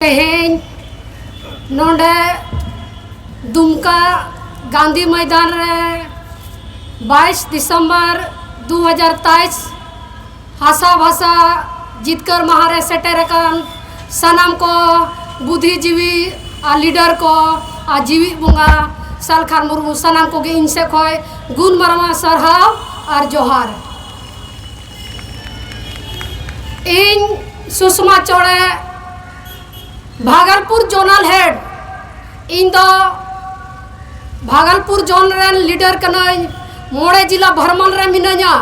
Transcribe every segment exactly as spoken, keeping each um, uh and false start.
ᱛᱮᱦᱮᱧ ᱱᱚᱰᱮ ᱫᱩᱢᱠᱟ ᱜᱟᱱᱫᱷᱤ ᱢᱚᱭᱫᱟᱱ ᱨᱮ ᱵᱟᱭᱤᱥ ᱰᱤᱥᱮᱢᱵᱚᱨ ᱫᱩ ᱦᱟᱡᱟᱨ ᱛᱮᱭᱤᱥ ᱦᱟᱥᱟ ᱵᱷᱟᱥᱟ ᱡᱤᱛᱠᱟᱹᱨ ᱢᱟᱦᱟ ᱨᱮ ᱥᱮᱴᱮᱨ ᱟᱠᱟᱱ ᱥᱟᱱᱟᱢ ᱠᱚ ᱵᱩᱫᱷᱤᱡᱤᱵᱤ ᱟᱨ ᱞᱤᱰᱟᱨ ᱠᱚ ᱟᱨ ᱡᱤᱣᱤ ᱵᱚᱸᱜᱟ ᱥᱟᱞᱠᱷᱟᱱ ᱢᱩᱨᱢᱩ, ᱥᱟᱱᱟᱢ ᱠᱚᱜᱮ ᱤᱧ ᱥᱮᱫ ᱠᱷᱚᱱ ᱜᱩᱱ ᱢᱟᱱᱟᱣ ᱥᱟᱨᱦᱟᱣ ᱟᱨ ᱡᱚᱦᱟᱨ᱾ ᱤᱧ ᱥᱩᱥᱢᱟ ᱪᱚᱬᱮ ᱵᱷᱟᱜᱚᱞᱯᱩᱨ ᱡᱳᱱᱟᱞ ᱦᱮᱰ, ᱤᱧ ᱫᱚ ᱵᱷᱟᱜᱚᱞᱯᱩᱨ ᱡᱳᱱ ᱨᱮᱱ ᱞᱤᱰᱟᱨ ᱠᱟᱹᱱᱟᱹᱧ, ᱢᱚᱬᱮ ᱡᱤᱞᱟ ᱵᱷᱨᱚᱢᱚᱱ ᱨᱮ ᱢᱤᱱᱟᱹᱧᱟ᱾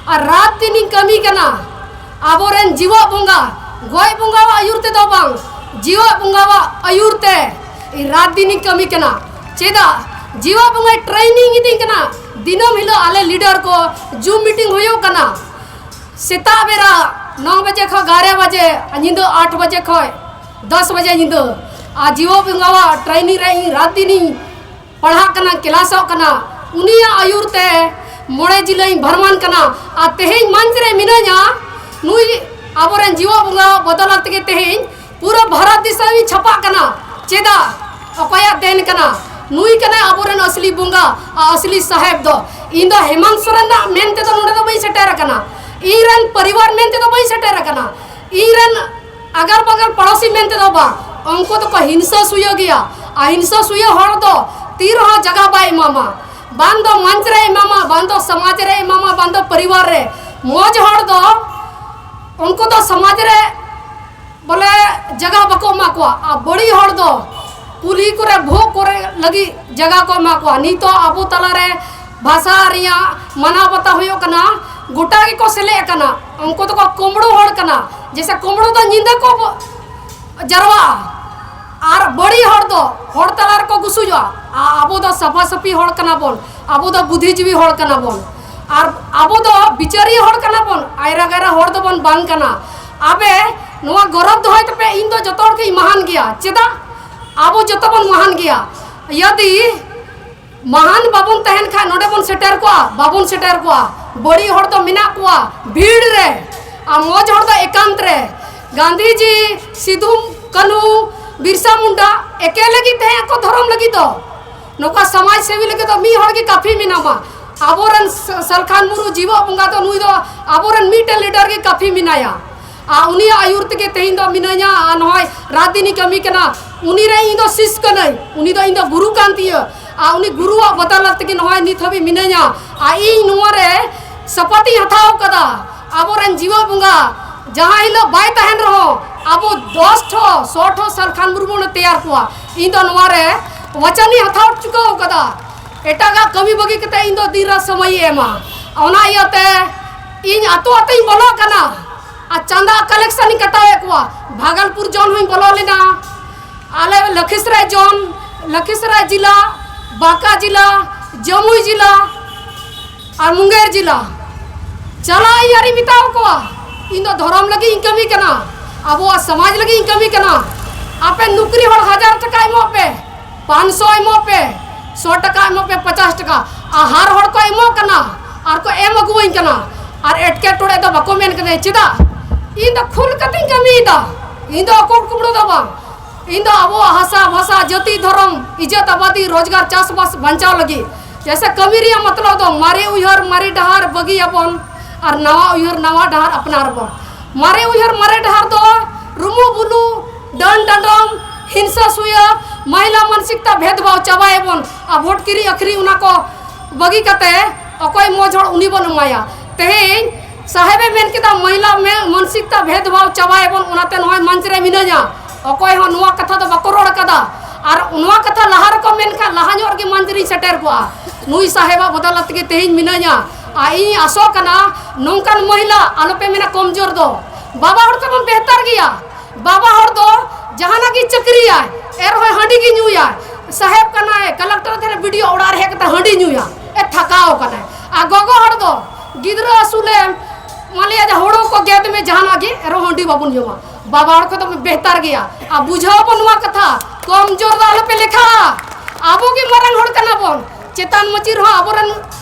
ᱟᱨ ᱨᱟᱛ ᱫᱤᱱᱤᱧ ᱠᱟᱹᱢᱤ ᱠᱟᱱᱟ ᱟᱵᱚᱨᱮᱱ ᱡᱤᱣᱟ ᱵᱚᱸᱜᱟ, ᱜᱚᱡ ᱵᱚᱸᱜᱟᱣᱟᱜ ᱟᱹᱭᱩᱨ ᱛᱮᱫᱚ ᱵᱟᱝ, ᱡᱤᱣᱟ ᱵᱚᱸᱜᱟᱣᱟᱜ ᱟᱹᱭᱩᱨ ᱛᱮ ᱤᱧ ᱨᱟᱛ ᱫᱤᱱᱤᱧ ᱠᱟᱹᱢᱤ ᱠᱟᱱᱟ᱾ ᱪᱮᱫᱟᱜ? ᱡᱤᱣᱟ ᱵᱚᱸᱜᱟᱭ ᱴᱨᱮᱱᱤᱝ ᱤᱫᱤᱧ ᱠᱟᱱᱟ᱾ ᱫᱤᱱᱟᱹᱢ ᱦᱤᱞᱳᱜ ᱟᱞᱮ ᱞᱤᱰᱟᱨ ᱠᱚ ᱡᱩᱢ ᱢᱤᱴᱤᱝ ᱦᱩᱭᱩᱜ ᱠᱟᱱᱟ, ᱥᱮᱛᱟᱜ ᱵᱮᱲᱟ ᱱᱚ ᱵᱟᱡᱮ ᱠᱷᱚᱱ ᱮᱜᱟᱨᱚ ᱵᱟᱡᱮ, ᱧᱤᱫᱟᱹ ᱟᱴ ᱵᱟᱡᱮ ᱠᱷᱚᱱ ᱫᱚᱥ ᱵᱟᱡᱮ ᱧᱤᱫᱟᱹ᱾ ᱟᱨ ᱡᱤᱣᱟ ᱵᱚᱸᱜᱟᱣᱟᱜ ᱴᱨᱮᱱᱤᱝ ᱨᱮ ᱤᱧ ᱨᱟᱛ ᱫᱤᱱᱤᱧ ᱯᱟᱲᱦᱟᱜ ᱠᱟᱱᱟ, ᱠᱞᱟᱥᱚᱜ ᱠᱟᱱᱟ᱾ ᱩᱱᱤᱭᱟᱜ ᱟᱹᱭᱩᱨ ᱛᱮ ᱢᱚᱬᱮ ᱡᱤᱞᱟᱹᱧ ᱵᱷᱨᱚᱢᱚᱱ ᱠᱟᱱᱟ᱾ ᱟᱨ ᱛᱮᱦᱮᱧ ᱢᱚᱧᱪ ᱨᱮ ᱢᱤᱱᱟᱹᱧᱟ, ᱱᱩᱭ ᱟᱵᱚᱨᱮᱱ ᱡᱤᱣᱟ ᱵᱚᱸᱜᱟ ᱵᱚᱫᱚᱞᱟᱛ ᱛᱮᱜᱮ ᱛᱮᱦᱮᱧ ᱯᱩᱨᱟᱹ ᱵᱷᱟᱨᱚᱛ ᱫᱤᱥᱚᱢ ᱤᱧ ᱪᱷᱟᱯᱟᱜ ᱠᱟᱱᱟ᱾ ᱪᱮᱫᱟᱜ? ᱚᱠᱚᱭᱟᱜ ᱫᱮᱱ ᱠᱟᱱᱟ? ᱱᱩᱭ ᱠᱟᱱᱟᱭ ᱟᱵᱚᱨᱮᱱ ᱟᱥᱞᱤ ᱵᱚᱸᱜᱟ ᱟᱨ ᱟᱥᱞᱤ ᱥᱟᱦᱮᱵ ᱫᱚ᱾ ᱤᱧ ᱫᱚ ᱦᱮᱢᱟᱱᱛ ᱥᱚᱨᱮᱱ ᱨᱮᱱᱟᱜ ᱢᱮᱱ ᱛᱮᱫᱚ ᱱᱚᱰᱮ ᱫᱚ ᱵᱟᱹᱧ ᱥᱮᱴᱮᱨ ᱟᱠᱟᱱᱟ, ᱤᱧ ᱨᱮᱱ ᱯᱚᱨᱤᱵᱟᱨ ᱢᱮᱱ ᱛᱮᱫᱚ ᱵᱟᱹᱧ ᱥᱮᱴᱮᱨ ᱟᱠᱟᱱᱟ, ᱤᱧ ᱨᱮᱱ ᱟᱜᱟᱨ ᱵᱟᱜᱟᱨ ᱯᱟᱲᱳᱥᱤ ᱢᱮᱱ ᱛᱮᱫᱚ ᱵᱟᱝ᱾ ᱩᱱᱠᱩ ᱫᱚᱠᱚ ᱦᱤᱝᱥᱟᱹ ᱥᱩᱭᱟᱹ ᱜᱮᱭᱟ᱾ ᱟᱨ ᱦᱤᱝᱥᱟᱹ ᱥᱩᱭᱟᱹ ᱦᱚᱲ ᱫᱚ ᱛᱤ ᱨᱮᱦᱚᱸ ᱡᱟᱭᱜᱟ ᱵᱟᱭ ᱮᱢᱟᱢᱟ, ᱵᱟᱝ ᱫᱚ ᱢᱚᱧᱪ ᱨᱮ ᱮᱢᱟᱢᱟ, ᱵᱟᱝ ᱫᱚ ᱥᱚᱢᱟᱡᱽ ᱨᱮ ᱮᱢᱟᱢᱟ, ᱵᱟᱝ ᱫᱚ ᱯᱚᱨᱤᱵᱟᱨ ᱨᱮ᱾ ᱢᱚᱡᱽ ᱦᱚᱲ ᱫᱚ ᱩᱱᱠᱩ ᱫᱚ ᱥᱚᱢᱟᱡᱽ ᱨᱮ ᱵᱚᱞᱮ ᱡᱟᱭᱜᱟ ᱵᱟᱠᱚ ᱮᱢᱟ ᱠᱚᱣᱟ᱾ ᱟᱨ ᱵᱟᱹᱲᱤᱡ ᱦᱚᱲ ᱫᱚ ᱠᱩᱞᱦᱤ ᱠᱚᱨᱮ ᱵᱷᱳᱜ ᱠᱚᱨᱮ ᱞᱟᱹᱜᱤᱫ ᱡᱟᱭᱜᱟ ᱠᱚ ᱮᱢᱟ ᱠᱚᱣᱟ᱾ ᱱᱤᱛᱚᱜ ᱟᱵᱚ ᱛᱟᱞᱟᱨᱮ ᱵᱷᱟᱥᱟ ᱨᱮᱭᱟᱜ ᱢᱟᱱᱟᱣ ᱵᱟᱛᱟᱣ ᱦᱩᱭᱩᱜ ᱠᱟᱱᱟ, ᱜᱚᱴᱟ ᱜᱮᱠᱚ ᱥᱮᱞᱮᱫ ᱟᱠᱟᱱᱟ᱾ ᱩᱱᱠᱩ ᱫᱚᱠᱚ ᱠᱩᱢᱵᱽᱲᱩ ᱦᱚᱲ ᱠᱟᱱᱟ᱾ ᱡᱮᱭᱥᱮ ᱠᱩᱢᱵᱽᱲᱩ ᱫᱚ ᱧᱤᱫᱟᱹ ᱠᱚ ᱡᱟᱨᱣᱟᱜᱼᱟ᱾ ᱟᱨ ᱵᱟᱹᱲᱤᱡ ᱦᱚᱲ ᱫᱚ ᱦᱚᱲ ᱛᱟᱞᱟ ᱨᱮᱠᱚ ᱜᱩᱥᱩᱡᱚᱜᱼᱟ᱾ ᱟᱨ ᱟᱵᱚ ᱫᱚ ᱥᱟᱯᱷᱟ ᱥᱟᱹᱯᱷᱤ ᱦᱚᱲ ᱠᱟᱱᱟ ᱵᱚᱱ, ᱟᱵᱚ ᱫᱚ ᱵᱩᱫᱷᱤᱡᱤᱵᱤ ᱦᱚᱲ ᱠᱟᱱᱟ ᱵᱚᱱ, ᱟᱨ ᱟᱵᱚ ᱫᱚ ᱵᱤᱪᱟᱹᱨᱤᱭᱟᱹ ᱦᱚᱲ ᱠᱟᱱᱟ ᱵᱚᱱ, ᱟᱭᱨᱟ ᱜᱟᱭᱨᱟ ᱦᱚᱲ ᱫᱚᱵᱚᱱ ᱵᱟᱝ ᱠᱟᱱᱟ᱾ ᱟᱵᱮ ᱱᱚᱣᱟ ᱜᱚᱨᱚᱵᱽ ᱫᱚᱦᱚᱭ ᱛᱟᱯᱮ, ᱤᱧ ᱫᱚ ᱡᱚᱛᱚ ᱦᱚᱲ ᱠᱷᱚᱱ ᱢᱟᱦᱟᱱ ᱜᱮᱭᱟ᱾ ᱪᱮᱫᱟᱜ? ᱟᱵᱚ ᱡᱚᱛᱚ ᱵᱚᱱ ᱢᱟᱦᱟᱱ ᱜᱮᱭᱟ᱾ ᱡᱩᱫᱤ ᱢᱟᱦᱟᱱ ᱵᱟᱵᱚᱱ ᱛᱟᱦᱮᱱ ᱠᱷᱟᱱ ᱱᱚᱰᱮ ᱵᱚᱱ ᱥᱮᱴᱮᱨ ᱠᱚᱜᱼᱟ? ᱵᱟᱵᱚᱱ ᱥᱮᱴᱮᱨ ᱠᱚᱜᱼᱟ᱾ ᱵᱟᱹᱲᱤᱡ ᱦᱚᱲ ᱫᱚ ᱢᱮᱱᱟᱜ ᱠᱚᱣᱟ ᱵᱷᱤᱲ ᱨᱮ, ᱟᱨ ᱢᱚᱡᱽ ᱦᱚᱲ ᱫᱚ ᱮᱠᱟᱱᱛ ᱨᱮ᱾ ᱜᱟᱱᱫᱷᱤᱡᱤ, ᱥᱤᱫᱷᱩ ᱠᱟᱹᱱᱦᱩ, ᱵᱤᱨᱥᱟ ᱢᱩᱱᱰᱟ ᱮᱠᱮ ᱞᱟᱹᱜᱤᱫ ᱛᱟᱦᱮᱸ ᱟᱠᱚ ᱫᱷᱚᱨᱚᱢ ᱞᱟᱹᱜᱤᱫ ᱫᱚ᱾ ᱱᱚᱝᱠᱟ ᱥᱚᱢᱟᱡᱽ ᱥᱮᱵᱤ ᱞᱟᱹᱜᱤᱫ ᱫᱚ ᱢᱤᱫ ᱦᱚᱲ ᱜᱮ ᱠᱟᱹᱯᱷᱤ ᱢᱮᱱᱟᱢᱟ᱾ ᱟᱵᱚᱨᱮᱱ ᱥ-, ᱥᱟᱞᱠᱷᱟᱱ ᱢᱩᱨᱢᱩ ᱡᱤᱣᱮᱫ ᱵᱚᱸᱜᱟ ᱫᱚ ᱱᱩᱭ ᱫᱚ ᱟᱵᱚᱨᱮᱱ ᱢᱤᱫᱴᱮᱱ ᱞᱤᱰᱟᱨ ᱜᱮ ᱠᱟᱹᱯᱷᱤ ᱢᱮᱱᱟᱭᱟ᱾ ᱟᱨ ᱩᱱᱤᱭᱟᱜ ᱟᱹᱭᱩᱨ ᱛᱮᱜᱮ ᱛᱮᱦᱮᱧ ᱫᱚ ᱢᱤᱱᱟᱹᱧᱟ᱾ ᱟᱨ ᱱᱚᱜᱼᱚᱭ ᱨᱟᱡᱽᱱᱤᱛᱤ ᱠᱟᱹᱢᱤ ᱠᱟᱱᱟ, ᱩᱱᱤ ᱨᱮ ᱤᱧ ᱫᱚ ᱥᱤᱥ ᱠᱟᱹᱱᱟᱹᱧ, ᱩᱱᱤ ᱫᱚ ᱤᱧ ᱫᱚ ᱜᱩᱨᱩ ᱠᱟᱱ ᱛᱤᱧᱟᱹ᱾ ᱟᱨ ᱩᱱᱤ ᱜᱩᱨᱩᱣᱟᱜ ᱵᱚᱫᱚᱞᱟᱛ ᱛᱮᱜᱮ ᱱᱚᱜᱼᱚᱭ ᱱᱤᱛ ᱦᱟᱹᱵᱤᱡ ᱢᱤᱱᱟᱹᱧᱟ᱾ ᱟᱨ ᱤᱧ ᱱᱚᱣᱟ ᱨᱮ ᱥᱟᱯᱟᱛᱤᱧ ᱦᱟᱛᱟᱣ ᱠᱟᱫᱟ᱾ ᱟᱵᱚᱨᱮᱱ ᱡᱤᱣᱮᱫ ᱵᱚᱸᱜᱟ ᱡᱟᱦᱟᱸ ᱦᱤᱞᱳᱜ ᱵᱟᱭ ᱛᱟᱦᱮᱱ ᱨᱮᱦᱚᱸ, ᱟᱵᱚ ᱫᱚᱥ ᱴᱷᱚ, ᱥᱚ ᱴᱷᱚ ᱥᱟᱞᱠᱷᱟᱱ ᱢᱩᱨᱢᱩ ᱞᱮ ᱛᱮᱭᱟᱨ ᱠᱚᱣᱟ᱾ ᱤᱧ ᱫᱚ ᱱᱚᱣᱟ ᱨᱮ ᱣᱟᱪᱚᱱᱤᱧ ᱦᱟᱛᱟᱣ ᱪᱩᱠᱟᱹᱣ ᱠᱟᱫᱟ᱾ ᱮᱴᱟᱜᱟᱜ ᱠᱟᱹᱢᱤ ᱵᱟᱹᱜᱤ ᱠᱟᱛᱮ ᱤᱧ ᱫᱚ ᱫᱤᱱ ᱨᱟᱛ ᱥᱚᱢᱚᱭᱤᱧ ᱮᱢᱟ᱾ ᱚᱱᱟ ᱤᱭᱟᱹᱛᱮ ᱤᱧ ᱟᱛᱳ ᱟᱛᱳᱧ ᱵᱚᱞᱚᱜ ᱠᱟᱱᱟ ᱟᱨ ᱪᱟᱸᱫᱟ ᱠᱟᱞᱮᱠᱥᱚᱱᱤᱧ ᱠᱟᱴᱟᱣᱮᱫ ᱠᱚᱣᱟ᱾ ᱵᱷᱟᱜᱚᱞᱯᱩᱨ ᱡᱚᱱ ᱦᱚᱸᱧ ᱵᱚᱞᱚ ᱞᱮᱱᱟ, ᱟᱞᱮ ᱞᱚᱠᱷᱤᱥᱨᱟᱭ ᱡᱚᱱ, ᱞᱚᱠᱷᱤᱥᱨᱟᱭ ᱡᱮᱞᱟ, ᱵᱟᱸᱠᱟ ᱡᱮᱞᱟ, ᱡᱟᱹᱢᱩᱭ ᱡᱮᱞᱟ, ᱟᱨ ᱢᱩᱝᱜᱮᱨ ᱡᱮᱞᱟ ᱪᱟᱞᱟᱜ ᱤᱧ ᱟᱨᱤᱧ ᱢᱮᱛᱟᱣ ᱠᱚᱣᱟ, ᱤᱧ ᱫᱚ ᱫᱷᱚᱨᱚᱢ ᱞᱟᱹᱜᱤᱫ ᱤᱧ ᱠᱟᱹᱢᱤ ᱠᱟᱱᱟ, ᱟᱵᱚᱣᱟᱜ ᱥᱚᱢᱟᱡᱽ ᱞᱟᱹᱜᱤᱫ ᱤᱧ ᱠᱟᱹᱢᱤ ᱠᱟᱱᱟ᱾ ᱟᱯᱮ ᱱᱩᱠᱨᱤ ᱦᱚᱲ ᱦᱟᱡᱟᱨ ᱴᱟᱠᱟ ᱮᱢᱚᱜ ᱯᱮ, ᱯᱟᱸᱪᱥᱚ ᱮᱢᱚᱜ ᱯᱮ, ᱥᱚ ᱴᱟᱠᱟ ᱮᱢᱚᱜ ᱯᱮ, ᱯᱚᱪᱟᱥ ᱴᱟᱠᱟ, ᱟᱨ ᱦᱟᱨ ᱦᱚᱲ ᱠᱚ ᱮᱢᱚᱜ ᱠᱟᱱᱟ ᱟᱨ ᱠᱚ ᱮᱢ ᱟᱹᱜᱩᱣᱟᱹᱧ ᱠᱟᱱᱟ᱾ ᱟᱨ ᱮᱴᱠᱮᱴᱚᱬᱮ ᱫᱚ ᱵᱟᱠᱚ ᱢᱮᱱ ᱠᱟᱫᱟ᱾ ᱪᱮᱫᱟᱜ? ᱤᱧ ᱫᱚ ᱠᱷᱩᱞ ᱠᱟᱛᱮᱧ ᱠᱟᱹᱢᱤᱭᱮᱫᱟ, ᱤᱧ ᱫᱚ ᱚᱠᱚᱭ ᱠᱩᱢᱵᱽᱲᱩ ᱫᱚ ᱵᱟᱝ᱾ ᱤᱧ ᱫᱚ ᱟᱵᱚᱣᱟᱜ ᱦᱟᱥᱟ ᱵᱷᱟᱥᱟ, ᱡᱟᱹᱛᱤ, ᱫᱷᱚᱨᱚᱢ, ᱤᱡᱽᱡᱚᱛ, ᱟᱵᱟᱫᱤ, ᱨᱳᱡᱽᱜᱟᱨ, ᱪᱟᱥᱵᱟᱥ ᱵᱟᱧᱪᱟᱣ ᱞᱟᱹᱜᱤᱫ᱾ ᱡᱮᱭᱥᱮ ᱠᱟᱹᱢᱤ ᱨᱮᱭᱟᱜ ᱢᱚᱛᱞᱚᱵ ᱫᱚ ᱢᱟᱨᱮ ᱩᱭᱦᱟᱹᱨ ᱢᱟᱨᱮ ᱰᱟᱦᱟᱨ ᱵᱟᱹᱜᱤᱭᱟᱵᱚᱱ ᱟᱨ ᱱᱟᱣᱟ ᱩᱭᱦᱟᱹᱨ ᱱᱟᱣᱟ ᱰᱟᱦᱟᱨ ᱟᱯᱱᱟᱨ ᱵᱚᱱ᱾ ᱢᱟᱨᱮ ᱩᱭᱦᱟᱹᱨ ᱢᱟᱨᱮ ᱰᱟᱦᱟᱨ ᱫᱚ ᱨᱩᱢᱩ ᱵᱩᱞᱩ, ᱰᱟᱹᱱ ᱰᱟᱸᱰᱚᱢ, ᱦᱤᱝᱥᱟᱹ ᱥᱩᱭᱟᱹ, ᱢᱚᱦᱤᱞᱟ ᱢᱟᱱᱥᱤᱠᱛᱟ ᱵᱷᱮᱫᱽ ᱵᱷᱟᱣ ᱪᱟᱵᱟᱭᱟᱵᱚᱱ᱾ ᱟᱨ ᱵᱷᱳᱴ ᱠᱤᱨᱤᱧ ᱟᱹᱠᱷᱨᱤᱧ ᱚᱱᱟ ᱠᱚ ᱵᱟᱹᱜᱤ ᱠᱟᱛᱮ ᱚᱠᱚᱭ ᱢᱚᱡᱽ ᱦᱚᱲ ᱩᱱᱤ ᱵᱚᱱ ᱮᱢᱟᱭᱟ᱾ ᱛᱮᱦᱮᱧ ᱥᱟᱦᱮᱵᱮ ᱢᱮᱱ ᱠᱮᱫᱟ, ᱢᱚᱦᱤᱞᱟ ᱢᱮ-, ᱢᱟᱱᱥᱤᱠᱛᱟ ᱵᱷᱮᱫᱽ ᱵᱷᱟᱣ ᱪᱟᱵᱟᱭᱟᱵᱚᱱ, ᱚᱱᱟᱛᱮ ᱱᱚᱜᱼᱚᱭ ᱢᱚᱧᱪ ᱨᱮ ᱢᱤᱱᱟᱹᱧᱟ᱾ ᱚᱠᱚᱭ ᱦᱚᱸ ᱱᱚᱣᱟ ᱠᱟᱛᱷᱟ ᱫᱚ ᱵᱟᱠᱚ ᱨᱚᱲ ᱠᱟᱫᱟ᱾ ᱟᱨ ᱱᱚᱣᱟ ᱠᱟᱛᱷᱟ ᱞᱟᱦᱟ ᱨᱮᱠᱚ ᱢᱮᱱᱠᱷᱟᱱ ᱞᱟᱦᱟ ᱧᱚᱜ ᱨᱮᱜᱮ ᱢᱚᱧᱪ ᱨᱤᱧ ᱥᱮᱴᱮᱨ ᱠᱚᱜᱼᱟ᱾ ᱱᱩᱭ ᱥᱟᱦᱮᱵᱟᱜ ᱵᱚᱫᱚᱞᱟᱛ ᱜᱮ ᱛᱮᱦᱮᱧ ᱢᱤᱱᱟᱹᱧᱟ᱾ ᱟᱨ ᱤᱧ ᱟᱥᱚᱜ ᱠᱟᱱᱟ ᱱᱚᱝᱠᱟᱱ ᱢᱚᱦᱤᱞᱟ ᱟᱞᱚᱯᱮ ᱢᱮᱱᱟ ᱠᱚᱢᱡᱳᱨ ᱫᱚ᱾ ᱵᱟᱵᱟ ᱦᱚᱲ ᱛᱟᱵᱚᱱ ᱵᱮᱦᱛᱟᱨ ᱜᱮᱭᱟ᱾ ᱵᱟᱵᱟ ᱦᱚᱲ ᱫᱚ ᱡᱟᱦᱟᱱᱟᱜ ᱜᱮ ᱪᱟᱹᱠᱨᱤᱭᱟᱭ, ᱮᱱ ᱨᱮᱦᱚᱸ ᱦᱟᱺᱰᱤ ᱜᱮ ᱧᱩᱭᱟᱭ᱾ ᱥᱟᱦᱮᱵ ᱠᱟᱱᱟᱭ, ᱠᱟᱞᱮᱠᱴᱚᱨ ᱛᱟᱦᱮᱱᱟ, ᱵᱤ ᱰᱤ ᱳ ᱚᱲᱟᱜ ᱨᱮ ᱦᱮᱡ ᱠᱟᱛᱮ ᱦᱟᱺᱰᱤ ᱧᱩᱭᱟ, ᱮ ᱛᱷᱟᱠᱟᱣ ᱠᱟᱱᱟᱭ᱾ ᱟᱨ ᱜᱚᱜᱚ ᱦᱚᱲ ᱫᱚ ᱜᱤᱫᱽᱨᱟᱹ ᱟᱹᱥᱩᱞᱮᱢ, ᱢᱟᱞᱮᱭᱟ ᱡᱮ ᱦᱳᱲᱳ ᱠᱚ ᱜᱮᱫ ᱢᱮ, ᱡᱟᱦᱟᱱᱟᱜ ᱜᱮ, ᱮᱱ ᱨᱮᱦᱚᱸ ᱦᱟᱺᱰᱤ ᱵᱟᱵᱚᱱ ᱡᱚᱢᱟ᱾ ᱵᱟᱵᱟ ᱦᱚᱲ ᱠᱷᱚᱱ ᱫᱚ ᱵᱮᱦᱛᱟᱨ ᱜᱮᱭᱟ᱾ ᱟᱨ ᱵᱩᱡᱷᱟᱹᱣ ᱟᱵᱚᱱ ᱱᱚᱣᱟ ᱠᱟᱛᱷᱟ, ᱠᱚᱢ ᱡᱳᱨ ᱫᱚ ᱟᱞᱚᱯᱮ ᱞᱮᱠᱷᱟᱜᱼᱟ᱾ ᱟᱵᱚ ᱜᱮ ᱢᱟᱨᱟᱝ ᱦᱚᱲ ᱠᱟᱱᱟ ᱵᱚᱱ, ᱪᱮᱛᱟᱱ ᱢᱟᱹᱪᱤ ᱨᱮᱦᱚᱸ ᱟᱵᱚᱨᱮᱱ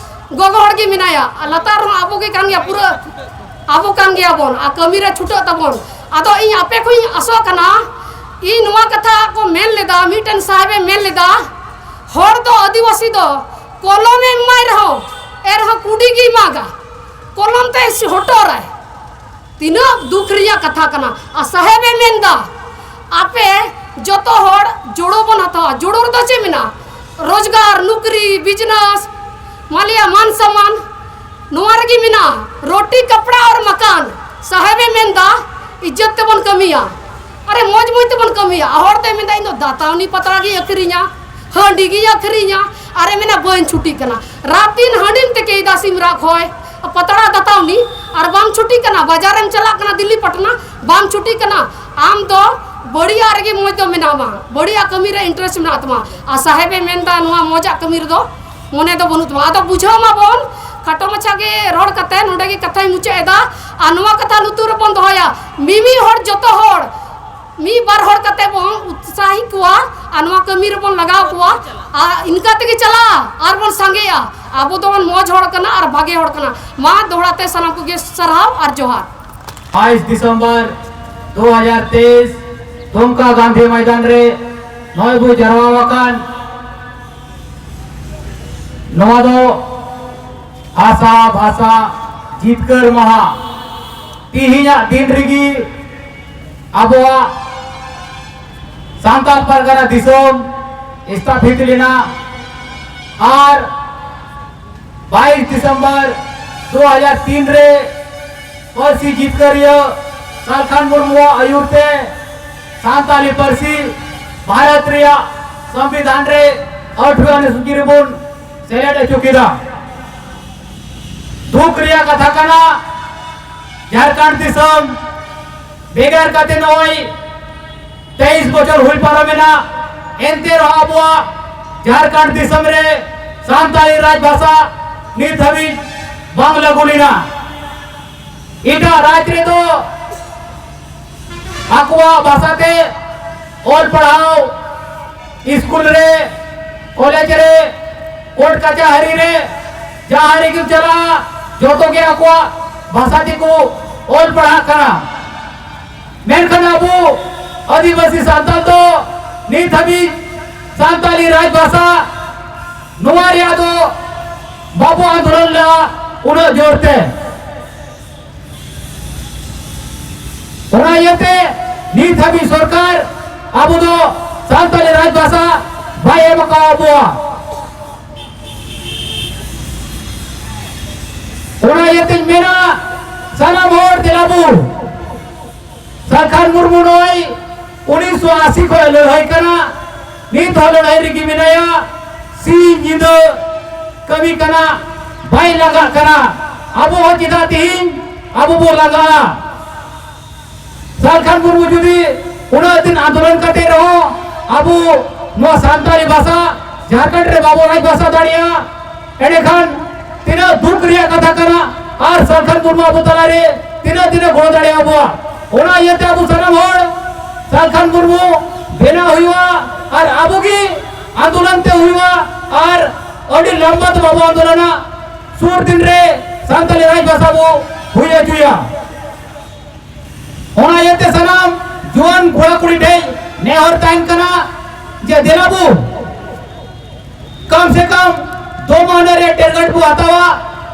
ᱜᱚᱜᱚ ᱦᱚᱲ ᱜᱮ ᱢᱮᱱᱟᱭᱟ, ᱟᱨ ᱞᱟᱛᱟᱨ ᱨᱮᱦᱚᱸ ᱟᱵᱚ ᱜᱮ ᱠᱟᱱ ᱜᱮᱭᱟ, ᱯᱩᱨᱟᱹ ᱟᱵᱚ ᱠᱟᱱ ᱜᱮᱭᱟ ᱵᱚᱱ᱾ ᱟᱨ ᱠᱟᱹᱢᱤ ᱨᱮ ᱪᱷᱩᱴᱟᱹᱜ ᱛᱟᱵᱚᱱ᱾ ᱟᱫᱚ ᱤᱧ ᱟᱯᱮ ᱠᱷᱚᱱ ᱤᱧ ᱟᱥᱚᱜ ᱠᱟᱱᱟ, ᱤᱧ ᱱᱚᱣᱟ ᱠᱟᱛᱷᱟ ᱠᱚ ᱢᱮᱱ ᱞᱮᱫᱟ, ᱢᱤᱫᱴᱮᱱ ᱥᱟᱦᱮᱵᱮ ᱢᱮᱱ ᱞᱮᱫᱟ, ᱦᱚᱲ ᱫᱚ ᱟᱹᱫᱤᱵᱟᱹᱥᱤ ᱫᱚ ᱠᱚᱞᱚᱢᱮ ᱮᱢᱟᱭ ᱨᱮᱦᱚᱸ, ᱮᱱ ᱨᱮᱦᱚᱸ ᱠᱩᱰᱤ ᱜᱮᱭ ᱢᱟᱜᱟ, ᱠᱚᱞᱚᱢ ᱛᱮ ᱦᱚᱴᱚᱨᱟᱭ᱾ ᱛᱤᱱᱟᱹᱜ ᱫᱩᱠ ᱨᱮᱭᱟᱜ ᱠᱟᱛᱷᱟ ᱠᱟᱱᱟ᱾ ᱟᱨ ᱥᱟᱦᱮᱵᱮ ᱢᱮᱱᱫᱟ, ᱟᱯᱮ ᱡᱚᱛᱚ ᱦᱚᱲ ᱡᱳᱲᱳ ᱵᱚᱱ ᱦᱟᱛᱟᱣᱟ᱾ ᱡᱳᱲᱳ ᱨᱮᱫᱚ ᱪᱮᱫ ᱢᱮᱱᱟᱜᱼᱟ? ᱨᱳᱡᱽᱜᱟᱨ, ᱱᱩᱠᱨᱤ, ᱵᱤᱡᱽᱱᱮᱥ, ᱢᱟᱞᱤᱭᱟ ᱢᱟᱱ ᱥᱚᱢᱢᱟᱱ, ᱱᱚᱣᱟ ᱨᱮᱜᱮ ᱢᱮᱱᱟᱜᱼᱟ, ᱨᱳᱴᱤ, ᱠᱟᱯᱲᱟ ᱟᱨ ᱢᱟᱠᱟᱱ᱾ ᱥᱟᱦᱮᱵᱮ ᱢᱮᱱᱫᱟ, ᱤᱡᱽᱡᱚᱛ ᱛᱮᱵᱚᱱ ᱠᱟᱹᱢᱤᱭᱟ᱾ ᱟᱨᱮ, ᱢᱚᱡᱽ ᱢᱚᱡᱽ ᱛᱮᱵᱚᱱ ᱠᱟᱹᱢᱤᱭᱟ᱾ ᱦᱚᱲ ᱫᱚᱭ ᱢᱮᱱᱫᱟ, ᱤᱧ ᱫᱚ ᱫᱟᱛᱟᱣᱱᱤ ᱯᱟᱛᱲᱟ ᱜᱤᱧ ᱟᱹᱠᱷᱨᱤᱧᱟ, ᱦᱟᱺᱰᱤ ᱜᱤᱧ ᱟᱹᱠᱷᱨᱤᱧᱟ᱾ ᱟᱨᱮ ᱢᱮᱱᱟ, ᱵᱟᱹᱧ ᱪᱷᱩᱴᱤᱜ ᱠᱟᱱᱟ᱾ ᱨᱟᱛ ᱫᱤᱱ ᱦᱟᱺᱰᱤᱢ ᱛᱮᱠᱮᱭᱮᱫᱟ ᱥᱤᱢᱨᱟᱜ ᱠᱷᱚᱭ, ᱯᱟᱛᱲᱟ ᱫᱟᱛᱟᱣᱱᱤ, ᱟᱨ ᱵᱟᱢ ᱪᱷᱩᱴᱤᱜ ᱠᱟᱱᱟ᱾ ᱵᱟᱡᱟᱨᱮᱢ ᱪᱟᱞᱟᱜ ᱠᱟᱱᱟ ᱫᱤᱞᱞᱤ ᱯᱟᱴᱱᱟ, ᱵᱟᱢ ᱪᱷᱩᱴᱤᱜ ᱠᱟᱱᱟ᱾ ᱟᱢ ᱫᱚ ᱵᱟᱹᱲᱤᱡᱟᱜ ᱨᱮᱜᱮ ᱢᱚᱡᱽ ᱫᱚ ᱢᱮᱱᱟᱢᱟ, ᱵᱟᱹᱲᱤᱡᱟᱜ ᱠᱟᱹᱢᱤ ᱨᱮ interest ᱢᱮᱱᱟᱜ ᱛᱟᱢᱟ᱾ ᱟᱨ ᱥᱟᱦᱮᱵᱮ ᱢᱮᱱᱫᱟ, ᱱᱚᱣᱟ ᱢᱚᱡᱟᱜ ᱠᱟᱹᱢᱤ ᱨᱮᱫᱚ ᱢᱚᱱᱮ ᱫᱚ ᱵᱟᱹᱱᱩᱜ ᱛᱟᱢᱟ᱾ ᱟᱫᱚ ᱵᱩᱡᱷᱟᱹᱣ ᱢᱟᱵᱚᱱ, ᱠᱷᱟᱴᱚ ᱢᱟᱪᱷᱟ ᱜᱮ ᱨᱚᱲ ᱠᱟᱛᱮ ᱱᱚᱰᱮ ᱜᱮ ᱠᱟᱛᱷᱟᱧ ᱢᱩᱪᱟᱹᱫ ᱮᱫᱟ᱾ ᱟᱨ ᱱᱚᱣᱟ ᱠᱟᱛᱷᱟ ᱞᱩᱛᱩᱨ ᱨᱮᱵᱚᱱ ᱫᱚᱦᱚᱭᱟ, ᱢᱤᱢᱤᱫ ᱦᱚᱲ, ᱡᱚᱛᱚ ᱦᱚᱲ ᱢᱤᱫ ᱵᱟᱨ ᱦᱚᱲ ᱠᱟᱛᱮ ᱵᱚᱱ ᱩᱛᱥᱟᱦᱤ ᱠᱚᱣᱟ ᱟᱨ ᱱᱚᱣᱟ ᱠᱟᱹᱢᱤ ᱨᱮᱵᱚᱱ ᱞᱟᱜᱟᱣ ᱠᱚᱣᱟ᱾ ᱟᱨ ᱤᱱᱠᱟ ᱛᱮᱜᱮ ᱪᱟᱞᱟᱜᱼᱟ, ᱟᱨ ᱵᱚᱱ ᱥᱟᱸᱜᱮᱜᱼᱟ᱾ ᱟᱵᱚ ᱫᱚᱵᱚᱱ ᱢᱚᱡᱽ ᱦᱚᱲ ᱠᱟᱱᱟ ᱟᱨ ᱵᱷᱟᱜᱮ ᱦᱚᱲ ᱠᱟᱱᱟ᱾ ᱢᱟ ᱫᱚᱦᱲᱟ ᱛᱮ ᱥᱟᱱᱟᱢ ᱠᱚᱜᱮ ᱥᱟᱨᱦᱟᱣ ᱟᱨ ᱡᱚᱦᱟᱨ᱾ ᱵᱟᱭᱤᱥ ᱰᱤᱥᱮᱢᱵᱚᱨ ᱫᱩ ᱦᱟᱡᱟᱨ ᱛᱮᱭᱤᱥ, ᱫᱩᱢᱠᱟ ᱜᱟᱱᱫᱷᱤ ᱢᱚᱭᱫᱟᱱ ᱨᱮ ᱱᱚᱜᱼᱚᱭ ᱵᱚ ᱡᱟᱨᱣᱟ ᱟᱠᱟᱱ ᱱᱚᱣᱟ ᱫᱚ ᱵᱷᱟᱥᱟ ᱵᱷᱟᱥᱟ ᱡᱤᱛᱠᱟᱹᱨ ᱢᱟᱦᱟ᱾ ᱛᱤᱦᱤᱧᱟᱜ ᱫᱤᱱ ᱨᱮᱜᱮ ᱟᱵᱚᱣᱟᱜ ᱥᱟᱱᱛᱟᱲ ᱯᱟᱨᱜᱟᱱᱟ ᱫᱤᱥᱚᱢ ᱥᱛᱷᱟᱯᱤᱛ ᱞᱮᱱᱟ᱾ ᱟᱨ ᱵᱟᱭᱤᱥ ᱰᱤᱥᱮᱢᱵᱚᱨ ᱫᱩ ᱦᱟᱡᱟᱨ ᱛᱤᱱ ᱨᱮ ᱯᱟᱹᱨᱥᱤ ᱡᱤᱛᱠᱟᱹᱨᱤᱭᱟᱹ ᱥᱟᱞᱠᱷᱟᱱ ᱢᱩᱨᱢᱩᱣᱟᱜ ᱟᱹᱭᱩᱨ ᱛᱮ ᱥᱟᱱᱛᱟᱞᱤ ᱯᱟᱹᱨᱥᱤ ᱵᱷᱟᱨᱚᱛ ᱨᱮᱭᱟᱜ ᱥᱚᱝᱵᱤᱫᱷᱟᱱ ᱨᱮ ᱟᱴᱷᱣᱟᱹ ᱟᱹᱱᱩᱥᱩᱪᱤ ᱨᱮᱵᱚᱱ ᱥᱮᱞᱮᱫ ᱦᱚᱪᱚ ᱠᱮᱫᱟ᱾ ᱫᱩᱠ ᱨᱮᱭᱟᱜ ᱠᱟᱛᱷᱟ ᱠᱟᱱᱟ, ᱡᱷᱟᱲᱠᱷᱚᱸᱰ ᱫᱤᱥᱚᱢ ᱵᱷᱮᱜᱟᱨ ᱠᱟᱛᱮ ᱱᱚᱜᱼᱚᱭ ᱛᱮᱭᱤᱥ ᱵᱚᱪᱷᱚᱨ ᱦᱩᱭ ᱯᱟᱨᱚᱢᱮᱱᱟ, ᱮᱱᱛᱮ ᱨᱮᱦᱚᱸ ᱟᱵᱚᱣᱟᱜ ᱡᱷᱟᱲᱠᱷᱚᱸᱰ ᱫᱤᱥᱚᱢ ᱨᱮ ᱥᱟᱱᱛᱟᱲᱤ ᱨᱟᱡᱽ ᱵᱷᱟᱥᱟ ᱱᱤᱛ ᱦᱟᱹᱵᱤᱡ ᱵᱟᱝ ᱞᱟᱹᱜᱩ ᱞᱮᱱᱟ᱾ ᱮᱴᱟᱜ ᱨᱟᱡᱽ ᱨᱮᱫᱚ ᱟᱠᱚᱣᱟᱜ ᱵᱷᱟᱥᱟ ᱛᱮ ᱚᱞ ᱯᱟᱲᱦᱟᱣ, ᱥᱠᱩᱞ ᱨᱮ, ᱠᱚᱞᱮᱡᱽ ᱨᱮ, ᱠᱳᱨᱴ ᱠᱟᱪᱟᱦᱟᱹᱨᱤ ᱨᱮ, ᱡᱟᱦᱟᱸ ᱨᱮᱜᱮᱢ ᱪᱟᱞᱟᱜᱼᱟ, ᱡᱚᱛᱚ ᱜᱮ ᱟᱠᱚᱣᱟᱜ ᱵᱷᱟᱥᱟ ᱛᱮᱠᱚ ᱚᱞ ᱯᱟᱲᱦᱟᱜ ᱠᱟᱱᱟ᱾ ᱢᱮᱱᱠᱷᱟᱱ ᱟᱵᱚ ᱟᱹᱫᱤᱵᱟᱹᱥᱤ ᱥᱟᱱᱛᱟᱲ ᱫᱚ ᱱᱤᱛ ᱦᱟᱹᱵᱤᱡ ᱥᱟᱱᱛᱟᱞᱤ ᱨᱟᱡᱽ ᱵᱷᱟᱥᱟ ᱱᱚᱣᱟ ᱨᱮᱭᱟᱜ ᱫᱚ ᱵᱟᱵᱚ ᱟᱱᱫᱳᱞᱚᱱ ᱞᱮᱫᱟ ᱩᱱᱟᱹᱜ ᱡᱳᱨ ᱛᱮ᱾ ᱚᱱᱟ ᱤᱭᱟᱹᱛᱮ ᱱᱤᱛ ᱦᱟᱹᱵᱤᱡ ᱥᱚᱨᱠᱟᱨ ᱟᱵᱚ ᱫᱚ ᱥᱟᱱᱛᱟᱞᱤ ᱨᱟᱡᱽ ᱵᱷᱟᱥᱟ ᱵᱟᱭ ᱮᱢ ᱟᱠᱟᱫ ᱵᱚᱣᱟ᱾ ᱚᱱᱟ ᱤᱭᱟᱹᱛᱮᱧ ᱢᱮᱱᱟ, ᱥᱟᱱᱟᱢ ᱦᱚᱲ ᱫᱮᱞᱟ ᱵᱚ ᱥᱟᱞᱠᱷᱟᱱ ᱢᱩᱨᱢᱩ ᱱᱚᱜᱼᱚᱭ ᱩᱱᱤᱥᱥᱚ ᱟᱥᱤ ᱠᱷᱚᱱ ᱞᱟᱹᱲᱦᱟᱹᱭ ᱠᱟᱱᱟ, ᱱᱤᱛ ᱦᱚᱸ ᱞᱟᱹᱲᱦᱟᱹᱭ ᱨᱮᱜᱮ ᱢᱮᱱᱟᱭᱟ, ᱥᱤᱧ ᱧᱤᱫᱟᱹ ᱠᱟᱹᱢᱤ ᱠᱟᱱᱟ, ᱵᱟᱭ ᱞᱟᱸᱜᱟᱜ ᱠᱟᱱᱟ᱾ ᱟᱵᱚ ᱦᱚᱸ ᱪᱮᱫᱟᱜ ᱛᱮᱦᱮᱧ ᱟᱵᱚ ᱵᱚ ᱞᱟᱸᱜᱟᱜᱼᱟ? ᱥᱟᱞᱠᱷᱟᱱ ᱢᱩᱨᱢᱩ ᱡᱩᱫᱤ ᱩᱱᱟᱹᱜ ᱫᱤᱱ ᱟᱱᱫᱳᱞᱚᱱ ᱠᱟᱛᱮ ᱨᱮᱦᱚᱸ ᱟᱵᱚ ᱱᱚᱣᱟ ᱥᱟᱱᱛᱟᱲᱤ ᱵᱷᱟᱥᱟ ᱡᱷᱟᱲᱠᱷᱚᱸᱰ ᱨᱮ ᱵᱟᱵᱚ ᱨᱟᱡᱽ ᱵᱷᱟᱥᱟ ᱫᱟᱲᱮᱭᱟᱜᱼᱟ, ᱮᱸᱰᱮᱠᱷᱟᱱ ᱛᱤᱱᱟᱹᱜ ᱫᱩᱠ ᱨᱮᱭᱟᱜ ᱠᱟᱛᱷᱟ ᱠᱟᱱᱟ᱾ ᱟᱨ ᱥᱟᱞᱠᱷᱟᱱ ᱢᱩᱨᱢᱩ ᱟᱵᱚ ᱛᱟᱞᱟᱨᱮ ᱛᱤᱱᱟᱹᱜ ᱫᱤᱱᱮ ᱜᱚᱲᱚ ᱫᱟᱲᱮᱭᱟᱵᱚᱣᱟ? ᱚᱱᱟ ᱤᱭᱟᱹᱛᱮ ᱟᱵᱚ ᱥᱟᱱᱟᱢ ᱦᱚᱲ ᱥᱟᱞᱠᱷᱟᱱ ᱢᱩᱨᱢᱩ ᱵᱮᱱᱟᱣ ᱦᱩᱭᱩᱜᱼᱟ ᱟᱨ ᱟᱵᱚ ᱜᱮ ᱟᱱᱫᱳᱞᱚᱱ ᱛᱮ ᱦᱩᱭᱩᱜᱼᱟ᱾ ᱟᱨ ᱟᱹᱰᱤ ᱞᱟᱢᱵᱟ ᱫᱚ ᱵᱟᱵᱚ ᱟᱱᱫᱳᱞᱚᱱᱟ, ᱥᱩᱨ ᱫᱤᱱ ᱨᱮ ᱥᱟᱱᱛᱟᱲᱤ ᱨᱟᱡᱽ ᱵᱷᱟᱥᱟ ᱵᱚ ᱦᱩᱭ ᱦᱚᱪᱚᱭᱟ᱾ ᱚᱱᱟ ᱤᱭᱟᱹᱛᱮ ᱥᱟᱱᱟᱢ ᱡᱩᱣᱟᱹᱱ ᱠᱚᱲᱟ ᱠᱩᱲᱤ ᱴᱷᱮᱱ ᱱᱮᱦᱚᱨ ᱛᱟᱦᱮᱱ ᱠᱟᱱᱟ ᱡᱮ ᱫᱮᱞᱟ ᱵᱚ ᱠᱟᱢ ᱥᱮ ᱠᱟᱢ ᱫᱚ ᱢᱟᱹᱦᱱᱟᱹ ᱨᱮ ᱴᱟᱨᱜᱮᱴ ᱵᱚ ᱦᱟᱛᱟᱣᱟ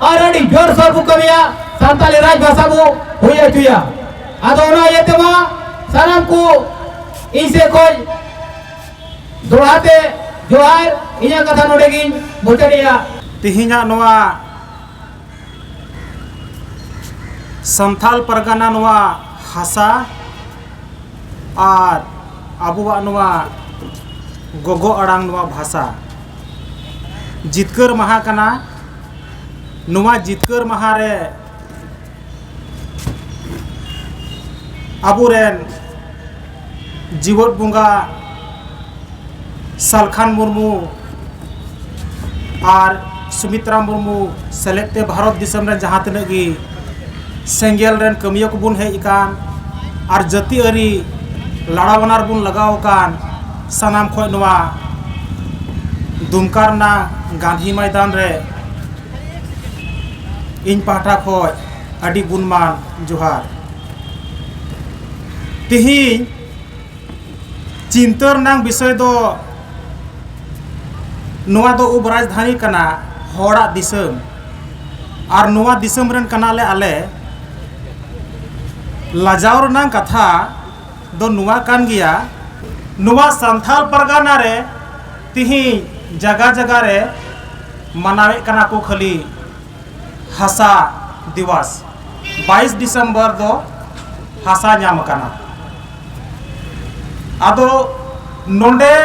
ᱟᱨ ᱟᱹᱰᱤ ᱡᱳᱨ ᱥᱳᱨ ᱵᱚ ᱠᱟᱹᱢᱤᱭᱟ, ᱥᱟᱱᱛᱟᱞᱤ ᱨᱟᱡᱽ ᱵᱷᱟᱥᱟ ᱵᱚ ᱦᱩᱭ ᱦᱚᱪᱚᱭᱟ᱾ ᱟᱫᱚ ᱚᱱᱟ ᱤᱭᱟᱹ ᱛᱮᱢᱟ ᱥᱟᱱᱟᱢ ᱠᱚ ᱤᱧ ᱥᱮᱫ ᱠᱷᱚᱱ ᱫᱚᱦᱲᱟ ᱛᱮ ᱡᱚᱦᱟᱨ, ᱤᱧᱟᱹᱜ ᱠᱟᱛᱷᱟ ᱱᱚᱰᱮ ᱜᱤᱧ ᱢᱩᱪᱟᱹᱫᱮᱜᱼᱟ᱾ ᱛᱮᱦᱮᱧᱟᱜ ᱱᱚᱣᱟ ᱥᱟᱱᱛᱟᱞ ᱯᱟᱨᱜᱟᱱᱟ, ᱱᱚᱣᱟ ᱦᱟᱥᱟ ᱟᱨ ᱟᱵᱚᱣᱟᱜ ᱱᱚᱣᱟ ᱜᱚᱜᱚ ᱟᱲᱟᱝ, ᱱᱚᱣᱟ ᱵᱷᱟᱥᱟ ᱡᱤᱛᱠᱟᱹᱨ ᱢᱟᱦᱟ ᱠᱟᱱᱟ᱾ ᱱᱚᱣᱟ ᱡᱤᱛᱠᱟᱹᱨ ᱢᱟᱦᱟ ᱨᱮ ᱟᱵᱚᱨᱮᱱ ᱡᱤᱣᱮᱫ ᱵᱚᱸᱜᱟ ᱥᱟᱞᱠᱷᱟᱱ ᱢᱩᱨᱢᱩ ᱟᱨ ᱥᱩᱢᱤᱛᱨᱟ ᱢᱩᱨᱢᱩ ᱥᱮᱞᱮᱫ ᱛᱮ ᱵᱷᱟᱨᱚᱛ ᱫᱤᱥᱚᱢ ᱨᱮᱱ ᱡᱟᱦᱟᱸ ᱛᱤᱱᱟᱹᱜ ᱜᱮ ᱥᱮᱸᱜᱮᱞ ᱨᱮᱱ ᱠᱟᱹᱢᱤᱭᱟᱹ ᱠᱚᱵᱚᱱ ᱦᱮᱡ ᱟᱠᱟᱱ ᱟᱨ ᱡᱟᱹᱛᱤᱭᱟᱹᱨᱤ ᱞᱟᱲᱟᱣᱱᱟ ᱨᱮᱵᱚᱱ ᱞᱟᱜᱟᱣ ᱟᱠᱟᱱ, ᱥᱟᱱᱟᱢ ᱠᱷᱚᱱ ᱱᱚᱣᱟ ᱫᱩᱢᱠᱟ ᱨᱮᱱᱟᱜ ᱜᱟᱱᱫᱷᱤ ᱢᱚᱭᱫᱟᱱ ᱨᱮ ᱤᱧ ᱯᱟᱦᱴᱟ ᱠᱷᱚᱱ ᱟᱹᱰᱤ ᱜᱩᱱᱢᱟᱱ ᱡᱚᱦᱟᱨ᱾ ᱛᱤᱦᱤᱧ ᱪᱤᱱᱛᱟᱹ ᱨᱮᱱᱟᱜ ᱵᱤᱥᱚᱭ ᱫᱚ ᱱᱚᱣᱟ ᱫᱚ ᱩᱯ ᱨᱟᱡᱽᱫᱷᱟᱱᱤ ᱠᱟᱱᱟ, ᱦᱚᱲᱟᱜ ᱫᱤᱥᱚᱢ, ᱟᱨ ᱱᱚᱣᱟ ᱫᱤᱥᱚᱢ ᱨᱮᱱ ᱠᱟᱱᱟᱞᱮ ᱟᱞᱮ᱾ ᱞᱟᱡᱟᱣ ᱨᱮᱱᱟᱜ ᱠᱟᱛᱷᱟ ᱫᱚ ᱱᱚᱣᱟ ᱠᱟᱱ ᱜᱮᱭᱟ, ᱱᱚᱣᱟ ᱥᱟᱱᱛᱷᱟᱞ ᱯᱟᱨᱜᱟᱱᱟ ᱨᱮ ᱛᱤᱦᱤᱧ ᱡᱟᱜᱟ ᱡᱟᱜᱟ ᱨᱮ ᱢᱟᱱᱟᱣᱮᱫ ᱠᱟᱱᱟ ᱠᱚ ᱠᱷᱟᱹᱞᱤ ᱦᱟᱥᱟ ᱫᱤᱵᱚᱥ᱾ ᱵᱟᱭᱤᱥ ᱰᱤᱥᱮᱢᱵᱚᱨ ᱫᱚ ᱦᱟᱥᱟ ᱧᱟᱢ ᱟᱠᱟᱱᱟ᱾ ᱟᱫᱚ ᱱᱚᱰᱮ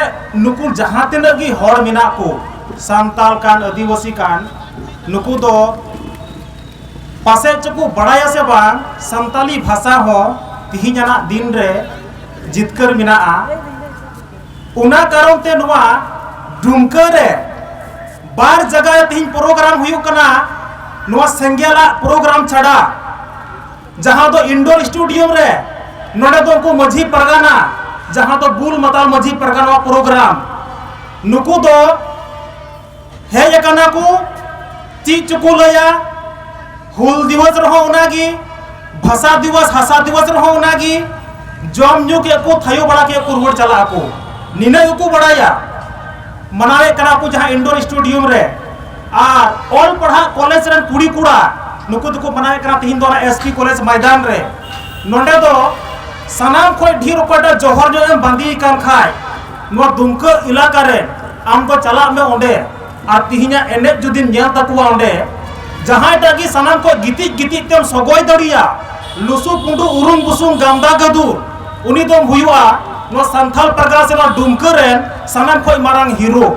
ᱱᱩᱠᱩ ᱡᱟᱦᱟᱸ ᱛᱤᱱᱟᱹᱜ ᱜᱮ ᱦᱚᱲ ᱢᱮᱱᱟᱜ ᱠᱚ, ᱥᱟᱱᱛᱟᱞ ᱠᱟᱱ, ᱟᱹᱫᱤᱵᱟᱹᱥᱤ ᱠᱟᱱ, ᱱᱩᱠᱩ ᱫᱚ ᱯᱟᱥᱮᱡ ᱪᱚᱠᱚ ᱵᱟᱲᱟᱭᱟ ᱥᱮ ᱵᱟᱝ, ᱥᱟᱱᱛᱟᱞᱤ ᱵᱷᱟᱥᱟ ᱦᱚᱸ ᱛᱤᱦᱤᱧ ᱟᱱᱟᱜ ᱫᱤᱱ ᱨᱮ ᱡᱤᱛᱠᱟᱹᱨ ᱢᱮᱱᱟᱜᱼᱟ᱾ ᱚᱱᱟ ᱠᱟᱨᱚᱱ ᱛᱮ ᱱᱚᱣᱟ ᱰᱩᱢᱠᱟᱹ ᱨᱮ ᱵᱟᱨ ᱡᱟᱭᱜᱟ ᱨᱮ ᱛᱤᱦᱤᱧ ᱯᱨᱳᱜᱨᱟᱢ ᱦᱩᱭᱩᱜ ᱠᱟᱱᱟ᱾ ᱱᱚᱣᱟ ᱥᱮᱸᱜᱮᱞᱟᱜ ᱯᱨᱳᱜᱨᱟᱢ ᱪᱷᱟᱰᱟ, ᱡᱟᱦᱟᱸ ᱫᱚ ᱤᱱᱰᱳᱨ ᱥᱴᱮᱰᱤᱭᱟᱢ ᱨᱮ, ᱱᱚᱰᱮ ᱫᱚ ᱩᱱᱠᱩ ᱢᱟᱹᱡᱷᱤ ᱯᱟᱨᱜᱟᱱᱟ, ᱡᱟᱦᱟᱸ ᱫᱚ ᱵᱩᱞ ᱢᱟᱛᱟᱞ ᱢᱟᱹᱡᱷᱤ ᱯᱟᱨᱜᱟᱱᱟᱣᱟᱜ ᱯᱨᱳᱜᱨᱟᱢ, ᱱᱩᱠᱩ ᱫᱚ ᱦᱮᱡ ᱟᱠᱟᱱᱟ ᱠᱚ, ᱪᱮᱫ ᱪᱚᱠᱚ ᱞᱟᱹᱭᱟ, ᱦᱩᱞ ᱫᱤᱵᱚᱥ ᱨᱮᱦᱚᱸ ᱚᱱᱟᱜᱮ, ᱵᱷᱟᱥᱟ ᱫᱤᱵᱚᱥ, ᱦᱟᱥᱟ ᱫᱤᱵᱚᱥ ᱨᱮᱦᱚᱸ ᱚᱱᱟᱜᱮ, ᱡᱚᱢ ᱧᱩ ᱠᱮᱫ ᱠᱚ, ᱛᱷᱟᱭᱚ ᱵᱟᱲᱟ ᱠᱮᱫ ᱠᱚ, ᱨᱩᱣᱟᱹᱲ ᱪᱟᱞᱟᱜ ᱟᱠᱚ᱾ ᱱᱤᱱᱟᱹᱜ ᱜᱮᱠᱚ ᱵᱟᱲᱟᱭᱟ᱾ ᱢᱟᱱᱟᱣᱮᱫ ᱠᱟᱱᱟ ᱠᱚ ᱡᱟᱦᱟᱸ ᱤᱱᱰᱳᱨ ᱥᱴᱮᱰᱤᱭᱟᱢ ᱨᱮ, ᱟᱨ ᱚᱞ ᱯᱟᱲᱦᱟᱜ ᱠᱚᱞᱮᱡᱽ ᱨᱮᱱ ᱠᱩᱲᱤ ᱠᱚᱲᱟ, ᱱᱩᱠᱩ ᱫᱚᱠᱚ ᱢᱟᱱᱟᱣᱮᱫ ᱠᱟᱱᱟ ᱛᱤᱦᱤᱧ ᱫᱚ ᱚᱱᱟ ᱮᱥ ᱯᱤ ᱠᱚᱞᱮᱡᱽ ᱢᱚᱭᱫᱟᱱ ᱨᱮ᱾ ᱱᱚᱰᱮ ᱫᱚ ᱥᱟᱱᱟᱢ ᱠᱷᱚᱱ ᱰᱷᱮᱨ ᱚᱠᱚᱭᱴᱟᱜ ᱡᱚᱦᱚᱨ ᱧᱚᱜ ᱮᱢ ᱵᱟᱸᱫᱮᱭ ᱠᱟᱱ ᱠᱷᱟᱡ, ᱱᱚᱣᱟ ᱫᱩᱢᱠᱟᱹ ᱮᱞᱟᱠᱟ ᱨᱮ ᱟᱢ ᱫᱚ ᱪᱟᱞᱟᱜ ᱢᱮ ᱚᱸᱰᱮ, ᱟᱨ ᱛᱤᱦᱤᱧᱟᱜ ᱮᱱᱮᱡ ᱡᱩᱫᱤᱢ ᱧᱮᱞ ᱛᱟᱠᱚᱣᱟ ᱚᱸᱰᱮ, ᱡᱟᱦᱟᱸᱭᱴᱟᱜ ᱜᱮ ᱥᱟᱱᱟᱢ ᱠᱷᱚᱱ ᱜᱤᱛᱤᱡ ᱜᱤᱛᱤᱡ ᱛᱮᱢ ᱥᱚᱜᱚᱭ ᱫᱟᱲᱮᱭᱟᱜ, ᱞᱩᱥᱩ ᱯᱩᱸᱰᱩ ᱩᱨᱩᱢ ᱵᱩᱥᱩᱢ ᱜᱟᱢᱫᱟ ᱜᱟᱹᱫᱩᱨ, ᱩᱱᱤ ᱫᱚᱢ ᱦᱩᱭᱩᱜᱼᱟ ᱱᱚᱣᱟ ᱥᱟᱱᱛᱷᱟᱞ ᱯᱟᱨᱜᱟᱱᱟ ᱥᱮ ᱱᱚᱣᱟ ᱰᱩᱢᱠᱟᱹ ᱨᱮᱱ ᱥᱟᱱᱟᱢ ᱠᱷᱚᱱ ᱢᱟᱨᱟᱝ ᱦᱤᱨᱳ᱾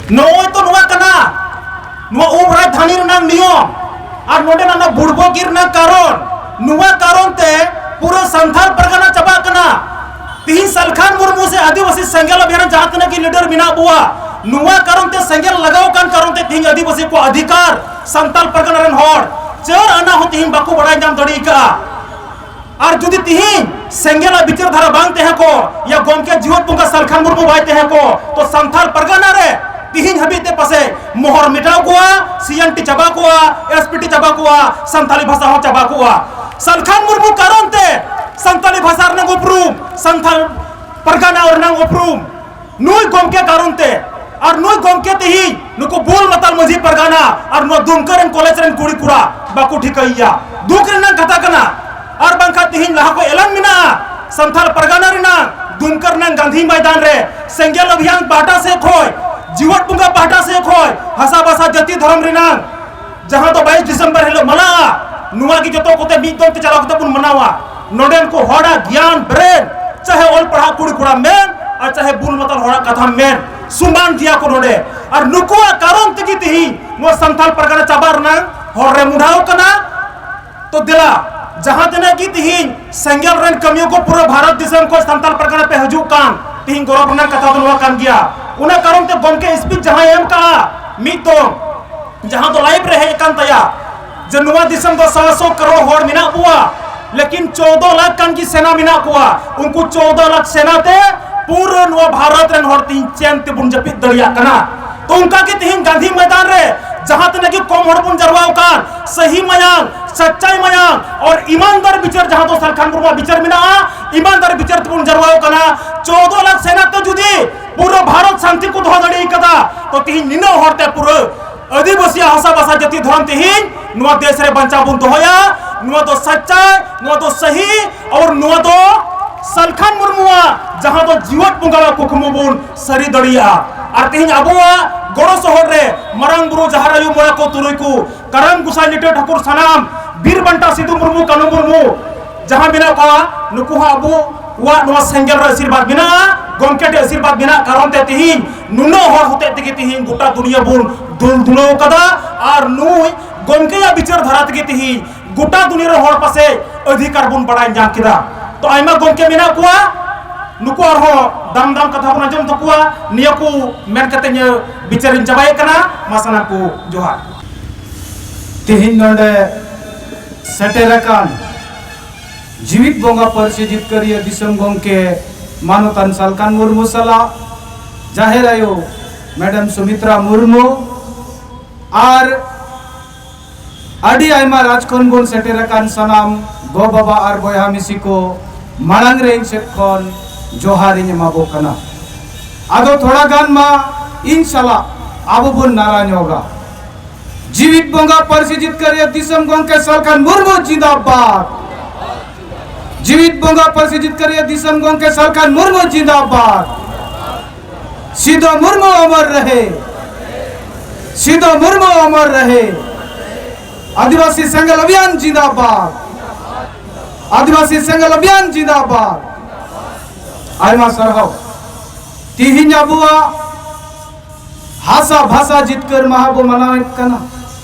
ᱱᱚᱜᱼᱚᱭ ᱛᱚ ᱱᱚᱣᱟ ᱠᱟᱱᱟ, ᱱᱚᱣᱟ ᱩᱯ ᱨᱟᱡᱽᱫᱷᱟᱱᱤ ᱨᱮᱱᱟᱜ ᱱᱤᱭᱚᱢ, ᱟᱨ ᱱᱚᱰᱮᱱᱟᱜ ᱱᱚᱣᱟ ᱵᱩᱲᱵᱚᱜᱤ ᱨᱮᱱᱟᱜ ᱠᱟᱨᱚᱱ, ᱱᱚᱣᱟ ᱠᱟᱨᱚᱱ ᱛᱮ ᱯᱩᱨᱟᱹ ᱥᱟᱱᱛᱷᱟᱞ ᱯᱟᱨᱜᱟᱱᱟ ᱪᱟᱵᱟᱜ ᱠᱟᱱᱟ᱾ ᱛᱤᱦᱤᱧ ᱥᱟᱞᱠᱷᱟᱱ ᱢᱩᱨᱢᱩ ᱥᱮ ᱟᱹᱫᱤᱵᱟᱹᱥᱤ ᱥᱮᱸᱜᱮᱞ ᱚᱵᱷᱤᱭᱟᱱ ᱡᱟᱦᱟᱸ ᱛᱤᱱᱟᱹᱜ ᱜᱮ ᱞᱤᱰᱟᱨ ᱢᱮᱱᱟᱜ ᱵᱚᱣᱟ, ᱱᱚᱣᱟ ᱠᱟᱨᱚᱱ ᱛᱮ ᱥᱮᱸᱜᱮᱞ ᱞᱟᱜᱟᱣ ᱟᱠᱟᱱ ᱠᱟᱨᱚᱱ ᱛᱮ ᱛᱤᱦᱤᱧ ᱟᱹᱫᱤᱵᱟᱹᱥᱤ ᱠᱚ ᱚᱫᱷᱤᱠᱟᱨ, ᱥᱟᱱᱛᱟᱞ ᱯᱟᱨᱜᱟᱱᱟ ᱨᱮᱱ ᱦᱚᱲ ᱪᱟᱹᱨ ᱟᱱᱟ ᱦᱚᱸ ᱛᱤᱦᱤᱧ ᱵᱟᱠᱚ ᱵᱟᱲᱟᱭ ᱧᱟᱢ ᱫᱟᱲᱮ ᱟᱠᱟᱫᱼᱟ᱾ ᱟᱨ ᱡᱩᱫᱤ ᱛᱤᱦᱤᱧ ᱥᱮᱸᱜᱮᱞᱟᱜ ᱵᱤᱪᱟᱹᱨ ᱫᱷᱟᱨᱟ ᱵᱟᱝ ᱛᱟᱦᱮᱸ ᱠᱚᱜ, ᱭᱟ ᱜᱚᱢᱠᱮ ᱡᱤᱣᱮᱫ ᱵᱚᱸᱜᱟ ᱥᱟᱞᱠᱷᱟᱱ ᱢᱩᱨᱢᱩ ᱵᱟᱭ ᱛᱟᱦᱮᱸ ᱠᱚᱜ, ᱛᱚ ᱥᱟᱱᱛᱷᱟᱞ ᱯᱟᱨᱜᱟᱱᱟ ᱨᱮ ᱛᱤᱦᱤᱧ ᱦᱟᱹᱵᱤᱡ ᱛᱮ ᱯᱟᱥᱮᱡ ᱢᱚᱦᱚᱨ ᱢᱮᱴᱟᱣ ᱠᱚᱜᱼᱟ, ᱥᱤ ᱮᱱ ᱴᱤ ᱪᱟᱵᱟ ᱠᱚᱜᱼᱟ, ᱮᱥ ᱯᱤ ᱴᱤ ᱪᱟᱵᱟ ᱠᱚᱜᱼᱟ, ᱥᱟᱱᱛᱷᱟᱞᱤ ᱵᱷᱟᱥᱟ ᱦᱚᱸ ᱪᱟᱵᱟ ᱠᱚᱜᱼᱟ᱾ ᱥᱟᱞᱠᱷᱟᱱ ᱢᱩᱨᱢᱩ ᱠᱟᱨᱚᱱ ᱛᱮ ᱥᱟᱱᱛᱟᱲᱤ ᱵᱷᱟᱥᱟ ᱨᱮᱱᱟᱜ ᱩᱯᱨᱩᱢ, ᱥᱟᱱᱛᱟᱲ ᱯᱟᱨᱜᱟᱱᱟ ᱨᱮᱱᱟᱜ ᱩᱯᱨᱩᱢ, ᱱᱩᱭ ᱜᱚᱢᱠᱮ ᱠᱟᱨᱚᱱ ᱛᱮ, ᱟᱨ ᱱᱩᱭ ᱜᱚᱢᱠᱮ ᱛᱮᱦᱮᱧ ᱱᱩᱠᱩ ᱵᱩᱞ ᱢᱟᱛᱟᱞ ᱢᱟᱹᱡᱷᱤ ᱯᱟᱨᱜᱟᱱᱟ ᱟᱨ ᱱᱚᱣᱟ ᱫᱩᱢᱠᱟᱹ ᱨᱮᱱ ᱠᱚᱞᱮᱡᱽ ᱨᱮᱱ ᱠᱩᱲᱤ ᱠᱚᱲᱟ ᱵᱟᱠᱚ ᱴᱷᱤᱠᱟᱹᱭᱮᱭᱟ᱾ ᱫᱩᱠ ᱨᱮᱱᱟᱜ ᱠᱟᱛᱷᱟ ᱠᱟᱱᱟ᱾ ᱟᱨ ᱵᱟᱝᱠᱷᱟᱱ ᱛᱮᱦᱮᱧ ᱞᱟᱦᱟ ᱠᱷᱚᱱ ᱮᱞᱟᱱ ᱢᱮᱱᱟᱜᱼᱟ, ᱥᱟᱱᱛᱟᱲ ᱯᱟᱨᱜᱟᱱᱟ ᱨᱮᱱᱟᱜ ᱫᱩᱢᱠᱟᱹ ᱨᱮᱱᱟᱜ ᱜᱟᱱᱫᱷᱤ ᱢᱚᱭᱫᱟᱱ ᱨᱮ ᱥᱮᱸᱜᱮᱞ ᱚᱵᱷᱤᱭᱟᱱ ᱯᱟᱦᱴᱟ ᱥᱮᱫ ᱠᱷᱚᱱ, ᱡᱤᱣᱮᱫ ᱵᱚᱸᱜᱟ ᱯᱟᱦᱴᱟ ᱥᱮᱫ ᱠᱷᱚᱱ, ᱦᱟᱥᱟ ᱵᱷᱟᱥᱟ ᱡᱟᱹᱛᱤ ᱫᱷᱚᱨᱚᱢ ᱨᱮᱱᱟᱜ ᱡᱟᱦᱟᱸ ᱫᱚ ᱵᱟᱭᱤᱥ ᱰᱤᱥᱮᱢᱵᱚᱨ ᱦᱤᱞᱳᱜ ᱢᱟᱱᱟᱜᱼᱟ, ᱱᱚᱣᱟ ᱜᱮ ᱡᱚᱛᱚ ᱠᱚᱛᱮ ᱢᱤᱫ ᱫᱚᱢ ᱛᱮ ᱪᱟᱞᱟᱣ ᱠᱟᱛᱮ ᱵᱚᱱ ᱢᱟᱱᱟᱣᱟ᱾ ᱱᱚᱰᱮᱱ ᱠᱚ ᱦᱚᱲᱟᱜ ᱜᱮᱭᱟᱱ ᱵᱨᱮᱱ, ᱪᱟᱦᱮ ᱚᱞ ᱯᱟᱲᱦᱟᱜ ᱠᱩᱲᱤ ᱠᱚᱲᱟ ᱢᱮᱱ ᱟᱨ ᱪᱟᱦᱮ ᱵᱩᱞ ᱢᱟᱛᱟᱞ ᱦᱚᱲᱟᱜ ᱠᱟᱛᱷᱟ ᱢᱮᱱ, ᱥᱚᱢᱟᱱ ᱜᱮᱭᱟ ᱠᱚ ᱱᱚᱰᱮ᱾ ᱟᱨ ᱱᱩᱠᱩᱣᱟᱜ ᱠᱟᱨᱚᱱ ᱛᱮᱜᱮ ᱛᱮᱦᱮᱧ ᱱᱚᱣᱟ ᱥᱟᱱᱛᱟᱲ ᱯᱟᱨᱜᱟᱱᱟ ᱪᱟᱵᱟᱜ ᱨᱮᱱᱟᱜ ᱦᱚᱨ ᱨᱮ ᱢᱩᱰᱷᱟᱣ ᱠᱟᱱᱟ᱾ ᱛᱚ ᱫᱮᱞᱟ, ᱡᱟᱦᱟᱸ ᱛᱤᱱᱟᱹᱜ ᱜᱮ ᱛᱮᱦᱮᱧ ᱥᱮᱸᱜᱮᱞ ᱨᱮᱱ ᱠᱟᱹᱢᱤᱭᱟᱹ ᱠᱚ ᱯᱩᱨᱟᱹ ᱵᱷᱟᱨᱚᱛ ᱫᱤᱥᱚᱢ ᱠᱷᱚᱱ ᱥᱟᱱᱛᱟᱲ ᱯᱟᱨᱜᱟᱱᱟ ᱯᱮ ᱦᱤᱡᱩᱜ ᱠᱟᱱ, ᱛᱮᱦᱮᱧ ᱜᱚᱨᱚᱵ ᱨᱮᱱᱟᱜ ᱠᱟᱛᱷᱟ ᱫᱚ ᱱᱚᱣᱟ ᱠᱟᱱ ᱜᱮᱭᱟ᱾ ᱚᱱᱟ ᱠᱟᱨᱚᱱ ᱛᱮ ᱜᱚᱢᱠᱮ ᱥᱯᱤᱪ ᱡᱟᱦᱟᱸᱭ ᱮᱢ ᱠᱟᱜᱼᱟ, ᱢᱤᱫ ᱫᱚ ᱡᱟᱦᱟᱸ ᱫᱚ ᱞᱟᱭᱤᱵᱷ ᱨᱮ ᱦᱮᱡ ᱟᱠᱟᱱ ᱛᱟᱭᱟ, ᱡᱮ ᱱᱚᱣᱟ ᱫᱤᱥᱚᱢ ᱫᱚ ᱥᱟᱣ ᱥᱚ ᱠᱟᱨᱳᱲ ᱦᱚᱲ ᱢᱮᱱᱟᱜ ᱵᱚᱣᱟ, ᱞᱮᱠᱤᱱ ᱪᱳᱫᱚ ᱞᱟᱠᱷ ᱜᱟᱱ ᱜᱮ ᱥᱮᱱᱟ ᱢᱮᱱᱟᱜ ᱠᱚᱣᱟ᱾ ᱩᱱᱠᱩ ᱪᱳᱫᱚ ᱞᱟᱠᱷ ᱥᱮᱱᱟ ᱛᱮ ᱯᱩᱨᱟᱹ ᱱᱚᱣᱟ ᱵᱷᱟᱨᱚᱛ ᱨᱮᱱ ᱦᱚᱲ ᱛᱮᱦᱮᱧ ᱪᱮᱱ ᱛᱮᱵᱚᱱ ᱡᱟᱹᱯᱤᱫ ᱫᱟᱲᱮᱭᱟᱜ ᱠᱟᱱᱟ᱾ ᱛᱚ ᱚᱱᱠᱟ ᱜᱮ ᱛᱮᱦᱮᱧ ᱜᱟᱱᱫᱷᱤ ᱢᱚᱭᱫᱟᱱ ᱨᱮ ᱡᱟᱦᱟᱸ ᱛᱤᱱᱟᱹᱜ ᱜᱮ ᱠᱚᱢ ᱦᱚᱲ ᱵᱚᱱ ᱡᱟᱨᱣᱟ ᱟᱠᱟᱱ, ᱥᱟᱹᱦᱤ ᱢᱟᱭᱟᱝ, ᱥᱟᱪᱪᱟᱭ ᱢᱟᱭᱟᱝ ᱟᱨ ᱤᱢᱟᱱᱫᱟᱨ ᱵᱤᱪᱟᱹᱨ, ᱡᱟᱦᱟᱸ ᱫᱚ ᱥᱟᱞᱠᱷᱟᱱ ᱢᱩᱨᱢᱩᱣᱟᱜ ᱵᱤᱪᱟᱹᱨ ᱢᱮᱱᱟᱜᱼᱟ, ᱤᱢᱟᱱᱫᱟᱨ ᱵᱤᱪᱟᱹᱨ ᱛᱮᱵᱚᱱ ᱡᱟᱨᱣᱟ ᱟᱠᱟᱱᱟ᱾ ᱪᱳᱫᱚ ᱞᱟᱠᱷ ᱥᱮᱱᱟ ᱛᱮ ᱡᱩᱫᱤ ᱯᱩᱨᱟᱹ ᱵᱷᱟᱨᱚᱛ ᱥᱟᱱᱛᱤ ᱠᱚ ᱫᱚᱦᱚ ᱫᱟᱲᱮ ᱠᱟᱫᱟ, ᱛᱚ ᱛᱮᱦᱮᱧ ᱱᱤᱱᱟᱹᱜ ᱦᱚᱲ ᱛᱮ ᱯᱩᱨᱟᱹ ᱟᱹᱫᱤᱵᱟᱹᱥᱤᱭᱟᱜ ᱦᱟᱥᱟ ᱵᱷᱟᱥᱟ ᱡᱟᱹᱛᱤ ᱫᱷᱚᱨᱚᱢ ᱛᱮᱦᱮᱧ ᱱᱚᱣᱟ ᱫᱮᱥ ᱨᱮ ᱵᱟᱧᱪᱟᱣ ᱵᱚᱱ ᱫᱚᱦᱚᱭᱟ᱾ ᱱᱚᱣᱟ ᱫᱚ ᱥᱟᱪᱪᱟᱭ, ᱱᱚᱣᱟ ᱫᱚ ᱥᱟᱹᱦᱤ, ᱟᱨ ᱱᱚᱣᱟ ᱫᱚ ᱥᱟᱞᱠᱷᱟᱱ ᱢᱩᱨᱢᱩᱣᱟᱜ ᱡᱟᱦᱟᱸ ᱫᱚ ᱡᱤᱣᱮᱫ ᱵᱚᱸᱜᱟᱣᱟᱜ ᱠᱩᱠᱢᱩ ᱵᱚᱱ ᱥᱟᱹᱨᱤ ᱫᱟᱲᱮᱭᱟᱜᱼᱟ᱾ ᱟᱨ ᱛᱮᱦᱮᱧ ᱟᱵᱚᱣᱟᱜ ᱜᱚᱲᱚ ᱥᱚᱦᱚᱫ ᱨᱮ ᱢᱟᱨᱟᱝ ᱵᱩᱨᱩ, ᱡᱟᱦᱮᱨ ᱟᱭᱳ, ᱢᱚᱬᱮ ᱠᱚ, ᱛᱩᱨᱩᱭ ᱠᱚ, ᱠᱟᱨᱟᱢ ᱜᱚᱸᱥᱟᱭ, ᱞᱤᱴᱟᱹ ᱴᱷᱟᱹᱠᱩᱨ, ᱥᱟᱱᱟᱢ ᱵᱤᱨ ᱵᱟᱱᱴᱟ ᱥᱤᱫᱩ ᱢᱩᱨᱢᱩ, ᱠᱟᱹᱱᱩ ᱢᱩᱨᱢᱩ, ᱡᱟᱦᱟᱸ ᱢᱮᱱᱟᱜ ᱠᱚᱣᱟ, ᱱᱩᱠᱩ ᱦᱚᱸ ᱟᱵᱚᱣᱟᱜ ᱱᱚᱣᱟ ᱥᱮᱸᱜᱮᱞ ᱨᱮ ᱟᱥᱤᱨᱵᱟᱫᱽ ᱢᱮᱱᱟᱜᱼᱟ, ᱜᱚᱢᱠᱮ ᱴᱷᱮᱱ ᱟᱥᱤᱨᱵᱟᱫᱽ ᱢᱮᱱᱟᱜ ᱠᱟᱨᱚᱱ ᱛᱮ ᱛᱮᱦᱮᱧ ᱱᱩᱱᱟᱹᱜ ᱦᱚᱲ ᱦᱚᱛᱮᱡ ᱛᱮᱜᱮ ᱛᱮᱦᱮᱧ ᱜᱚᱴᱟ ᱫᱩᱱᱤᱭᱟᱹ ᱵᱚᱱ ᱫᱩᱞ ᱫᱩᱞᱟᱹᱣ ᱠᱟᱫᱟ᱾ ᱟᱨ ᱱᱩᱭ ᱜᱚᱢᱠᱮᱭᱟᱜ ᱵᱤᱪᱟᱹᱨ ᱫᱷᱟᱨᱟ ᱛᱮᱜᱮ ᱛᱮᱦᱮᱧ ᱜᱚᱴᱟ ᱫᱩᱱᱤᱭᱟᱹ ᱨᱮ ᱦᱚᱲ ᱯᱟᱥᱮ ᱚᱫᱷᱤᱠᱟᱨ ᱵᱚᱱ ᱵᱟᱲᱟᱭ ᱧᱟᱢ ᱠᱮᱫᱟ᱾ ᱛᱚ ᱟᱭᱢᱟ ᱜᱚᱢᱠᱮ ᱢᱮᱱᱟᱜ ᱠᱚᱣᱟ, ᱱᱩᱠᱩ ᱟᱨᱦᱚᱸ ᱫᱟᱢ ᱫᱟᱢ ᱠᱟᱛᱷᱟ ᱵᱚᱱ ᱟᱸᱡᱚᱢ ᱛᱟᱠᱚᱣᱟ᱾ ᱱᱤᱭᱟᱹ ᱠᱚ ᱢᱮᱱ ᱠᱟᱛᱮ ᱤᱧᱟᱹᱜ ᱵᱤᱪᱟᱹᱨᱤᱧ ᱪᱟᱵᱟᱭᱮᱫ ᱠᱟᱱᱟ᱾ ᱢᱟ ᱥᱟᱱᱟᱢ ᱠᱚ ᱡᱚᱦᱟᱨ᱾ ᱛᱮᱦᱮᱧ ᱱᱚᱰᱮ ᱥᱮᱴᱮᱨ ᱟᱠᱟᱱ ᱡᱤᱣᱤᱫ ᱵᱚᱸᱜᱟ ᱯᱟᱹᱨᱥᱤ ᱡᱤᱛᱠᱟᱹᱨᱤᱭᱟᱹ ᱫᱤᱥᱚᱢ ᱜᱚᱢᱠᱮ ᱢᱟᱱᱚᱛᱟᱱ ᱥᱟᱞᱠᱷᱟᱱ ᱢᱩᱨᱢᱩ ᱥᱟᱞᱟᱜ ᱡᱟᱦᱮᱨ ᱟᱭᱳ ᱢᱮᱰᱟᱢ ᱥᱩᱢᱤᱛᱨᱟ ᱢᱩᱨᱢᱩ ᱟᱨ ᱟᱹᱰᱤ ᱟᱭᱢᱟ ᱨᱟᱡᱽ ᱠᱷᱚᱱ ᱵᱚᱱ ᱥᱮᱴᱮᱨ ᱟᱠᱟᱱ ᱥᱟᱱᱟᱢ ᱜᱚ ᱵᱟᱵᱟ ᱟᱨ ᱵᱚᱭᱦᱟ ᱢᱤᱥᱤ ᱠᱚ ᱢᱟᱲᱟᱝ ᱨᱮ ᱤᱧ ᱥᱮᱫ ᱠᱷᱚᱱ ᱡᱚᱦᱟᱨ ᱤᱧ ᱮᱢᱟ ᱵᱚ ᱠᱟᱱᱟ᱾ ᱟᱫᱚ ᱛᱷᱚᱲᱟ ᱜᱟᱱ ᱢᱟ ᱤᱧ ᱥᱟᱞᱟᱜ ᱟᱵᱚ ᱵᱚᱱ ᱱᱟᱨᱟ ᱧᱚᱜᱟ᱾ ᱡᱤᱣᱤᱫ ᱵᱚᱸᱜᱟ ᱯᱟᱹᱨᱥᱤ ᱡᱤᱛᱠᱟᱹᱨᱤᱭᱟᱹ ᱫᱤᱥᱚᱢ ᱜᱚᱢᱠᱮ ᱥᱟᱞᱠᱷᱟᱱ ᱢᱩᱨᱢᱩ ᱡᱤᱱᱫᱟᱵᱟᱫ᱾ ᱡᱤᱣᱤᱫ ᱵᱚᱸᱜᱟ ᱯᱟᱹᱨᱥᱤ ᱡᱤᱛᱠᱟᱹᱨᱤᱭᱟᱹ ᱫᱤᱥᱚᱢ ᱜᱚᱢᱠᱮ ᱥᱟᱞᱠᱷᱟᱱ ᱢᱩᱨᱢᱩ ᱡᱤᱱᱫᱟᱵᱟᱫ᱾ ᱥᱤᱫᱚ ᱢᱩᱨᱢᱩ ᱚᱢᱚᱨ ᱨᱮᱦᱮ᱾ ᱥᱤᱫᱚ ᱢᱩᱨᱢᱩ ᱚᱢᱚᱨ ᱨᱮᱦᱮ᱾ ᱟᱹᱫᱤᱵᱟᱹᱥᱤ ᱥᱮᱸᱜᱮᱞ ᱚᱵᱷᱤᱭᱟᱱ ᱡᱤᱱᱫᱟᱵᱟᱫ᱾ ᱟᱹᱫᱤᱵᱟᱹᱥᱤ ᱥᱮᱸᱜᱮᱞ ᱚᱵᱷᱤᱭᱟᱱ ᱡᱤᱱᱫᱟᱵᱟᱫ᱾ ᱟᱭᱢᱟ ᱥᱟᱨᱦᱟᱣ᱾ ᱛᱤᱦᱤᱧ ᱟᱵᱚᱣᱟᱜ ᱦᱟᱥᱟ ᱵᱷᱟᱥᱟ ᱡᱤᱛᱠᱟᱹᱨ ᱢᱟᱦᱟ ᱵᱚ ᱢᱟᱱᱟᱣᱮᱫ ᱠᱟᱱᱟ᱾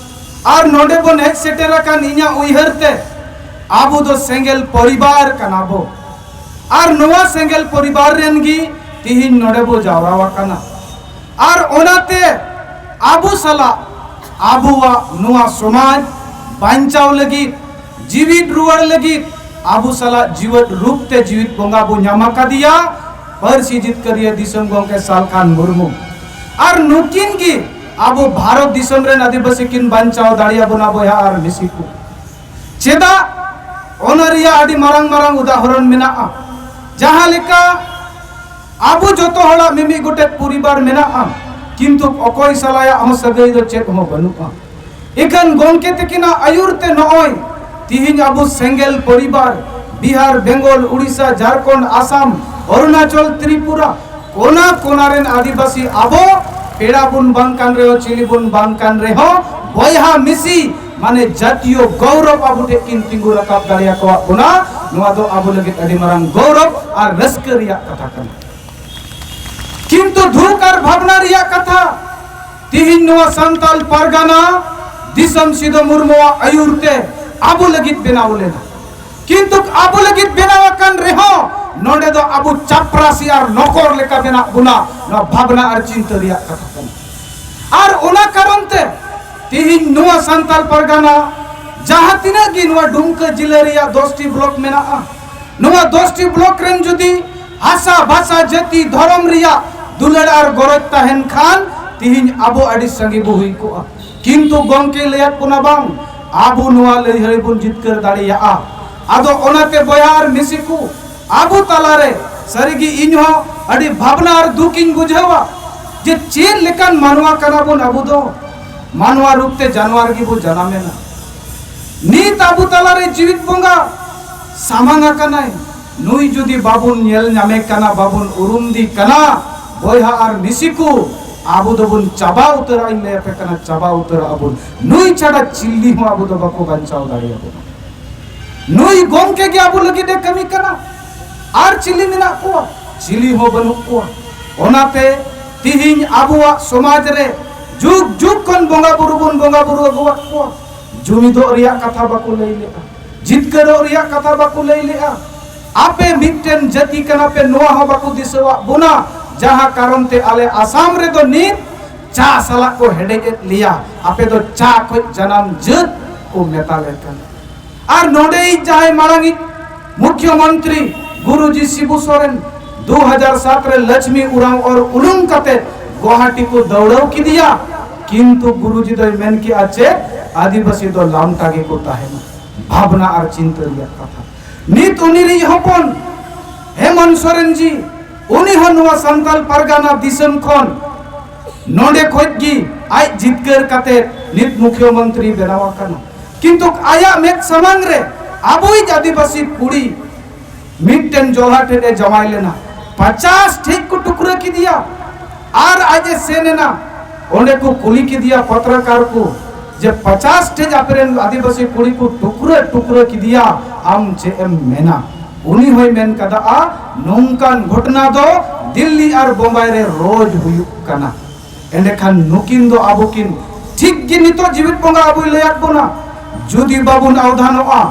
ᱟᱨ ᱱᱚᱰᱮ ᱵᱚᱱ ᱦᱮᱡ ᱥᱮᱴᱮᱨ ᱟᱠᱟᱱ, ᱤᱧᱟᱹᱜ ᱩᱭᱦᱟᱹᱨ ᱛᱮ ᱟᱵᱚ ᱫᱚ ᱥᱮᱸᱜᱮᱞ ᱯᱚᱨᱤᱵᱟᱨ ᱠᱟᱱᱟ ᱵᱚ᱾ ᱟᱨ ᱱᱚᱣᱟ ᱥᱮᱸᱜᱮᱞ ᱯᱚᱨᱤᱵᱟᱨ ᱨᱮᱱ ᱜᱮ ᱛᱤᱦᱤᱧ ᱱᱚᱰᱮ ᱵᱚ ᱡᱟᱣᱨᱟ ᱟᱠᱟᱱᱟ᱾ ᱟᱨ ᱚᱱᱟᱛᱮ ᱟᱵᱚ ᱥᱟᱞᱟᱜ ᱟᱵᱚᱣᱟᱜ ᱱᱚᱣᱟ ᱥᱚᱢᱟᱡᱽ ᱵᱟᱧᱪᱟᱣ ᱞᱟᱹᱜᱤᱫ, ᱡᱤᱣᱤᱫ ᱨᱩᱣᱟᱹᱲ ᱞᱟᱹᱜᱤᱫ ᱟᱵᱚ ᱥᱟᱞᱟᱜ ᱡᱤᱣᱮᱫ ᱨᱩᱯ ᱛᱮ ᱡᱤᱣᱤᱫ ᱵᱚᱸᱜᱟ ᱵᱚ ᱧᱟᱢ ᱟᱠᱟᱫᱮᱭᱟ, ᱯᱟᱹᱨᱥᱤ ᱡᱤᱛᱠᱟᱹᱨᱤᱭᱟᱹ ᱫᱤᱥᱚᱢ ᱜᱚᱢᱠᱮ ᱥᱟᱞᱠᱷᱟᱱ ᱢᱩᱨᱢᱩ᱾ ᱟᱨ ᱱᱩᱠᱤᱱ ᱜᱮ ᱟᱵᱚ ᱵᱷᱟᱨᱚᱛ ᱫᱤᱥᱚᱢ ᱨᱮᱱ ᱟᱹᱫᱤᱵᱟᱹᱥᱤ ᱠᱤᱱ ᱵᱟᱧᱪᱟᱣ ᱫᱟᱲᱮᱭᱟᱵᱚᱱᱟ, ᱵᱚᱭᱦᱟ ᱟᱨ ᱢᱤᱥᱤ ᱠᱚ᱾ ᱪᱮᱫᱟᱜ? ᱚᱱᱟ ᱨᱮᱭᱟᱜ ᱟᱹᱰᱤ ᱢᱟᱨᱟᱝ ᱢᱟᱨᱟᱝ ᱩᱫᱟᱦᱚᱨᱚᱱ ᱢᱮᱱᱟᱜᱼᱟ᱾ ᱡᱟᱦᱟᱸ ᱞᱮᱠᱟ ᱟᱵᱚ ᱡᱚᱛᱚ ᱦᱚᱲᱟᱜ ᱢᱤᱢᱤᱫ ᱜᱚᱴᱮᱡ ᱯᱚᱨᱤᱵᱟᱨ ᱢᱮᱱᱟᱜᱼᱟ, ᱠᱤᱱᱛᱩ ᱚᱠᱚᱭ ᱥᱟᱞᱟᱭᱟᱜ ᱦᱚᱸ ᱥᱟᱹᱜᱟᱹᱭ ᱫᱚ ᱪᱮᱫ ᱦᱚᱸ ᱵᱟᱹᱱᱩᱜᱼᱟ᱾ ᱤᱠᱷᱟᱹᱱ ᱜᱚᱢᱠᱮ ᱛᱟᱹᱠᱤᱱᱟᱜ ᱟᱹᱭᱩᱨ ᱛᱮ ᱱᱚᱜᱼᱚᱭ ᱛᱤᱦᱤᱧ ᱟᱵᱚ ᱥᱮᱸᱜᱮᱞ ᱯᱚᱨᱤᱵᱟᱨ, ᱵᱤᱦᱟᱨ, ᱵᱮᱝᱜᱚᱞ, ᱩᱲᱤᱥᱥᱟ, ᱡᱷᱟᱲᱠᱷᱚᱸᱰ, ᱟᱥᱟᱢ, ᱚᱨᱩᱱᱟᱪᱚᱞ, ᱛᱨᱤᱯᱩᱨᱟ, ᱠᱚᱱᱟ ᱠᱚᱱᱟ ᱨᱮᱱ ᱟᱹᱫᱤᱵᱟᱹᱥᱤ ᱟᱵᱚ ᱯᱮᱲᱟ ᱵᱚᱱ ᱵᱟᱝ ᱠᱟᱱ ᱨᱮᱦᱚᱸ, ᱪᱤᱞᱤ ᱵᱚᱱ ᱵᱟᱝ ᱠᱟᱱ ᱨᱮᱦᱚᱸ, ᱵᱚᱭᱦᱟ ᱢᱤᱥᱤ, ᱢᱟᱱᱮ ᱡᱟᱛᱤᱭᱚ ᱜᱚᱣᱨᱚᱵ ᱟᱵᱚ ᱴᱷᱮᱱ ᱠᱤᱱ ᱛᱤᱸᱜᱩ ᱨᱟᱠᱟᱵ ᱫᱟᱲᱮᱭᱟᱠᱚᱣᱟᱜ ᱵᱚᱱᱟ᱾ ᱱᱚᱣᱟ ᱫᱚ ᱟᱵᱚ ᱞᱟᱹᱜᱤᱫ ᱟᱹᱰᱤ ᱢᱟᱨᱟᱝ ᱜᱚᱣᱨᱚᱵ ᱟᱨ ᱨᱟᱹᱥᱠᱟᱹ ᱨᱮᱭᱟᱜ ᱠᱟᱛᱷᱟ ᱠᱟᱱᱟ᱾ ᱠᱤᱱᱛᱩ ᱫᱩᱠ ᱟᱨ ᱵᱷᱟᱵᱽᱱᱟ ᱨᱮᱭᱟᱜ ᱠᱟᱛᱷᱟ, ᱛᱤᱦᱤᱧ ᱱᱚᱣᱟ ᱥᱟᱱᱛᱟᱞ ᱯᱟᱨᱜᱟᱱᱟ ᱫᱤᱥᱚᱢ ᱥᱤᱫᱚ ᱢᱩᱨᱢᱩᱣᱟᱜ ᱟᱹᱭᱩᱨ ᱛᱮ ᱟᱵᱚ ᱞᱟᱹᱜᱤᱫ ᱵᱮᱱᱟᱣ ᱞᱮᱱᱟ᱾ ᱠᱤᱱᱛᱩ ᱟᱵᱚ ᱞᱟᱹᱜᱤᱫ ᱵᱮᱱᱟᱣ ᱟᱠᱟᱱ ᱨᱮᱦᱚᱸ, ᱱᱚᱰᱮ ᱫᱚ ᱟᱵᱚ ᱪᱟᱯᱨᱟᱥᱤ ᱟᱨ ᱱᱚᱠᱚᱨ ᱞᱮᱠᱟ ᱢᱮᱱᱟᱜ ᱵᱚᱱᱟ᱾ ᱱᱚᱣᱟ ᱵᱷᱟᱵᱽᱱᱟ ᱟᱨ ᱪᱤᱱᱛᱟᱹ ᱨᱮᱭᱟᱜ ᱠᱟᱛᱷᱟ ᱠᱟᱱᱟ᱾ ᱟᱨ ᱚᱱᱟ ᱠᱟᱨᱚᱱ ᱛᱮ ᱛᱤᱦᱤᱧ ᱱᱚᱣᱟ ᱥᱟᱱᱛᱟᱞ ᱯᱟᱨᱜᱟᱱᱟ ᱡᱟᱦᱟᱸ ᱛᱤᱱᱟᱹᱜ ᱜᱮ ᱱᱚᱣᱟ ᱰᱩᱢᱠᱟᱹ ᱡᱤᱞᱟᱹ ᱨᱮᱭᱟᱜ ᱫᱚᱥᱴᱤ ᱵᱞᱚᱠ ᱢᱮᱱᱟᱜᱼᱟ, ᱱᱚᱣᱟ ᱫᱚᱥᱴᱤ ᱵᱞᱚᱠ ᱨᱮᱱ ᱡᱩᱫᱤ ᱦᱟᱥᱟ, ᱵᱷᱟᱥᱟ, ᱡᱟᱹᱛᱤ, ᱫᱷᱚᱨᱚᱢ ᱨᱮᱭᱟᱜ ᱫᱩᱞᱟᱹᱲ ᱟᱨ ᱜᱚᱨᱚᱡᱽ ᱛᱟᱦᱮᱱ ᱠᱷᱟᱱ, ᱛᱤᱦᱤᱧ ᱟᱵᱚ ᱟᱹᱰᱤ ᱥᱟᱸᱜᱮ ᱵᱚ ᱦᱩᱭ ᱠᱚᱜᱼᱟ᱾ ᱠᱤᱱᱛᱩ ᱜᱚᱢᱠᱮ ᱞᱟᱹᱭᱟᱫ ᱵᱚᱱᱟ, ᱵᱟᱝ, ᱟᱵᱚ ᱱᱚᱣᱟ ᱞᱟᱹᱲᱦᱟᱹᱭ ᱵᱚᱱ ᱡᱤᱛᱠᱟᱹᱨ ᱫᱟᱲᱮᱭᱟᱜᱼᱟ᱾ ᱟᱫᱚ ᱚᱱᱟᱛᱮ ᱵᱚᱭᱦᱟ ᱟᱨ ᱢᱤᱥᱤ ᱠᱚ, ᱟᱵᱚ ᱛᱟᱞᱟᱨᱮ ᱥᱟᱹᱨᱤᱜᱮ ᱤᱧ ᱦᱚᱸ ᱟᱹᱰᱤ ᱵᱷᱟᱵᱽᱱᱟ ᱟᱨ ᱫᱩᱠ ᱤᱧ ᱵᱩᱡᱷᱟᱹᱣᱟ ᱡᱮ ᱪᱮᱫ ᱞᱮᱠᱟᱱ ᱢᱟᱱᱣᱟ ᱠᱟᱱᱟ ᱵᱚᱱ ᱟᱵᱚ ᱫᱚ᱾ ᱢᱟᱱᱣᱟ ᱨᱩᱯ ᱛᱮ ᱡᱟᱱᱣᱟᱨ ᱜᱮᱵᱚ ᱡᱟᱱᱟᱢᱮᱱᱟ᱾ ᱱᱤᱛ ᱟᱵᱚ ᱛᱟᱞᱟᱨᱮ ᱡᱤᱣᱤᱫ ᱵᱚᱸᱜᱟ ᱥᱟᱢᱟᱝ ᱟᱠᱟᱱᱟᱭ᱾ ᱱᱩᱭ ᱡᱩᱫᱤ ᱵᱟᱵᱚᱱ ᱧᱮᱞ ᱧᱟᱢᱮ ᱠᱟᱱᱟ, ᱵᱟᱵᱚᱱ ᱩᱨᱩᱢᱫᱮ ᱠᱟᱱᱟ, ᱵᱚᱭᱦᱟ ᱟᱨ ᱢᱤᱥᱤ ᱠᱚ, ᱟᱵᱚ ᱫᱚᱵᱚᱱ ᱪᱟᱵᱟ ᱩᱛᱟᱹᱨᱚᱜᱼᱟ᱾ ᱤᱧ ᱞᱟᱹᱭ ᱟᱯᱮ ᱠᱟᱱᱟ, ᱪᱟᱵᱟ ᱩᱛᱟᱹᱨᱚᱜᱼᱟ ᱵᱚᱱ᱾ ᱱᱩᱭ ᱪᱷᱟᱰᱟ ᱪᱤᱞᱤ ᱦᱚᱸ ᱟᱵᱚ ᱫᱚ ᱵᱟᱠᱚ ᱵᱟᱧᱪᱟᱣ ᱫᱟᱲᱮᱭᱟᱵᱚᱱᱟ᱾ ᱱᱩᱭ ᱜᱚᱢᱠᱮ ᱜᱮ ᱟᱵᱚ ᱞᱟᱹᱜᱤᱫ ᱮ ᱠᱟᱹᱢᱤ ᱠᱟᱱᱟ᱾ ᱟᱨ ᱪᱤᱞᱤ ᱢᱮᱱᱟᱜ ᱠᱚᱣᱟ? ᱪᱤᱞᱤ ᱦᱚᱸ ᱵᱟᱹᱱᱩᱜ ᱠᱚᱣᱟ᱾ ᱚᱱᱟᱛᱮ ᱛᱤᱦᱤᱧ ᱟᱵᱚᱣᱟᱜ ᱥᱚᱢᱟᱡᱽ ᱨᱮ ᱡᱩᱜᱽ ᱡᱩᱜᱽ ᱠᱷᱚᱱ ᱵᱚᱸᱜᱟ ᱵᱩᱨᱩ ᱵᱚᱱ ᱵᱚᱸᱜᱟ ᱵᱩᱨᱩ ᱟᱹᱜᱩᱣᱟᱫ ᱠᱚᱣᱟ᱾ ᱡᱩᱢᱤᱫᱚᱜ ᱨᱮᱭᱟᱜ ᱠᱟᱛᱷᱟ ᱵᱟᱠᱚ ᱞᱟᱹᱭ ᱞᱮᱫᱼᱟ, ᱡᱤᱛᱠᱟᱹᱨᱚᱜ ᱨᱮᱭᱟᱜ ᱠᱟᱛᱷᱟ ᱵᱟᱠᱚ ᱞᱟᱹᱭ ᱞᱮᱫᱼᱟ᱾ ᱟᱯᱮ ᱢᱤᱫᱴᱮᱱ ᱡᱟᱹᱛᱤ ᱠᱟᱱᱟ ᱯᱮ, ᱱᱚᱣᱟ ᱦᱚᱸ ᱵᱟᱠᱚ ᱫᱤᱥᱟᱹᱣᱟᱜ ᱵᱚᱱᱟ, ᱡᱟᱦᱟᱸ ᱠᱟᱨᱚᱱ ᱛᱮ ᱟᱞᱮ ᱟᱥᱟᱢ ᱨᱮᱫᱚ ᱱᱤᱛ ᱪᱟ ᱥᱟᱞᱟᱜ ᱠᱚ ᱦᱮᱰᱮᱡ ᱮᱫ ᱞᱮᱭᱟ᱾ ᱟᱯᱮ ᱫᱚ ᱪᱟ ᱠᱷᱚᱱ ᱡᱟᱱᱟᱢ ᱡᱟᱹᱛ ᱠᱚ ᱢᱮᱛᱟ ᱞᱮ ᱠᱟᱱᱟ᱾ ᱟᱨ ᱱᱚᱰᱮᱭᱤᱡ ᱡᱟᱦᱟᱸᱭ ᱢᱟᱲᱟᱝᱤᱡ ᱢᱩᱠᱷᱭᱚᱢᱚᱱᱛᱨᱤ ᱜᱩᱨᱩᱡᱤ ᱥᱤᱵᱩ ᱥᱚᱨᱮᱱ ᱫᱩ ᱦᱟᱡᱟᱨ ᱥᱟᱛ ᱨᱮ ᱞᱚᱪᱷᱢᱤ ᱩᱨᱟᱣ ᱚᱨ ᱩᱞᱩᱝ ᱠᱟᱛᱮ ᱜᱩᱣᱟᱦᱟᱴᱤ ᱠᱚ ᱫᱟᱹᱣᱲᱟᱹᱣ ᱠᱮᱫᱮᱭᱟ, ᱠᱤᱱᱛᱩ ᱜᱩᱨᱩᱡᱤ ᱫᱚᱭ ᱢᱮᱱ ᱠᱮᱜᱼᱟ ᱪᱮᱫ? ᱟᱹᱫᱤᱵᱟᱹᱥᱤ ᱫᱚ ᱞᱟᱢᱴᱟ ᱜᱮᱠᱚ ᱛᱟᱦᱮᱱᱟ᱾ ᱵᱷᱟᱵᱽᱱᱟ ᱟᱨ ᱪᱤᱱᱛᱟᱹ ᱨᱮᱭᱟᱜ ᱠᱟᱛᱷᱟ᱾ ᱱᱤᱛ ᱩᱱᱤ ᱨᱤᱡ ᱦᱚᱯᱚᱱ ᱦᱮᱢᱚᱱᱛ ᱥᱚᱨᱮᱱ ᱡᱤ, ᱩᱱᱤ ᱦᱚᱸ ᱱᱚᱣᱟ ᱥᱟᱱᱛᱟᱞ ᱯᱟᱨᱜᱟᱱᱟ ᱫᱤᱥᱚᱢ ᱠᱷᱚᱱ ᱱᱚᱰᱮ ᱠᱷᱚᱡ ᱜᱮ ᱟᱡ ᱡᱤᱛᱠᱟᱹᱨ ᱠᱟᱛᱮ ᱱᱤᱛ ᱢᱩᱠᱷᱭᱚᱢᱚᱱᱛᱨᱤ ᱵᱮᱱᱟᱣ ᱟᱠᱟᱱᱟ᱾ ᱠᱤᱱᱛᱩ ᱟᱭᱟᱜ ᱢᱮᱫ ᱥᱟᱢᱟᱝ ᱨᱮ ᱟᱵᱚᱭᱤᱡ ᱟᱹᱫᱤᱵᱟᱹᱥᱤ ᱠᱩᱲᱤ ᱢᱤᱫᱴᱮᱱ ᱡᱚᱞᱦᱟ ᱴᱷᱮᱱ ᱮ ᱡᱟᱶᱟᱭ ᱞᱮᱱᱟ, ᱯᱟᱪᱟᱥ ᱴᱷᱮᱡ ᱠᱚ ᱴᱩᱠᱨᱟᱹ ᱠᱮᱫᱮᱭᱟ᱾ ᱟᱨ ᱟᱡ ᱮ ᱥᱮᱱ ᱮᱱᱟ, ᱚᱸᱰᱮ ᱠᱚ ᱠᱩᱞᱤ ᱠᱮᱫᱮᱭᱟ ᱯᱚᱛᱨᱚᱠᱟᱨ ᱠᱚ ᱡᱮ ᱯᱟᱪᱟᱥ ᱴᱷᱮᱡ ᱟᱯᱮᱨᱮᱱ ᱟᱹᱫᱤᱵᱟᱹᱥᱤ ᱠᱩᱲᱤ ᱠᱚ ᱴᱩᱠᱨᱟᱹ ᱴᱩᱠᱨᱟᱹ ᱠᱮᱫᱮᱭᱟ, ᱟᱢ ᱪᱮᱫ ᱮᱢ ᱢᱮᱱᱟ? ᱩᱱᱤ ᱦᱚᱸᱭ ᱢᱮᱱ ᱠᱟᱫᱟ, ᱱᱚᱝᱠᱟᱱ ᱜᱷᱚᱴᱱᱟ ᱫᱚ ᱫᱤᱞᱞᱤ ᱟᱨ ᱵᱳᱢᱵᱟᱭ ᱨᱮ ᱨᱳᱡᱽ ᱦᱩᱭᱩᱜ ᱠᱟᱱᱟ᱾ ᱮᱸᱰᱮᱠᱷᱟᱱ ᱱᱩᱠᱤᱱ ᱫᱚ ᱟᱵᱚ ᱠᱤᱱ ᱴᱷᱤᱠ ᱜᱮ ᱱᱤᱛᱚᱜ ᱡᱤᱣᱤᱫ ᱵᱚᱸᱜᱟ ᱟᱵᱚᱭ ᱞᱟᱹᱭᱟᱫ ᱵᱚᱱᱟ, ᱡᱩᱫᱤ ᱵᱟᱵᱚᱱ ᱟᱣᱫᱷᱟᱱᱚᱜᱼᱟ,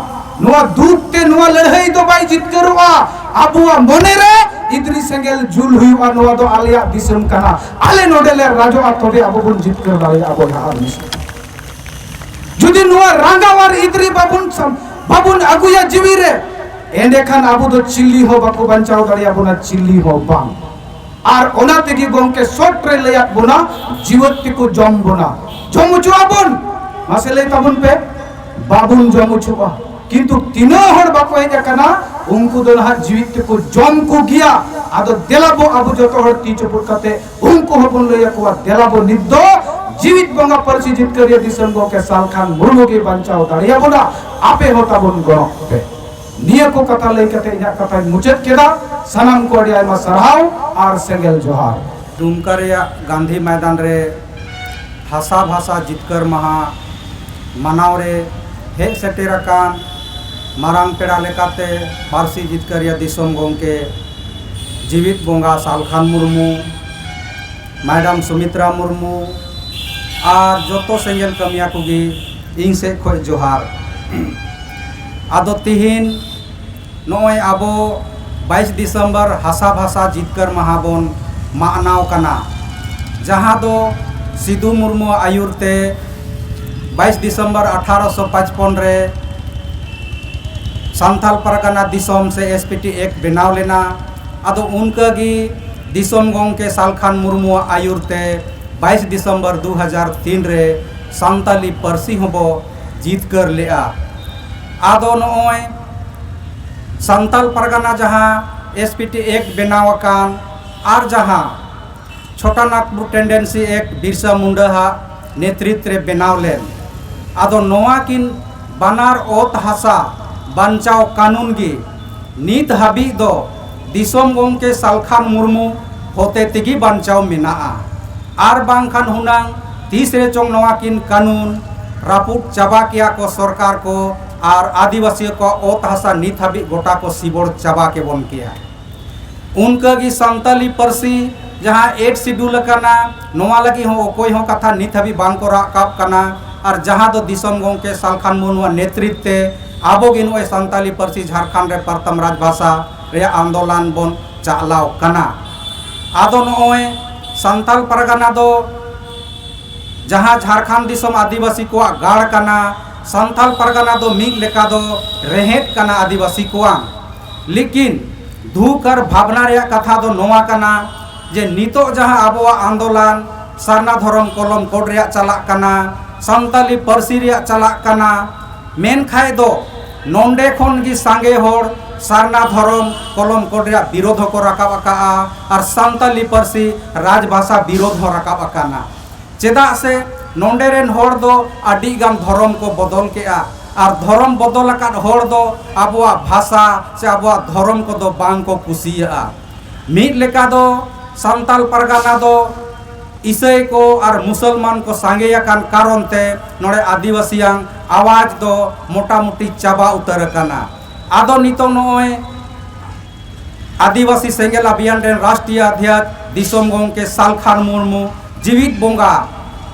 ᱱᱚᱣᱟ ᱫᱩᱠ ᱛᱮ ᱱᱚᱣᱟ ᱞᱟᱹᱲᱦᱟᱹᱭ ᱫᱚ ᱵᱟᱭ ᱡᱤᱛᱠᱟᱹᱨᱚᱜᱼᱟ᱾ ᱟᱵᱚᱣᱟᱜ ᱢᱚᱱᱮ ᱨᱮ ᱤᱫᱨᱤ ᱥᱮᱸᱜᱮᱞ ᱡᱩᱞ ᱦᱩᱭᱩᱜᱼᱟ, ᱱᱚᱣᱟ ᱫᱚ ᱟᱞᱮᱭᱟᱜ ᱫᱤᱥᱚᱢ ᱠᱟᱱᱟ, ᱟᱞᱮ ᱱᱚᱰᱮ ᱞᱮ ᱨᱟᱡᱚᱜᱼᱟ, ᱛᱚᱵᱮ ᱟᱵᱚ ᱵᱚᱱ ᱡᱤᱛᱠᱟᱹᱨ ᱫᱟᱲᱮᱭᱟᱜᱼᱟ ᱵᱚᱭᱦᱟ ᱟᱨ ᱢᱤᱥᱨᱟ᱾ ᱡᱩᱫᱤ ᱱᱚᱣᱟ ᱨᱟᱸᱜᱟᱣ ᱟᱨ ᱤᱫᱨᱤ ᱵᱟᱵᱚᱱ ᱥᱟᱢ-, ᱵᱟᱵᱚᱱ ᱟᱹᱜᱩᱭᱟ ᱡᱤᱣᱤ ᱨᱮ, ᱮᱸᱰᱮᱠᱷᱟᱱ ᱟᱵᱚ ᱫᱚ ᱪᱤᱞᱤ ᱦᱚᱸ ᱵᱟᱠᱚ ᱵᱟᱧᱪᱟᱣ ᱫᱟᱲᱮᱭᱟᱵᱚᱱᱟ, ᱪᱤᱞᱤ ᱦᱚᱸ ᱵᱟᱝ᱾ ᱟᱨ ᱚᱱᱟ ᱛᱮᱜᱮ ᱜᱚᱢᱠᱮ ᱥᱚᱴ ᱨᱮ ᱞᱟᱹᱭᱟᱫ ᱵᱚᱱᱟ, ᱡᱤᱣᱮᱫ ᱛᱮᱠᱚ ᱡᱚᱢ ᱵᱚᱱᱟ᱾ ᱡᱚᱢ ᱦᱚᱪᱚ ᱟᱵᱚᱱ, ᱢᱟᱥᱮ ᱞᱟᱹᱭ ᱛᱟᱵᱚᱱ ᱯᱮ᱾ ᱵᱟᱵᱚᱱ ᱡᱚᱢ ᱦᱚᱪᱚᱜᱼᱟ᱾ ᱠᱤᱱᱛᱩ ᱛᱤᱱᱟᱹᱜ ᱦᱚᱲ ᱵᱟᱠᱚ ᱦᱮᱡ ᱟᱠᱟᱱᱟ, ᱩᱱᱠᱩ ᱫᱚ ᱱᱟᱦᱟᱜ ᱡᱤᱣᱤᱫ ᱛᱮᱠᱚ ᱡᱚᱢ ᱠᱚᱜᱮᱭᱟ᱾ ᱟᱫᱚ ᱫᱮᱞᱟ ᱵᱚ ᱟᱵᱚ ᱡᱚᱛᱚ ᱦᱚᱲ ᱛᱤ ᱪᱩᱯᱩᱫ ᱠᱟᱛᱮ ᱩᱱᱠᱩ ᱦᱚᱸᱵᱚᱱ ᱞᱟᱹᱭ ᱟᱠᱚᱣᱟ, ᱫᱮᱞᱟ ᱵᱚ ᱱᱤᱛ ᱫᱚ ᱡᱤᱣᱤᱫ ᱵᱚᱸᱜᱟ ᱯᱟᱹᱨᱥᱤ ᱡᱤᱛᱠᱟᱹᱨᱤᱭᱟᱹ ᱫᱤᱥᱚᱢ ᱜᱚᱢᱠᱮ ᱥᱟᱞᱠᱷᱟᱱ ᱢᱩᱨᱢᱩ ᱜᱮ ᱵᱟᱧᱪᱟᱣ ᱫᱟᱲᱮᱭᱟᱵᱚᱱᱟ, ᱟᱯᱮ ᱦᱚᱸ ᱛᱟᱵᱚᱱ ᱜᱚᱲᱚᱜ ᱯᱮ᱾ ᱱᱤᱭᱟᱹ ᱠᱚ ᱠᱟᱛᱷᱟ ᱞᱟᱹᱭ ᱠᱟᱛᱮ ᱤᱧᱟᱹᱜ ᱠᱟᱛᱷᱟᱧ ᱢᱩᱪᱟᱹᱫ ᱠᱮᱫᱟ᱾ ᱥᱟᱱᱟᱢ ᱠᱚ ᱟᱹᱰᱤ ᱟᱭᱢᱟ ᱥᱟᱨᱦᱟᱣ ᱟᱨ ᱥᱮᱸᱜᱮᱞ ᱡᱚᱦᱟᱨ᱾ ᱫᱩᱢᱠᱟ ᱨᱮᱭᱟᱜ ᱜᱟᱱᱫᱷᱤ ᱢᱚᱭᱫᱟᱱ ᱨᱮ ᱦᱟᱥᱟ ᱵᱷᱟᱥᱟ ᱡᱤᱛᱠᱟᱹᱨ ᱢᱟᱦᱟ ᱢᱟᱱᱟᱣ ᱨᱮ ᱦᱮᱡ ᱥᱮᱴᱮᱨ ᱟᱠᱟᱱ ᱢᱟᱨᱟᱝ ᱯᱮᱲᱟ ᱞᱮᱠᱟᱛᱮ ᱯᱟᱹᱨᱥᱤ ᱡᱤᱛᱠᱟᱹᱨᱤᱭᱟᱹ ᱫᱤᱥᱚᱢ ᱜᱚᱢᱠᱮ ᱡᱤᱣᱤᱫ ᱵᱚᱸᱜᱟ ᱥᱟᱞᱠᱷᱟᱱ ᱢᱩᱨᱢᱩ, ᱢᱮᱰᱟᱢ ᱥᱩᱢᱤᱛᱨᱟ ᱢᱩᱨᱢᱩ ᱟᱨ ᱡᱚᱛᱚ ᱥᱮᱸᱜᱮᱞ ᱠᱟᱹᱢᱤᱭᱟᱹ ᱠᱚᱜᱮ ᱤᱧ ᱥᱮᱫ ᱠᱷᱚᱱ ᱡᱚᱦᱟᱨ᱾ ᱟᱫᱚ ᱛᱤᱦᱤᱧ ᱱᱚᱜᱼᱚᱭ ᱟᱵᱚ ᱵᱟᱭᱤᱥ ᱰᱤᱥᱮᱢᱵᱚᱨ ᱦᱟᱥᱟ ᱵᱷᱟᱥᱟ ᱡᱤᱛᱠᱟᱹᱨ ᱢᱟᱦᱟ ᱵᱚᱱ ᱢᱟᱱᱟᱣ ᱠᱟᱱᱟ, ᱡᱟᱦᱟᱸ ᱫᱚ ᱥᱤᱫᱩ ᱢᱩᱨᱢᱩ ᱟᱹᱭᱩᱨ ᱛᱮ ᱵᱟᱭᱤᱥ ᱰᱤᱥᱮᱢᱵᱚᱨ ᱟᱴᱷᱟᱨᱚᱥᱚ ᱯᱟᱸᱪᱯᱚᱱ ᱨᱮ ᱥᱟᱱᱛᱟᱞ ᱯᱟᱨᱜᱟᱱᱟ ᱫᱤᱥᱚᱢ ᱥᱮ ᱮᱥ ᱯᱤ ᱴᱤ ᱮᱠᱴ ᱵᱮᱱᱟᱣ ᱞᱮᱱᱟ᱾ ᱟᱫᱚ ᱩᱱᱠᱟᱹ ᱜᱮ ᱫᱤᱥᱚᱢ ᱜᱚᱢᱠᱮ ᱥᱟᱞᱠᱷᱟᱱ ᱢᱩᱨᱢᱩᱣᱟᱜ ᱟᱹᱭᱩᱨ ᱛᱮ ᱵᱟᱭᱤᱥ ᱰᱤᱥᱮᱢᱵᱚᱨ ᱫᱩ ᱦᱟᱡᱟᱨ ᱛᱤᱱ ᱨᱮ ᱥᱟᱱᱛᱟᱞᱤ ᱯᱟᱹᱨᱥᱤ ᱦᱚᱸᱵᱚ ᱡᱤᱛᱠᱟᱹᱨ ᱞᱮᱜᱼᱟ᱾ ᱟᱫᱚ ᱱᱚᱜᱼᱚᱭ ᱥᱟᱱᱛᱟᱞ ᱯᱟᱨᱜᱟᱱᱟ ᱡᱟᱦᱟᱸ ᱮᱥ ᱯᱤ ᱴᱤ ᱮᱠᱴ ᱵᱮᱱᱟᱣ ᱟᱠᱟᱱ ᱟᱨ ᱡᱟᱦᱟᱸ ᱪᱷᱳᱴᱟ ᱱᱟᱜᱽᱯᱩᱨ ᱴᱮᱱᱰᱮᱱᱥᱤ ᱮᱠᱴ ᱵᱤᱨᱥᱟ ᱢᱩᱱᱰᱟ ᱦᱟᱜ ᱱᱮᱛᱨᱤᱛ ᱨᱮ ᱵᱮᱱᱟᱣ ᱞᱮᱱ, ᱟᱫᱚ ᱱᱚᱣᱟ ᱠᱤᱱ ᱵᱟᱱᱟᱨ ᱚᱛ ᱦᱟᱥᱟ ᱵᱟᱧᱪᱟᱣ ᱠᱟᱹᱱᱩᱱ ᱜᱮ ᱱᱤᱛ ᱦᱟᱹᱵᱤᱡ ᱫᱚ ᱫᱤᱥᱚᱢ ᱜᱚᱢᱠᱮ ᱥᱟᱞᱠᱷᱟᱱ ᱢᱩᱨᱢᱩ ᱦᱚᱛᱮ ᱛᱮᱜᱮ ᱵᱟᱧᱪᱟᱣ ᱢᱮᱱᱟᱜᱼᱟ᱾ ᱟᱨ ᱵᱟᱝᱠᱷᱟᱱ ᱦᱩᱱᱟᱹᱝ ᱛᱤᱥ ᱨᱮ ᱪᱚᱝ ᱱᱚᱣᱟ ᱠᱤᱱ ᱠᱟᱹᱱᱩᱱ ᱨᱟᱹᱯᱩᱫ ᱪᱟᱵᱟ ᱠᱮᱭᱟ ᱠᱚ ᱥᱚᱨᱠᱟᱨ ᱠᱚ, ᱟᱨ ᱟᱹᱫᱤᱵᱟᱹᱥᱤ ᱠᱚᱣᱟᱜ ᱚᱛ ᱦᱟᱥᱟ ᱱᱤᱛ ᱦᱟᱹᱵᱤᱡ ᱜᱚᱴᱟ ᱠᱚ ᱥᱤᱵᱚᱲ ᱪᱟᱵᱟ ᱠᱮᱵᱚᱱ ᱠᱮᱭᱟ᱾ ᱚᱱᱠᱟᱜᱮ ᱥᱟᱱᱛᱟᱞᱤ ᱯᱟᱹᱨᱥᱤ ᱡᱟᱦᱟᱸ ᱮᱭᱤᱴ ᱥᱤᱰᱩᱞ ᱟᱠᱟᱱᱟ, ᱱᱚᱣᱟ ᱞᱟᱹᱜᱤᱫ ᱦᱚᱸ ᱚᱠᱚᱭ ᱦᱚᱸ ᱠᱟᱛᱷᱟ ᱱᱤᱛ ᱦᱟᱹᱵᱤᱡ ᱵᱟᱝ ᱠᱚ ᱨᱟᱠᱟᱵ ᱠᱟᱱᱟ᱾ ᱟᱨ ᱡᱟᱦᱟᱸ ᱫᱚ ᱫᱤᱥᱚᱢ ᱜᱚᱢᱠᱮ ᱥᱟᱞᱠᱷᱟᱱ ᱢᱩᱨᱢᱩᱣᱟᱜ ᱱᱮᱛᱨᱤᱛ ᱛᱮ ᱟᱵᱚ ᱜᱮ ᱱᱚᱜᱼᱚᱭ ᱥᱟᱱᱛᱟᱞᱤ ᱯᱟᱹᱨᱥᱤ ᱡᱷᱟᱲᱠᱷᱚᱸᱰ ᱨᱮ ᱯᱨᱚᱛᱷᱚᱢ ᱨᱟᱡᱽ ᱵᱷᱟᱥᱟ ᱨᱮᱭᱟᱜ ᱟᱱᱫᱳᱞᱚᱱ ᱵᱚᱱ ᱪᱟᱞᱟᱣ ᱠᱟᱱᱟ᱾ ᱟᱫᱚ ᱱᱚᱜᱼᱚᱭ ᱥᱟᱱᱛᱟᱞ ᱯᱟᱨᱜᱟᱱᱟ ᱫᱚ ᱡᱟᱦᱟᱸ ᱡᱷᱟᱲᱠᱷᱚᱸᱰ ᱫᱤᱥᱚᱢ ᱟᱹᱫᱤᱵᱟᱹᱥᱤ ᱠᱚᱣᱟᱜ ᱜᱟᱲ ᱠᱟᱱᱟ, ᱥᱟᱱᱛᱟᱞ ᱯᱟᱨᱜᱟᱱᱟ ᱫᱚ ᱢᱤᱫ ᱞᱮᱠᱟ ᱫᱚ ᱨᱮᱦᱮᱫ ᱠᱟᱱᱟ ᱟᱹᱫᱤᱵᱟᱹᱥᱤ ᱠᱚᱣᱟᱜ᱾ ᱞᱮᱠᱤᱱ ᱫᱩᱠ ᱟᱨ ᱵᱷᱟᱵᱽᱱᱟ ᱨᱮᱭᱟᱜ ᱠᱟᱛᱷᱟ ᱫᱚ ᱱᱚᱣᱟ ᱠᱟᱱᱟ ᱡᱮ ᱱᱤᱛᱚᱜ ᱡᱟᱦᱟᱸ ᱟᱵᱚᱣᱟᱜ ᱟᱱᱫᱳᱞᱚᱱ ᱥᱟᱨᱱᱟ ᱫᱷᱚᱨᱚᱢ ᱠᱚᱞᱚᱢ ᱠᱳᱰ ᱨᱮᱭᱟᱜ ᱪᱟᱞᱟᱜ ᱠᱟᱱᱟ, ᱥᱟᱱᱛᱟᱞᱤ ᱯᱟᱹᱨᱥᱤ ᱨᱮᱭᱟᱜ ᱪᱟᱞᱟᱜ ᱠᱟᱱᱟ, ᱢᱮᱱᱠᱷᱟᱡ ᱫᱚ ᱱᱚᱰᱮ ᱠᱷᱚᱱ ᱜᱮ ᱥᱟᱸᱜᱮ ᱦᱚᱲ ᱥᱟᱨᱱᱟ ᱫᱷᱚᱨᱚᱢ ᱠᱚᱞᱚᱢ ᱠᱳᱰ ᱨᱮᱭᱟᱜ ᱵᱤᱨᱳᱫᱷ ᱦᱚᱸᱠᱚ ᱨᱟᱠᱟᱵ ᱟᱠᱟᱜᱼᱟ ᱟᱨ ᱥᱟᱱᱛᱟᱞᱤ ᱯᱟᱹᱨᱥᱤ ᱨᱟᱡᱽᱵᱷᱟᱥᱟ ᱵᱤᱨᱳᱫᱷ ᱦᱚᱸ ᱨᱟᱠᱟᱵ ᱟᱠᱟᱱᱟ᱾ ᱪᱮᱫᱟᱜ ᱥᱮ ᱱᱚᱰᱮ ᱨᱮᱱ ᱦᱚᱲ ᱫᱚ ᱟᱹᱰᱤ ᱜᱟᱱ ᱫᱷᱚᱨᱚᱢ ᱠᱚ ᱵᱚᱫᱚᱞ ᱠᱮᱜᱼᱟ ᱟᱨ ᱫᱷᱚᱨᱚᱢ ᱵᱚᱫᱚᱞ ᱟᱠᱟᱫ ᱦᱚᱲ ᱫᱚ ᱟᱵᱚᱣᱟᱜ ᱵᱷᱟᱥᱟ ᱥᱮ ᱟᱵᱚᱣᱟᱜ ᱫᱷᱚᱨᱚᱢ ᱠᱚᱫᱚ ᱵᱟᱝ ᱠᱚ ᱠᱩᱥᱤᱭᱟᱜᱼᱟ᱾ ᱢᱤᱫ ᱞᱮᱠᱟ ᱫᱚ ᱥᱟᱱᱛᱟᱞ ᱯᱟᱨᱜᱟᱱᱟ ᱫᱚ ᱤᱥᱟᱹᱭ ᱠᱚ ᱟᱨ ᱢᱩᱥᱚᱞᱢᱟᱱ ᱠᱚ ᱥᱟᱸᱜᱮ ᱟᱠᱟᱱ ᱠᱟᱨᱚᱱ ᱛᱮ ᱱᱚᱰᱮ ᱟᱹᱫᱤᱵᱟᱹᱥᱤᱭᱟᱝ ᱟᱣᱟᱡᱽ ᱫᱚ ᱢᱚᱴᱟᱢᱩᱴᱤ ᱪᱟᱵᱟ ᱩᱛᱟᱹᱨ ᱟᱠᱟᱱᱟ᱾ ᱟᱫᱚ ᱱᱤᱛᱚᱜ ᱱᱚᱜᱼᱚᱭ ᱟᱹᱫᱤᱵᱟᱹᱥᱤ ᱥᱮᱸᱜᱮᱞ ᱚᱵᱷᱤᱭᱟᱱ ᱨᱮᱱ ᱨᱟᱥᱴᱨᱤᱭᱚ ᱚᱫᱷᱭᱚᱠᱥ ᱫᱤᱥᱚᱢ ᱜᱚᱢᱠᱮ ᱥᱟᱞᱠᱷᱟᱱ ᱢᱩᱨᱢᱩ ᱡᱤᱣᱤᱫ ᱵᱚᱸᱜᱟ,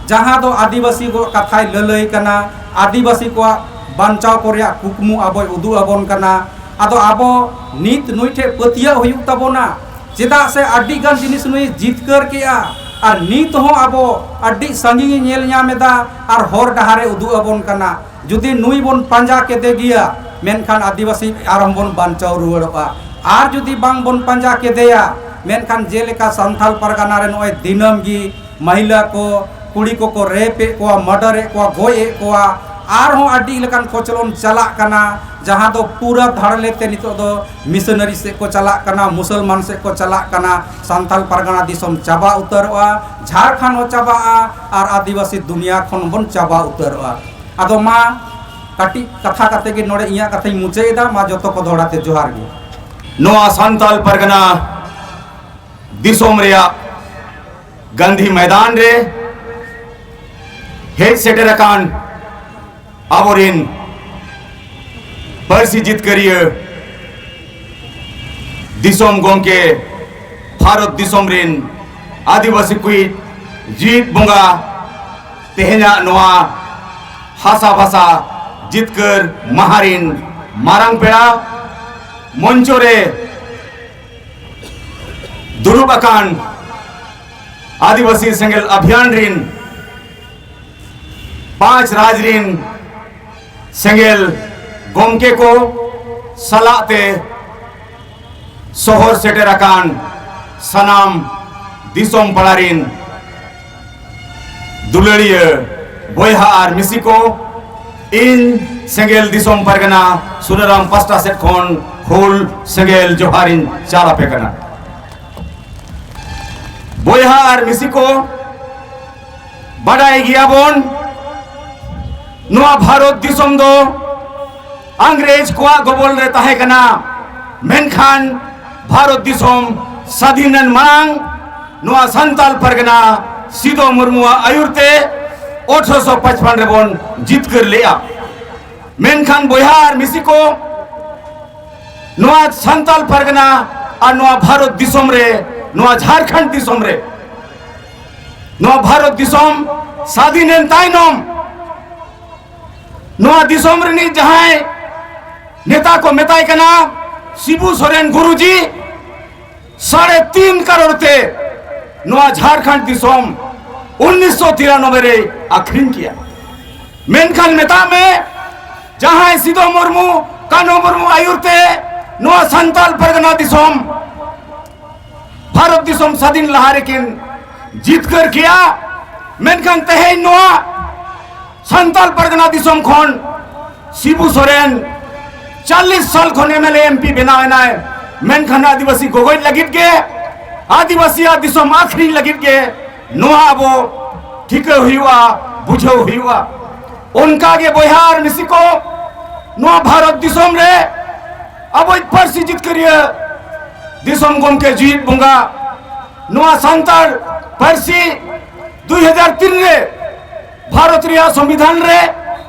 ᱡᱟᱦᱟᱸ ᱫᱚ ᱟᱹᱫᱤᱵᱟᱹᱥᱤ ᱠᱚᱣᱟᱜ ᱠᱟᱛᱷᱟᱭ ᱞᱟᱹᱞᱟᱹᱭ ᱠᱟᱱᱟ, ᱟᱹᱫᱤᱵᱟᱹᱥᱤ ᱠᱚᱣᱟᱜ ᱵᱟᱧᱪᱟᱣ ᱠᱚ ᱨᱮᱭᱟᱜ ᱠᱩᱠᱢᱩ ᱟᱵᱚᱭ ᱩᱫᱩᱜ ᱟᱵᱚᱱ ᱠᱟᱱᱟ᱾ ᱟᱫᱚ ᱟᱵᱚ ᱱᱤᱛ ᱱᱩᱭ ᱴᱷᱮᱱ ᱯᱟᱹᱛᱭᱟᱹᱜ ᱦᱩᱭᱩᱜ ᱛᱟᱵᱚᱱᱟ, ᱪᱮᱫᱟᱜ ᱥᱮ ᱟᱹᱰᱤ ᱜᱟᱱ ᱡᱤᱱᱤᱥ ᱱᱩᱭ ᱡᱤᱛᱠᱟᱹᱨ ᱠᱮᱜᱼᱟ ᱟᱨ ᱱᱤᱛ ᱦᱚᱸ ᱟᱵᱚ ᱟᱹᱰᱤ ᱥᱟᱺᱜᱤᱧᱮ ᱧᱮᱞ ᱧᱟᱢ ᱮᱫᱟ ᱟᱨ ᱦᱚᱨ ᱰᱟᱦᱟᱨᱮ ᱩᱫᱩᱜ ᱟᱵᱚᱱ ᱠᱟᱱᱟ᱾ ᱡᱩᱫᱤ ᱱᱩᱭ ᱵᱚᱱ ᱯᱟᱸᱡᱟ ᱠᱮᱫᱮ ᱜᱮᱭᱟ, ᱢᱮᱱᱠᱷᱟᱱ ᱟᱹᱫᱤᱵᱟᱹᱥᱤ ᱟᱨᱦᱚᱸ ᱵᱚᱱ ᱵᱟᱧᱪᱟᱣ ᱨᱩᱣᱟᱹᱲᱚᱜᱼᱟ᱾ ᱟᱨ ᱡᱩᱫᱤ ᱵᱟᱝ ᱵᱚᱱ ᱯᱟᱸᱡᱟ ᱠᱮᱫᱮᱭᱟ, ᱢᱮᱱᱠᱷᱟᱱ ᱡᱮᱞᱮᱠᱟ ᱥᱟᱱᱛᱟᱞ ᱯᱟᱨᱜᱟᱱᱟ ᱨᱮ ᱱᱚᱜᱼᱚᱭ ᱫᱤᱱᱟᱹᱢ ᱜᱮ ᱢᱟᱹᱦᱤᱞᱟᱹ ᱠᱚ, ᱠᱩᱲᱤ ᱠᱚᱠᱚ ᱨᱮᱯ ᱮᱫ ᱠᱚᱣᱟ, ᱢᱟᱨᱰᱟᱨ ᱮᱫ ᱠᱚᱣᱟ, ᱜᱚᱡ ᱮᱫ ᱠᱚᱣᱟ, ᱟᱨᱦᱚᱸ ᱟᱹᱰᱤ ᱞᱮᱠᱟᱱ ᱠᱚᱪᱞᱚᱱ ᱪᱟᱞᱟᱜ ᱠᱟᱱᱟ, ᱡᱟᱦᱟᱸ ᱫᱚ ᱯᱩᱨᱟᱹ ᱫᱷᱟᱲᱞᱮ ᱛᱮ ᱱᱤᱛᱚᱜ ᱫᱚ ᱢᱤᱥᱚᱱᱟᱨᱤ ᱥᱮᱫ ᱠᱚ ᱪᱟᱞᱟᱜ ᱠᱟᱱᱟ, ᱢᱩᱥᱚᱞᱢᱟᱱ ᱥᱮᱫ ᱠᱚ ᱪᱟᱞᱟᱜ ᱠᱟᱱᱟ, ᱥᱟᱱᱛᱟᱞ ᱯᱟᱨᱜᱟᱱᱟ ᱫᱤᱥᱚᱢ ᱪᱟᱵᱟ ᱩᱛᱟᱹᱨᱚᱜᱼᱟ, ᱡᱷᱟᱲᱠᱷᱚᱸᱰ ᱦᱚᱸ ᱪᱟᱵᱟᱜᱼᱟ, ᱟᱨ ᱟᱹᱫᱤᱵᱟᱹᱥᱤ ᱫᱩᱱᱤᱭᱟ ᱠᱷᱚᱱ ᱵᱚᱱ ᱪᱟᱵᱟ ᱩᱛᱟᱹᱨᱚᱜᱼᱟ᱾ ᱟᱫᱚ ᱢᱟ ᱠᱟᱹᱴᱤᱡ ᱠᱟᱛᱷᱟ ᱠᱟᱛᱮ ᱜᱮ ᱱᱚᱰᱮ ᱤᱧᱟᱹᱜ ᱠᱟᱛᱷᱟᱧ ᱢᱩᱪᱟᱹᱫ ᱮᱫᱟ᱾ ᱢᱟ ᱡᱚᱛᱚ ᱠᱚ ᱫᱚᱦᱲᱟ ᱛᱮ ᱡᱚᱦᱟᱨ ᱜᱮ᱾ ᱱᱚᱣᱟ ᱥᱟᱱᱛᱟᱞ ᱯᱟᱨᱜᱟᱱᱟ ᱫᱤᱥᱚᱢ ᱨᱮᱭᱟᱜ ᱜᱟᱱᱫᱷᱤ ᱢᱚᱭᱫᱟᱱ ᱨᱮ ᱦᱮᱡ ᱥᱮᱴᱮᱨ ᱟᱠᱟᱱ ᱟᱵᱚᱨᱤᱱ ᱯᱟᱹᱨᱥᱤ ᱡᱤᱛᱠᱟᱹᱨᱤᱭᱟᱹ, ᱫᱤᱥᱚᱢ ᱜᱚᱢᱠᱮ, ᱵᱷᱟᱨᱚᱛ ᱫᱤᱥᱚᱢ ᱨᱤᱱ ᱟᱹᱫᱤᱵᱟᱹᱥᱤ ᱠᱚᱭᱤᱡ ᱡᱤᱣᱤᱫ ᱵᱚᱸᱜᱟ, ᱛᱮᱦᱮᱧᱟᱜ ᱱᱚᱣᱟ ᱦᱟᱥᱟ ᱵᱷᱟᱥᱟ ᱡᱤᱛᱠᱟᱹᱨ ᱢᱟᱦᱟ ᱨᱤᱱ ᱢᱟᱨᱟᱝ ᱯᱮᱲᱟ, ᱢᱚᱧᱪᱚ ᱨᱮ ᱫᱩᱲᱩᱵ ᱟᱠᱟᱱ ᱟᱹᱫᱤᱵᱟᱹᱥᱤ ᱥᱮᱸᱜᱮᱞ ᱚᱵᱷᱤᱭᱟᱱ ᱨᱤᱱ ᱯᱟᱸᱪ ᱨᱟᱡᱽ ᱨᱤᱱ ᱥᱮᱸᱜᱮᱞ ᱜᱚᱢᱠᱮ ᱠᱚ ᱥᱟᱞᱟᱜ ᱛᱮ ᱥᱚᱦᱚᱨ ᱥᱮᱴᱮᱨ ᱟᱠᱟᱱ ᱥᱟᱱᱟᱢ ᱫᱤᱥᱚᱢ ᱯᱟᱲᱟ ᱨᱤᱱ ᱫᱩᱞᱟᱹᱲᱤᱭᱟᱹ ᱵᱚᱭᱦᱟ ᱟᱨ ᱢᱤᱥᱤ ᱠᱚ, ᱤᱧ ᱥᱮᱸᱜᱮᱞ ᱫᱤᱥᱚᱢ ᱯᱟᱨᱜᱟᱱᱟ ᱥᱩᱱᱟᱨᱟᱢ ᱯᱟᱥᱴᱟ ᱥᱮᱫ ᱠᱷᱚᱱ ᱦᱩᱞ ᱥᱮᱸᱜᱮᱞ ᱡᱚᱦᱟᱨᱤᱧ ᱪᱟᱞ ᱟᱯᱮ ᱠᱟᱱᱟ᱾ ᱵᱚᱭᱦᱟ ᱟᱨ ᱢᱤᱥᱤ ᱠᱚ, ᱵᱟᱰᱟᱭ ᱜᱮᱭᱟᱵᱚᱱ, ᱱᱚᱣᱟ ᱵᱷᱟᱨᱚᱛ ᱫᱤᱥᱚᱢ ᱫᱚ ᱤᱝᱨᱮᱡᱽ ᱠᱚᱣᱟᱜ ᱜᱚᱵᱚᱞ ᱨᱮ ᱛᱟᱦᱮᱸ ᱠᱟᱱᱟ᱾ ᱢᱮᱱᱠᱷᱟᱱ ᱵᱷᱟᱨᱚᱛ ᱫᱤᱥᱚᱢ ᱥᱟᱫᱷᱤᱱ ᱮᱱ ᱢᱟᱲᱟᱝ ᱱᱚᱣᱟ ᱥᱟᱱᱛᱟᱞ ᱯᱟᱨᱜᱟᱱᱟ ᱥᱤᱫᱚ ᱢᱩᱨᱢᱩᱣᱟᱜ ᱟᱹᱭᱩᱨ ᱛᱮ ᱟᱴᱷᱨᱚᱥᱚ ᱯᱟᱸᱪᱯᱟᱱᱱᱚ ᱨᱮᱵᱚᱱ ᱡᱤᱛᱠᱟᱹᱨ ᱞᱮᱜᱼᱟ᱾ ᱢᱮᱱᱠᱷᱟᱱ ᱵᱚᱭᱦᱟ ᱟᱨ ᱢᱤᱥᱤ ᱠᱚ, ᱱᱚᱣᱟ ᱥᱟᱱᱛᱟᱞ ᱯᱟᱨᱜᱟᱱᱟ ᱟᱨ ᱱᱚᱣᱟ ᱵᱷᱟᱨᱚᱛ ᱫᱤᱥᱚᱢ ᱨᱮ, ᱱᱚᱣᱟ ᱡᱷᱟᱲᱠᱷᱚᱸᱰ ᱫᱤᱥᱚᱢ ᱨᱮ, ᱱᱚᱣᱟ ᱵᱷᱟᱨᱚᱛ ᱫᱤᱥᱚᱢ ᱥᱟᱫᱷᱤᱱ ᱮᱱ ᱛᱟᱭᱱᱚᱢ, ᱱᱚᱣᱟ ᱫᱤᱥᱚᱢ ᱨᱤᱱᱤᱡ ᱡᱟᱦᱟᱸᱭ ᱱᱮᱛᱟ ᱠᱚ ᱢᱮᱛᱟᱭ ᱠᱟᱱᱟ ᱥᱤᱵᱩ ᱥᱚᱨᱮᱱ ᱜᱩᱨᱩᱡᱤ, ᱥᱟᱲᱮ ᱛᱤᱱ ᱠᱟᱨᱳᱲ ᱛᱮ ᱱᱚᱣᱟ ᱡᱷᱟᱲᱠᱷᱚᱸᱰ ᱫᱤᱥᱚᱢ ᱩᱱᱤᱥᱥᱚ ᱛᱤᱨᱟᱱᱚᱵᱵᱳᱭ ᱨᱮᱭ ᱟᱹᱠᱷᱨᱤᱧ ᱠᱮᱜᱼᱟ᱾ ᱢᱮᱱᱠᱷᱟᱱ ᱢᱮᱛᱟᱜ ᱢᱮ, ᱡᱟᱦᱟᱸᱭ ᱥᱤᱫᱚ ᱢᱩᱨᱢᱩ, ᱠᱟᱹᱱᱦᱩ ᱢᱩᱨᱢᱩ ᱟᱹᱭᱩᱨ ᱛᱮ ᱱᱚᱣᱟ ᱥᱟᱱᱛᱟᱞ ᱯᱟᱨᱜᱟᱱᱟ ᱫᱤᱥᱚᱢ, ᱵᱷᱟᱨᱚᱛ ᱫᱤᱥᱚᱢ ᱥᱟᱫᱷᱤᱱ ᱞᱟᱦᱟ ᱨᱮᱠᱤᱱ ᱡᱤᱛᱠᱟᱹᱨ ᱠᱮᱜᱼᱟ, ᱢᱮᱱᱠᱷᱟᱱ ᱛᱮᱦᱮᱧ ᱱᱚᱣᱟ ᱥᱟᱱᱛᱟᱞ ᱯᱟᱨᱜᱟᱱᱟ ᱫᱤᱥᱚᱢ ᱠᱷᱚᱱ ᱥᱤᱵᱩ ᱥᱚᱨᱮᱱ ᱪᱚᱞᱞᱤᱥ ᱥᱟᱞ ᱠᱷᱚᱱ ᱮᱢ ᱮᱞ ᱮ ᱮᱢ ᱯᱤ ᱵᱮᱱᱟᱣ ᱮᱱᱟᱭ, ᱢᱮᱱᱠᱷᱟᱱ ᱟᱹᱫᱤᱵᱟᱹᱥᱤ ᱜᱚᱜᱚᱡ ᱞᱟᱹᱜᱤᱫ ᱜᱮ, ᱟᱹᱫᱤᱵᱟᱹᱥᱤᱭᱟᱜ ᱫᱤᱥᱚᱢ ᱟᱹᱠᱷᱨᱤᱧ ᱞᱟᱹᱜᱤᱫ ᱜᱮ ᱱᱚᱣᱟ ᱟᱵᱚ ᱴᱷᱤᱠᱟᱹ ᱦᱩᱭᱩᱜᱼᱟ, ᱵᱩᱡᱷᱟᱹᱣ ᱦᱩᱭᱩᱜᱼᱟ᱾ ᱚᱱᱠᱟ ᱜᱮ ᱵᱚᱭᱦᱟ ᱟᱨ ᱢᱤᱥᱤ ᱠᱚ, ᱱᱚᱣᱟ ᱵᱷᱟᱨᱚᱛ ᱫᱤᱥᱚᱢ ᱨᱮ ᱟᱵᱚᱭᱤᱡ ᱯᱟᱹᱨᱥᱤ ᱡᱤᱛᱠᱟᱹᱨᱤᱭᱟᱹ ᱫᱤᱥᱚᱢ ᱜᱚᱢᱠᱮ ᱡᱤᱣᱤᱫ ᱵᱚᱸᱜᱟ ᱱᱚᱣᱟ ᱥᱟᱱᱛᱟᱲ ᱯᱟᱹᱨᱥᱤ ᱫᱩᱭ ᱦᱟᱡᱟᱨ ᱛᱤᱱ ᱨᱮ ᱵᱷᱟᱨᱚᱛ ᱨᱮᱭᱟᱜ ᱥᱚᱝᱵᱤᱫᱷᱟᱱ ᱨᱮ,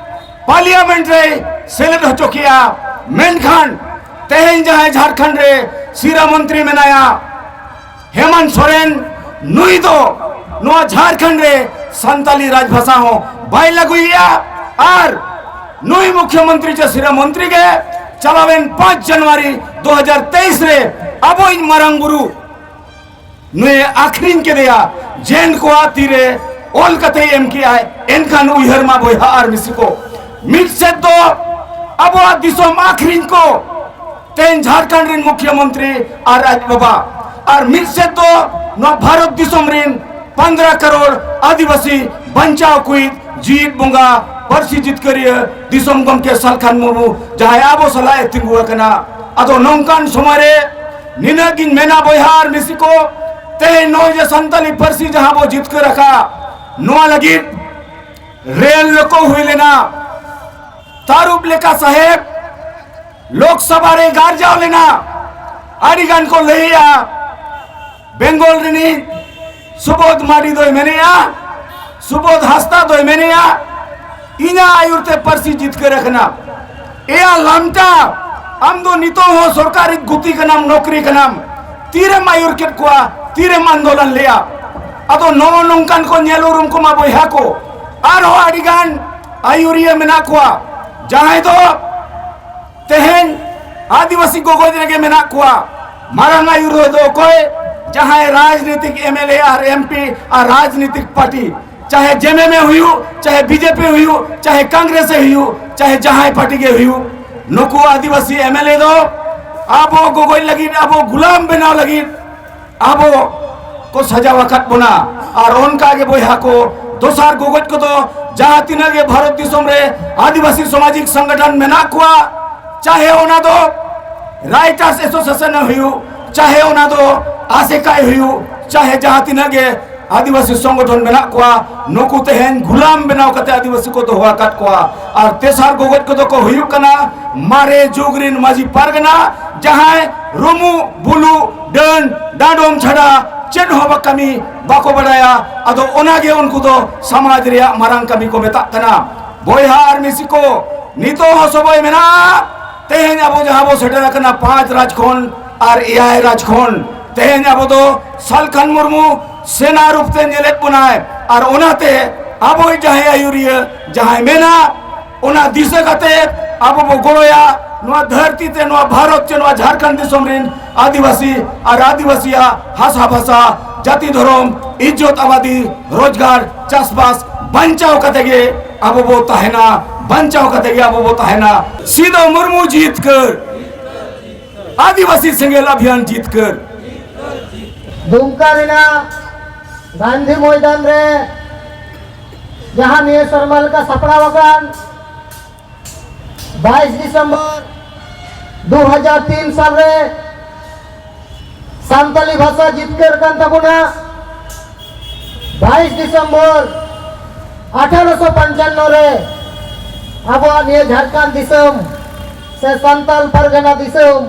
ᱯᱟᱨᱞᱤᱭᱟᱢᱮᱱᱴ ᱨᱮᱭ ᱥᱮᱞᱮᱫ ᱦᱚᱪᱚ ᱠᱮᱜᱼᱟ᱾ ᱢᱮᱱᱠᱷᱟᱱ ᱛᱮᱦᱮᱧ ᱡᱟᱦᱟᱸᱭ ᱡᱷᱟᱲᱠᱷᱚᱸᱰ ᱨᱮ ᱥᱤᱨᱟᱹ ᱢᱚᱱᱛᱨᱤ ᱢᱮᱱᱟᱭᱟ, ᱦᱮᱢᱟᱱᱛ ᱥᱚᱨᱮᱱ, ᱱᱩᱭ ᱫᱚ ᱱᱚᱣᱟ ᱡᱷᱟᱲᱠᱷᱚᱸᱰ ᱨᱮ ᱥᱟᱱᱛᱟᱞᱤ ᱨᱟᱡᱽᱵᱷᱟᱥᱟ ᱦᱚᱸ ᱵᱟᱭ ᱞᱟᱹᱜᱩᱭᱮᱜᱼᱟ᱾ ᱟᱨ ᱱᱩᱭ ᱢᱩᱠᱷᱭᱚᱢᱚᱱᱛᱨᱤ ᱪᱮ ᱥᱤᱨᱟᱹ ᱢᱚᱱᱛᱨᱤ ᱜᱮ ᱪᱟᱞᱟᱣᱮᱱ ᱯᱟᱸᱪ ᱡᱟᱱᱩᱣᱟᱨᱤ ᱫᱩ ᱦᱟᱡᱟᱨ ᱛᱮᱭᱤᱥ ᱨᱮ ᱟᱵᱚᱭᱤᱡ ᱢᱟᱨᱟᱝ ᱵᱩᱨᱩ ᱱᱩᱭᱮ ᱟᱹᱠᱷᱨᱤᱧ ᱠᱮᱫᱮᱭᱟ ᱡᱮᱱ ᱠᱚᱣᱟᱜ ᱛᱤᱨᱮ ᱚᱞ ᱠᱟᱛᱮ ᱮᱢ ᱠᱮᱜᱼᱟᱭ᱾ ᱮᱱᱠᱷᱟᱱ ᱩᱭᱦᱟᱹᱨ ᱢᱟ ᱵᱚᱭᱦᱟ ᱟᱨ ᱢᱤᱥᱤ ᱠᱚ, ᱢᱤᱫ ᱥᱮᱫ ᱫᱚ ᱟᱵᱚᱣᱟᱜ ᱫᱤᱥᱚᱢ ᱟᱹᱠᱷᱨᱤᱧ ᱠᱚ, ᱛᱮᱦᱮᱧ ᱡᱷᱟᱲᱠᱷᱚᱸᱰ ᱨᱮᱱ ᱢᱩᱠᱷᱭᱚᱢᱚᱱᱛᱨᱤ ᱟᱨ ᱟᱡ ᱵᱟᱵᱟ, ᱟᱨ ᱢᱤᱫ ᱥᱮᱫ ᱫᱚ ᱱᱚᱣᱟ ᱵᱷᱟᱨᱚᱛ ᱫᱤᱥᱚᱢ ᱨᱮᱱ ᱯᱚᱱᱫᱽᱨᱚ ᱠᱟᱨᱳᱲ ᱟᱹᱫᱤᱵᱟᱹᱥᱤ ᱵᱟᱧᱪᱟᱣ ᱠᱚᱭᱤᱡ ᱡᱤᱣᱤᱫ ᱵᱚᱸᱜᱟ ᱯᱟᱹᱨᱥᱤ ᱡᱤᱛᱠᱟᱹᱨᱤᱭᱟᱹ ᱫᱤᱥᱚᱢ ᱜᱚᱢᱠᱮ ᱥᱟᱞᱠᱷᱟᱱ ᱢᱩᱨᱢᱩ, ᱡᱟᱦᱟᱸᱭ ᱟᱵᱚ ᱥᱟᱞᱟᱜ ᱮ ᱛᱤᱸᱜᱩ ᱟᱠᱟᱱᱟ᱾ ᱟᱫᱚ ᱱᱚᱝᱠᱟᱱ ᱥᱚᱢᱚᱭ ᱨᱮ ᱱᱤᱱᱟᱹᱜ ᱜᱤᱧ ᱢᱮᱱᱟ, ᱵᱚᱭᱦᱟ ᱟᱨ ᱢᱤᱥᱤ ᱠᱚ, ᱛᱮᱦᱮᱧ ᱱᱚᱜᱼᱚᱭ ᱡᱮ ᱥᱟᱱᱛᱟᱞᱤ ᱯᱟᱹᱨᱥᱤ ᱡᱟᱦᱟᱸ ᱵᱚ ᱡᱤᱛᱠᱟᱹᱨ ᱟᱠᱟᱫ, ᱱᱚᱣᱟ ᱞᱟᱹᱜᱤᱫ ᱨᱮᱞ ᱨᱮᱠᱚ ᱦᱩᱭ ᱞᱮᱱᱟ, ᱛᱟᱹᱨᱩᱵ ᱞᱮᱠᱟ ᱥᱟᱦᱮᱵ ᱞᱳᱠᱥᱚᱵᱷᱟ ᱨᱮ ᱜᱟᱨᱡᱟᱣ ᱞᱮᱱᱟ᱾ ᱟᱹᱰᱤ ᱜᱟᱱ ᱠᱚ ᱞᱟᱹᱭᱮᱜᱼᱟ, ᱵᱮᱝᱜᱚᱞ ᱨᱤᱱᱤᱡ ᱥᱩᱵᱳᱫᱷ ᱢᱟᱨᱰᱤ ᱫᱚᱭ ᱢᱮᱱᱮᱜᱼᱟ, ᱥᱩᱵᱳᱫᱷ ᱦᱟᱸᱥᱫᱟ ᱫᱚᱭ ᱢᱮᱱᱮᱜᱼᱟ, ᱤᱧᱟᱹᱜ ᱟᱹᱭᱩᱨ ᱛᱮ ᱯᱟᱹᱨᱥᱤ ᱡᱤᱛᱠᱟᱹᱨ ᱟᱠᱟᱱᱟ᱾ ᱮᱭᱟ ᱞᱟᱢᱴᱟ, ᱟᱢ ᱫᱚ ᱱᱤᱛᱚᱜ ᱦᱚᱸ ᱥᱚᱨᱠᱟᱨᱤ ᱜᱩᱛᱤ ᱠᱟᱱᱟᱢ, ᱱᱚᱠᱨᱤ ᱠᱟᱱᱟᱢ, ᱛᱤᱨᱮᱢ ᱟᱹᱭᱩᱨ ᱠᱮᱫ ᱠᱚᱣᱟ, ᱛᱤᱨᱮᱢ ᱟᱱᱫᱳᱞᱚᱱ ᱞᱮᱜᱼᱟ? ᱟᱫᱚ ᱱᱚᱜᱼᱚ ᱱᱚᱝᱠᱟᱱ ᱠᱚ ᱧᱮᱞ ᱩᱨᱩᱢ ᱠᱚᱢᱟ ᱵᱚᱭᱦᱟ ᱠᱚ, ᱟᱨᱦᱚᱸ ᱟᱹᱰᱤ ᱜᱟᱱ ᱟᱹᱭᱩᱨᱤᱭᱟᱹ ᱢᱮᱱᱟᱜ ᱠᱚᱣᱟ, ᱡᱟᱦᱟᱸᱭ ᱫᱚ ᱛᱮᱦᱮᱧ ᱟᱹᱫᱤᱵᱟᱹᱥᱤ ᱜᱚᱜᱚᱡ ᱨᱮᱜᱮ ᱢᱮᱱᱟᱜ ᱠᱚᱣᱟ᱾ ᱢᱟᱨᱟᱝ ᱟᱹᱭᱩᱨ ᱨᱮ ᱫᱚ ᱚᱠᱚᱭ? ᱡᱟᱦᱟᱸᱭ ᱨᱟᱡᱽᱱᱤᱛᱤᱠ ᱮᱢ ᱮᱞ ᱮ ᱟᱨ ᱮᱢ ᱯᱤ ᱟᱨ ᱨᱟᱡᱽᱱᱤᱛᱤᱠ ᱯᱟᱨᱴᱤ, ᱪᱟᱦᱮ ᱡᱮ ᱮᱢ ᱮᱢ ᱮ ᱦᱩᱭᱩᱜ, ᱪᱟᱦᱮ ᱵᱤ ᱡᱮ ᱯᱤ ᱦᱩᱭᱩᱜ, ᱪᱟᱦᱮ ᱠᱚᱝᱜᱨᱮᱥ ᱮ ᱦᱩᱭᱩᱜ, ᱪᱟᱦᱮ ᱡᱟᱦᱟᱸᱭ ᱯᱟᱨᱴᱤ ᱜᱮ ᱦᱩᱭᱩᱜ, ᱱᱩᱠᱩ ᱟᱹᱫᱤᱵᱟᱹᱥᱤ ᱮᱢ ᱮᱞ ᱮ ᱫᱚ ᱟᱵᱚ ᱜᱚᱜᱚᱡ ᱞᱟᱹᱜᱤᱫ, ᱟᱵᱚ ᱜᱩᱞᱟᱢ ᱵᱮᱱᱟᱣ ᱞᱟᱹᱜᱤᱫ ᱟᱵᱚ ᱠᱚ ᱥᱟᱡᱟᱣ ᱟᱠᱟᱫ ᱵᱚᱱᱟ᱾ ᱟᱨ ᱚᱱᱠᱟ ᱜᱮ ᱵᱚᱭᱦᱟ ᱠᱚ, ᱫᱚᱥᱟᱨ ᱜᱚᱜᱚᱡ ᱠᱚᱫᱚ ᱡᱟᱦᱟᱸ ᱛᱤᱱᱟᱹᱜ ᱜᱮ ᱵᱷᱟᱨᱚᱛ ᱫᱤᱥᱚᱢ ᱨᱮ ᱟᱹᱫᱤᱵᱟᱹᱥᱤ ᱥᱟᱢᱟᱡᱤᱠ ᱥᱚᱝᱜᱚᱴᱷᱚᱱ ᱢᱮᱱᱟᱜ ᱠᱚᱣᱟ, ᱪᱟᱦᱮ ᱚᱱᱟ ᱫᱚ ᱨᱟᱭᱴᱟᱨᱥ ᱮᱥᱳᱥᱤᱭᱮᱥᱚᱱ ᱦᱩᱭᱩᱜ, ᱪᱟᱦᱮ ᱚᱱᱟ ᱫᱚ ᱟᱥᱮᱠᱟᱭ ᱦᱩᱭᱩᱜ, ᱪᱟᱦᱮ ᱡᱟᱦᱟᱸ ᱛᱤᱱᱟᱹᱜ ᱜᱮ ᱟᱹᱫᱤᱵᱟᱹᱥᱤ ᱥᱚᱝᱜᱚᱴᱷᱚᱱ ᱢᱮᱱᱟᱜ ᱠᱚᱣᱟ, ᱱᱩᱠᱩ ᱛᱮᱦᱮᱧ ᱜᱩᱞᱟᱢ ᱵᱮᱱᱟᱣ ᱠᱟᱛᱮ ᱟᱹᱫᱤᱵᱟᱹᱥᱤ ᱠᱚ ᱫᱚᱦᱚ ᱟᱠᱟᱫ ᱠᱚᱣᱟ᱾ ᱟᱨ ᱛᱮᱥᱟᱨ ᱜᱚᱜᱚᱡ ᱠᱚᱫᱚ ᱠᱚ ᱦᱩᱭᱩᱜ ᱠᱟᱱᱟ ᱢᱟᱨᱮ ᱡᱩᱜᱽ ᱨᱤᱱ ᱢᱟᱹᱡᱷᱤ ᱯᱟᱨᱜᱟᱱᱟ, ᱡᱟᱦᱟᱸᱭ ᱨᱩᱢᱩᱜ ᱵᱩᱞᱩᱜ ᱰᱟᱹᱱ ᱰᱟᱸᱰᱚᱢ ᱪᱷᱟᱰᱟ ᱪᱮᱫ ᱦᱚᱸ ᱵᱟ ᱠᱟᱹᱢᱤ ᱵᱟᱠᱚ ᱵᱟᱰᱟᱭᱟ᱾ ᱟᱫᱚ ᱚᱱᱟᱜᱮ ᱩᱱᱠᱩ ᱫᱚ ᱥᱚᱢᱟᱡᱽ ᱨᱮᱭᱟᱜ ᱢᱟᱨᱟᱝ ᱠᱟᱹᱢᱤ ᱠᱚ ᱢᱮᱛᱟᱜ ᱠᱟᱱᱟ᱾ ᱵᱚᱭᱦᱟ ᱟᱨ ᱢᱤᱥᱤ ᱠᱚ, ᱱᱤᱛᱚᱜ ᱦᱚᱸ ᱥᱚᱢᱚᱭ ᱢᱮᱱᱟᱜᱼᱟ᱾ ᱛᱮᱦᱮᱧ ᱟᱵᱚ ᱡᱟᱦᱟᱸ ᱵᱚ ᱥᱮᱴᱮᱨ ᱟᱠᱟᱱᱟ ᱯᱟᱸᱪ ᱨᱟᱡᱽ ᱠᱷᱚᱱ ᱟᱨ ᱮᱭᱟᱭ ᱨᱟᱡᱽ ᱠᱷᱚᱱ, ᱛᱮᱦᱮᱧ ᱟᱵᱚ ᱫᱚ ᱥᱟᱞᱠᱷᱟᱱ ᱢᱩᱨᱢᱩ ᱥᱮᱱᱟ ᱨᱩᱯ ᱛᱮ ᱧᱮᱞᱮᱫ ᱵᱚᱱᱟᱭ᱾ ᱟᱨ ᱚᱱᱟᱛᱮ ᱟᱵᱚᱭᱤᱡ ᱡᱟᱦᱟᱸᱭ ᱟᱹᱭᱩᱨᱤᱭᱟᱹ, ᱡᱟᱦᱟᱸᱭ ᱢᱮᱱᱟ, ᱚᱱᱟ ᱫᱤᱥᱟᱹ ᱠᱟᱛᱮ ᱟᱵᱚ ᱵᱚ ᱜᱚᱲᱚᱭᱟ᱾ ᱱᱚᱣᱟ ᱫᱷᱟᱹᱨᱛᱤ ᱛᱮ, ᱱᱚᱣᱟ ᱵᱷᱟᱨᱚᱛ ᱪᱮ ᱱᱚᱣᱟ ᱡᱷᱟᱲᱠᱷᱚᱸᱰ ᱫᱤᱥᱚᱢ ᱨᱤᱱ ᱟᱹᱫᱤᱵᱟᱹᱥᱤ ᱟᱨ ᱟᱹᱫᱤᱵᱟᱹᱥᱤᱭᱟᱜ ᱦᱟᱥᱟ ᱵᱷᱟᱥᱟ, ᱡᱟᱹᱛᱤ ᱫᱷᱚᱨᱚᱢ, ᱤᱡᱽᱡᱚᱛ ᱟᱵᱟᱫᱤ, ᱨᱳᱡᱽᱜᱟᱨ, ᱪᱟᱥᱵᱟᱥ ᱵᱟᱧᱪᱟᱣ ᱠᱟᱛᱮ ᱜᱮ ᱟᱵᱚ ᱵᱚ ᱛᱟᱦᱮᱱᱟ, ᱵᱟᱧᱪᱟᱣ ᱠᱟᱛᱮ ᱜᱮ ᱟᱵᱚ ᱵᱚ ᱛᱟᱦᱮᱱᱟ᱾ ᱥᱤᱫᱚ ᱢᱩᱨᱢᱩ ᱡᱤᱛᱠᱟᱹᱨ, ᱟᱹᱫᱤᱵᱟᱹᱥᱤ ᱥᱮᱸᱜᱮᱞ ᱟᱵᱷᱤᱭᱟᱱ ᱡᱤᱛᱠᱟᱹᱨ᱾ ᱫᱩᱢᱠᱟ ᱨᱮᱱᱟᱜ ᱜᱟᱱᱫᱷᱤ ᱢᱚᱭᱫᱟᱱ ᱨᱮ ᱡᱟᱦᱟᱸ ᱱᱤᱭᱟᱹ ᱥᱮᱨᱢᱟ ᱞᱮᱠᱟ ᱥᱟᱯᱲᱟᱣ ᱟᱠᱟᱱ ᱵᱟᱭᱤᱥ ᱰᱤᱥᱮᱢᱵᱚᱨ ᱫᱩ ᱦᱟᱡᱟᱨ ᱛᱤᱱ ᱥᱟᱞ ᱨᱮ ᱥᱟᱱᱛᱟᱞᱤ ᱵᱷᱟᱥᱟ ᱡᱤᱛᱠᱟᱹᱨ ᱠᱟᱱ ᱛᱟᱵᱚᱱᱟ᱾ ᱵᱟᱭᱤᱥ ᱰᱤᱥᱮᱢᱵᱚᱨ ᱟᱴᱷᱟᱨᱚᱥᱚ ᱯᱚᱧᱪᱟᱱᱱᱚ ᱨᱮ ᱟᱵᱚᱣᱟᱜ ᱱᱤᱭᱟᱹ ᱡᱷᱟᱲᱠᱷᱚᱸᱰ ᱫᱤᱥᱚᱢ ᱥᱮ ᱥᱟᱱᱛᱟᱞ ᱯᱟᱨᱜᱟᱱᱟ ᱫᱤᱥᱚᱢ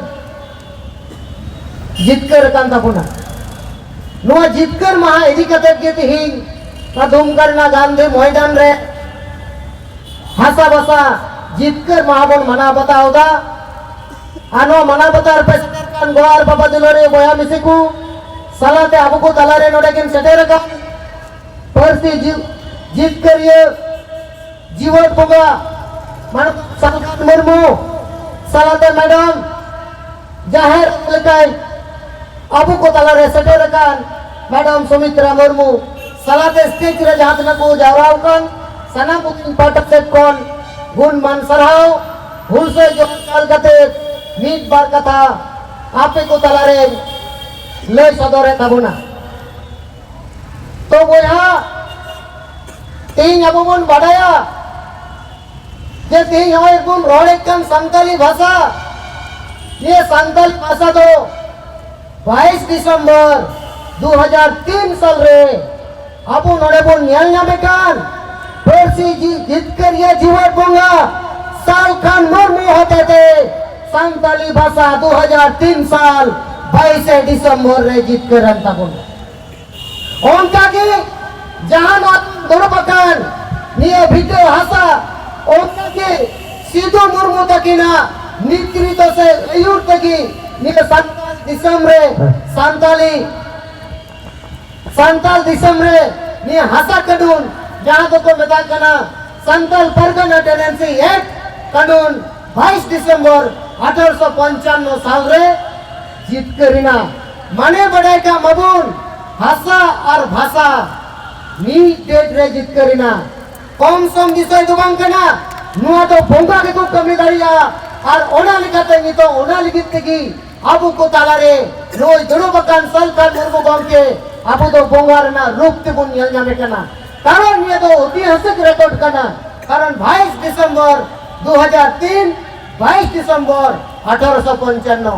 ᱡᱤᱛᱠᱟᱹᱨ ᱟᱠᱟᱱ ᱛᱟᱵᱚᱱᱟ᱾ ᱱᱚᱣᱟ ᱡᱤᱛᱠᱟᱹᱨ ᱢᱟᱦᱟ ᱤᱫᱤ ᱠᱟᱛᱮ ᱜᱮ ᱛᱤᱦᱤᱧ ᱱᱚᱣᱟ ᱫᱩᱢᱠᱟ ᱨᱮᱱᱟᱜ ᱜᱟᱱᱫᱷᱤ ᱢᱚᱭᱫᱟᱱ ᱨᱮ ᱦᱟᱥᱟ ᱵᱷᱟᱥᱟ ᱡᱤᱛᱠᱟᱹᱨ ᱢᱟᱦᱟ ᱵᱚᱱ ᱢᱟᱱᱟᱣ ᱵᱟᱛᱟᱣ ᱮᱫᱟ᱾ ᱟᱨ ᱱᱚᱣᱟ ᱢᱟᱱᱟᱣ ᱵᱟᱛᱟᱣ ᱨᱮ ᱯᱮ ᱥᱮᱴᱮᱨ ᱠᱟᱱ ᱜᱚ ᱟᱨ ᱵᱟᱵᱟ ᱫᱩᱞᱟᱹᱲᱤᱭᱟᱹ ᱵᱚᱭᱦᱟ ᱢᱤᱥᱤ ᱠᱚ, ᱥᱟᱞᱟᱛᱮ ᱟᱵᱚ ᱠᱚ ᱛᱟᱞᱟᱨᱮ ᱱᱚᱰᱮ ᱠᱤᱱ ᱥᱮᱴᱮᱨ ᱟᱠᱟᱱ ᱯᱟᱹᱨᱥᱤ ᱡᱤ-, ᱡᱤᱛᱠᱟᱹᱨᱤᱭᱟᱹ ᱡᱤᱣᱮᱫ ᱵᱚᱸᱜᱟ ᱢᱟᱱᱚᱛ ᱥᱟᱞᱠᱷᱟᱱ ᱢᱩᱨᱢᱩ, ᱥᱟᱞᱟᱛᱮ ᱢᱮᱰᱟᱢ ᱡᱟᱦᱮᱨ ᱞᱮᱠᱟᱭ ᱟᱵᱚ ᱠᱚ ᱛᱟᱞᱟᱨᱮ ᱥᱮᱴᱮᱨ ᱟᱠᱟᱱ ᱢᱮᱰᱟᱢ ᱥᱩᱢᱤᱛᱨᱟ ᱢᱩᱨᱢᱩ, ᱥᱟᱞᱟᱛᱮ ᱥᱴᱮᱡ ᱨᱮ ᱡᱟᱦᱟᱸ ᱛᱤᱱᱟᱹᱜ ᱠᱚ ᱡᱟᱣᱨᱟ ᱟᱠᱟᱱ ᱥᱟᱱᱟᱢ ᱠᱚ ᱯᱟᱦᱴᱟ ᱥᱮᱫ ᱠᱷᱚᱱ ᱜᱩᱱ ᱢᱟᱱ ᱥᱟᱨᱦᱟᱣ, ᱦᱩᱞᱥᱟᱹᱭ ᱡᱚᱦᱟᱨ ᱪᱟᱞ ᱠᱟᱛᱮ ᱢᱤᱫ ᱵᱟᱨ ᱠᱟᱛᱷᱟ ᱟᱯᱮ ᱠᱚ ᱛᱟᱞᱟᱨᱮ ᱞᱟᱹᱭ ᱥᱚᱫᱚᱨᱮᱫ ᱛᱟᱵᱚᱱᱟ᱾ ᱛᱚ ᱵᱚᱭᱦᱟ, ᱛᱮᱦᱮᱧ ᱟᱵᱚ ᱵᱚᱱ ᱵᱟᱰᱟᱭᱟ ᱡᱮ ᱛᱮᱦᱮᱧ ᱱᱚᱜᱼᱚᱭ ᱵᱚᱱ ᱨᱚᱲᱮᱫ ᱠᱟᱱ ᱥᱟᱱᱛᱟᱞᱤ ᱵᱷᱟᱥᱟ, ᱱᱤᱭᱟᱹ ᱥᱟᱱᱛᱟᱞᱤ ᱵᱷᱟᱥᱟ ᱫᱚ ᱵᱟᱭᱤᱥ ᱰᱤᱥᱮᱢᱵᱚᱨ ᱫᱩ ᱦᱟᱡᱟᱨ ᱛᱤᱱ ᱥᱟᱞ ᱨᱮ ᱟᱵᱚ ᱱᱚᱰᱮ ᱵᱚᱱ ᱧᱮᱞ ᱧᱟᱢᱮ ᱠᱟᱱ ᱯᱟᱹᱨᱥᱤ ᱡᱤ-, ᱡᱤᱛᱠᱟᱹᱨᱤᱭᱟᱹ ᱡᱤᱣᱮᱫ ᱵᱚᱸᱜᱟ ᱥᱟᱞᱠᱷᱟᱱ ᱢᱩᱨᱢᱩ ᱦᱚᱛᱮᱛᱮ ᱥᱟᱱᱛᱟᱞᱤ ᱵᱷᱟᱥᱟ ᱫᱩ ᱦᱟᱡᱟᱨ ᱛᱤᱱ ᱥᱟᱞ ᱵᱟᱭᱤᱥᱮ ᱰᱤᱥᱮᱢᱵᱚᱨ ᱨᱮ ᱡᱤᱛᱠᱟᱹᱨᱮᱱ ᱛᱟᱵᱚᱱᱟ᱾ ᱚᱱᱠᱟᱜᱮ ᱡᱟᱦᱟᱸ ᱱᱚᱣᱟ ᱫᱩᱲᱩᱵ ᱟᱠᱟᱱ ᱱᱤᱭᱟᱹ ᱵᱷᱤᱴᱟᱹ ᱦᱟᱥᱟ, ᱚᱱᱠᱟᱜᱮ ᱥᱤᱫᱩ ᱢᱩᱨᱢᱩ ᱛᱟᱹᱠᱤᱱᱟᱜ ᱱᱮᱛᱨᱤᱛᱵ ᱥᱮ ᱟᱹᱭᱩᱨ ᱛᱮᱜᱮ ᱱᱤᱭᱟᱹ ᱥᱟᱱᱛᱟᱲ ᱫᱤᱥᱚᱢ ᱨᱮ ᱥᱟᱱᱛᱟᱞᱤ, ᱥᱟᱱᱛᱟᱲ ᱫᱤᱥᱚᱢ ᱨᱮ ᱱᱤᱭᱟᱹ ᱦᱟᱥᱟ ᱠᱟᱹᱱᱩᱱ, ᱡᱟᱦᱟᱸ ᱫᱚᱠᱚ ᱢᱮᱛᱟᱜ ᱠᱟᱱᱟ ᱥᱟᱱᱛᱟᱲ ᱯᱟᱨᱜᱟᱱᱟ ᱴᱮᱱᱰᱮᱱᱥᱤ ᱮᱠᱴ ᱠᱟᱹᱱᱩᱱ, ᱵᱟᱭᱤᱥ ᱰᱤᱥᱮᱢᱵᱚᱨ ᱟᱴᱷᱟᱨᱚᱥᱚ ᱯᱚᱧᱪᱟᱱᱱᱚ ᱥᱟᱞ ᱨᱮ ᱡᱤᱛᱠᱟᱹᱨ ᱮᱱᱟ᱾ ᱢᱟᱱᱮ ᱵᱟᱰᱟᱭ ᱠᱟᱜ ᱢᱟᱵᱚᱱ, ᱦᱟᱥᱟ ᱟᱨ ᱵᱷᱟᱥᱟ ᱢᱤᱫ ᱰᱮᱴ ᱨᱮ ᱡᱤᱛᱠᱟᱹᱨ ᱮᱱᱟ᱾ ᱠᱚᱢ ᱥᱚᱢ ᱵᱤᱥᱚᱭ ᱫᱚ ᱵᱟᱝ ᱠᱟᱱᱟ, ᱱᱚᱣᱟ ᱫᱚ ᱵᱚᱸᱜᱟ ᱜᱮᱠᱚ ᱠᱟᱹᱢᱤ ᱫᱟᱲᱮᱭᱟᱜᱼᱟ᱾ ᱟᱨ ᱚᱱᱟ ᱞᱮᱠᱟᱛᱮ ᱱᱤᱛᱚᱜ ᱚᱱᱟ ᱞᱟᱹᱜᱤᱫ ᱛᱮᱜᱮ ᱟᱵᱚ ᱠᱚ ᱛᱟᱞᱟᱨᱮ ᱱᱩᱭ ᱫᱩᱲᱩᱵ ᱟᱠᱟᱱ ᱥᱟᱞᱠᱷᱟᱱ ᱢᱩᱨᱢᱩ ᱜᱚᱢᱠᱮ ᱟᱵᱚ ᱫᱚ ᱵᱚᱸᱜᱟ ᱨᱮᱱᱟᱜ ᱨᱩᱯ ᱛᱮᱵᱚᱱ ᱧᱮᱞ ᱧᱟᱢᱮ ᱠᱟᱱᱟ᱾ ᱠᱟᱨᱚᱱ ᱱᱤᱭᱟᱹ ᱫᱚ ᱳᱛᱤᱦᱟᱥᱤᱠ ᱨᱮᱠᱚᱨᱰ ᱠᱟᱱᱟ᱾ ᱠᱟᱨᱚᱱ ᱵᱟᱭᱤᱥ ᱰᱤᱥᱮᱢᱵᱚᱨ ᱫᱩ ᱦᱟᱡᱟᱨ ᱛᱤᱱ, ᱵᱟᱭᱤᱥ ᱰᱤᱥᱮᱢᱵᱚᱨ ᱟᱴᱷᱟᱨᱚᱥᱚ ᱯᱚᱧᱪᱟᱱᱱᱚ,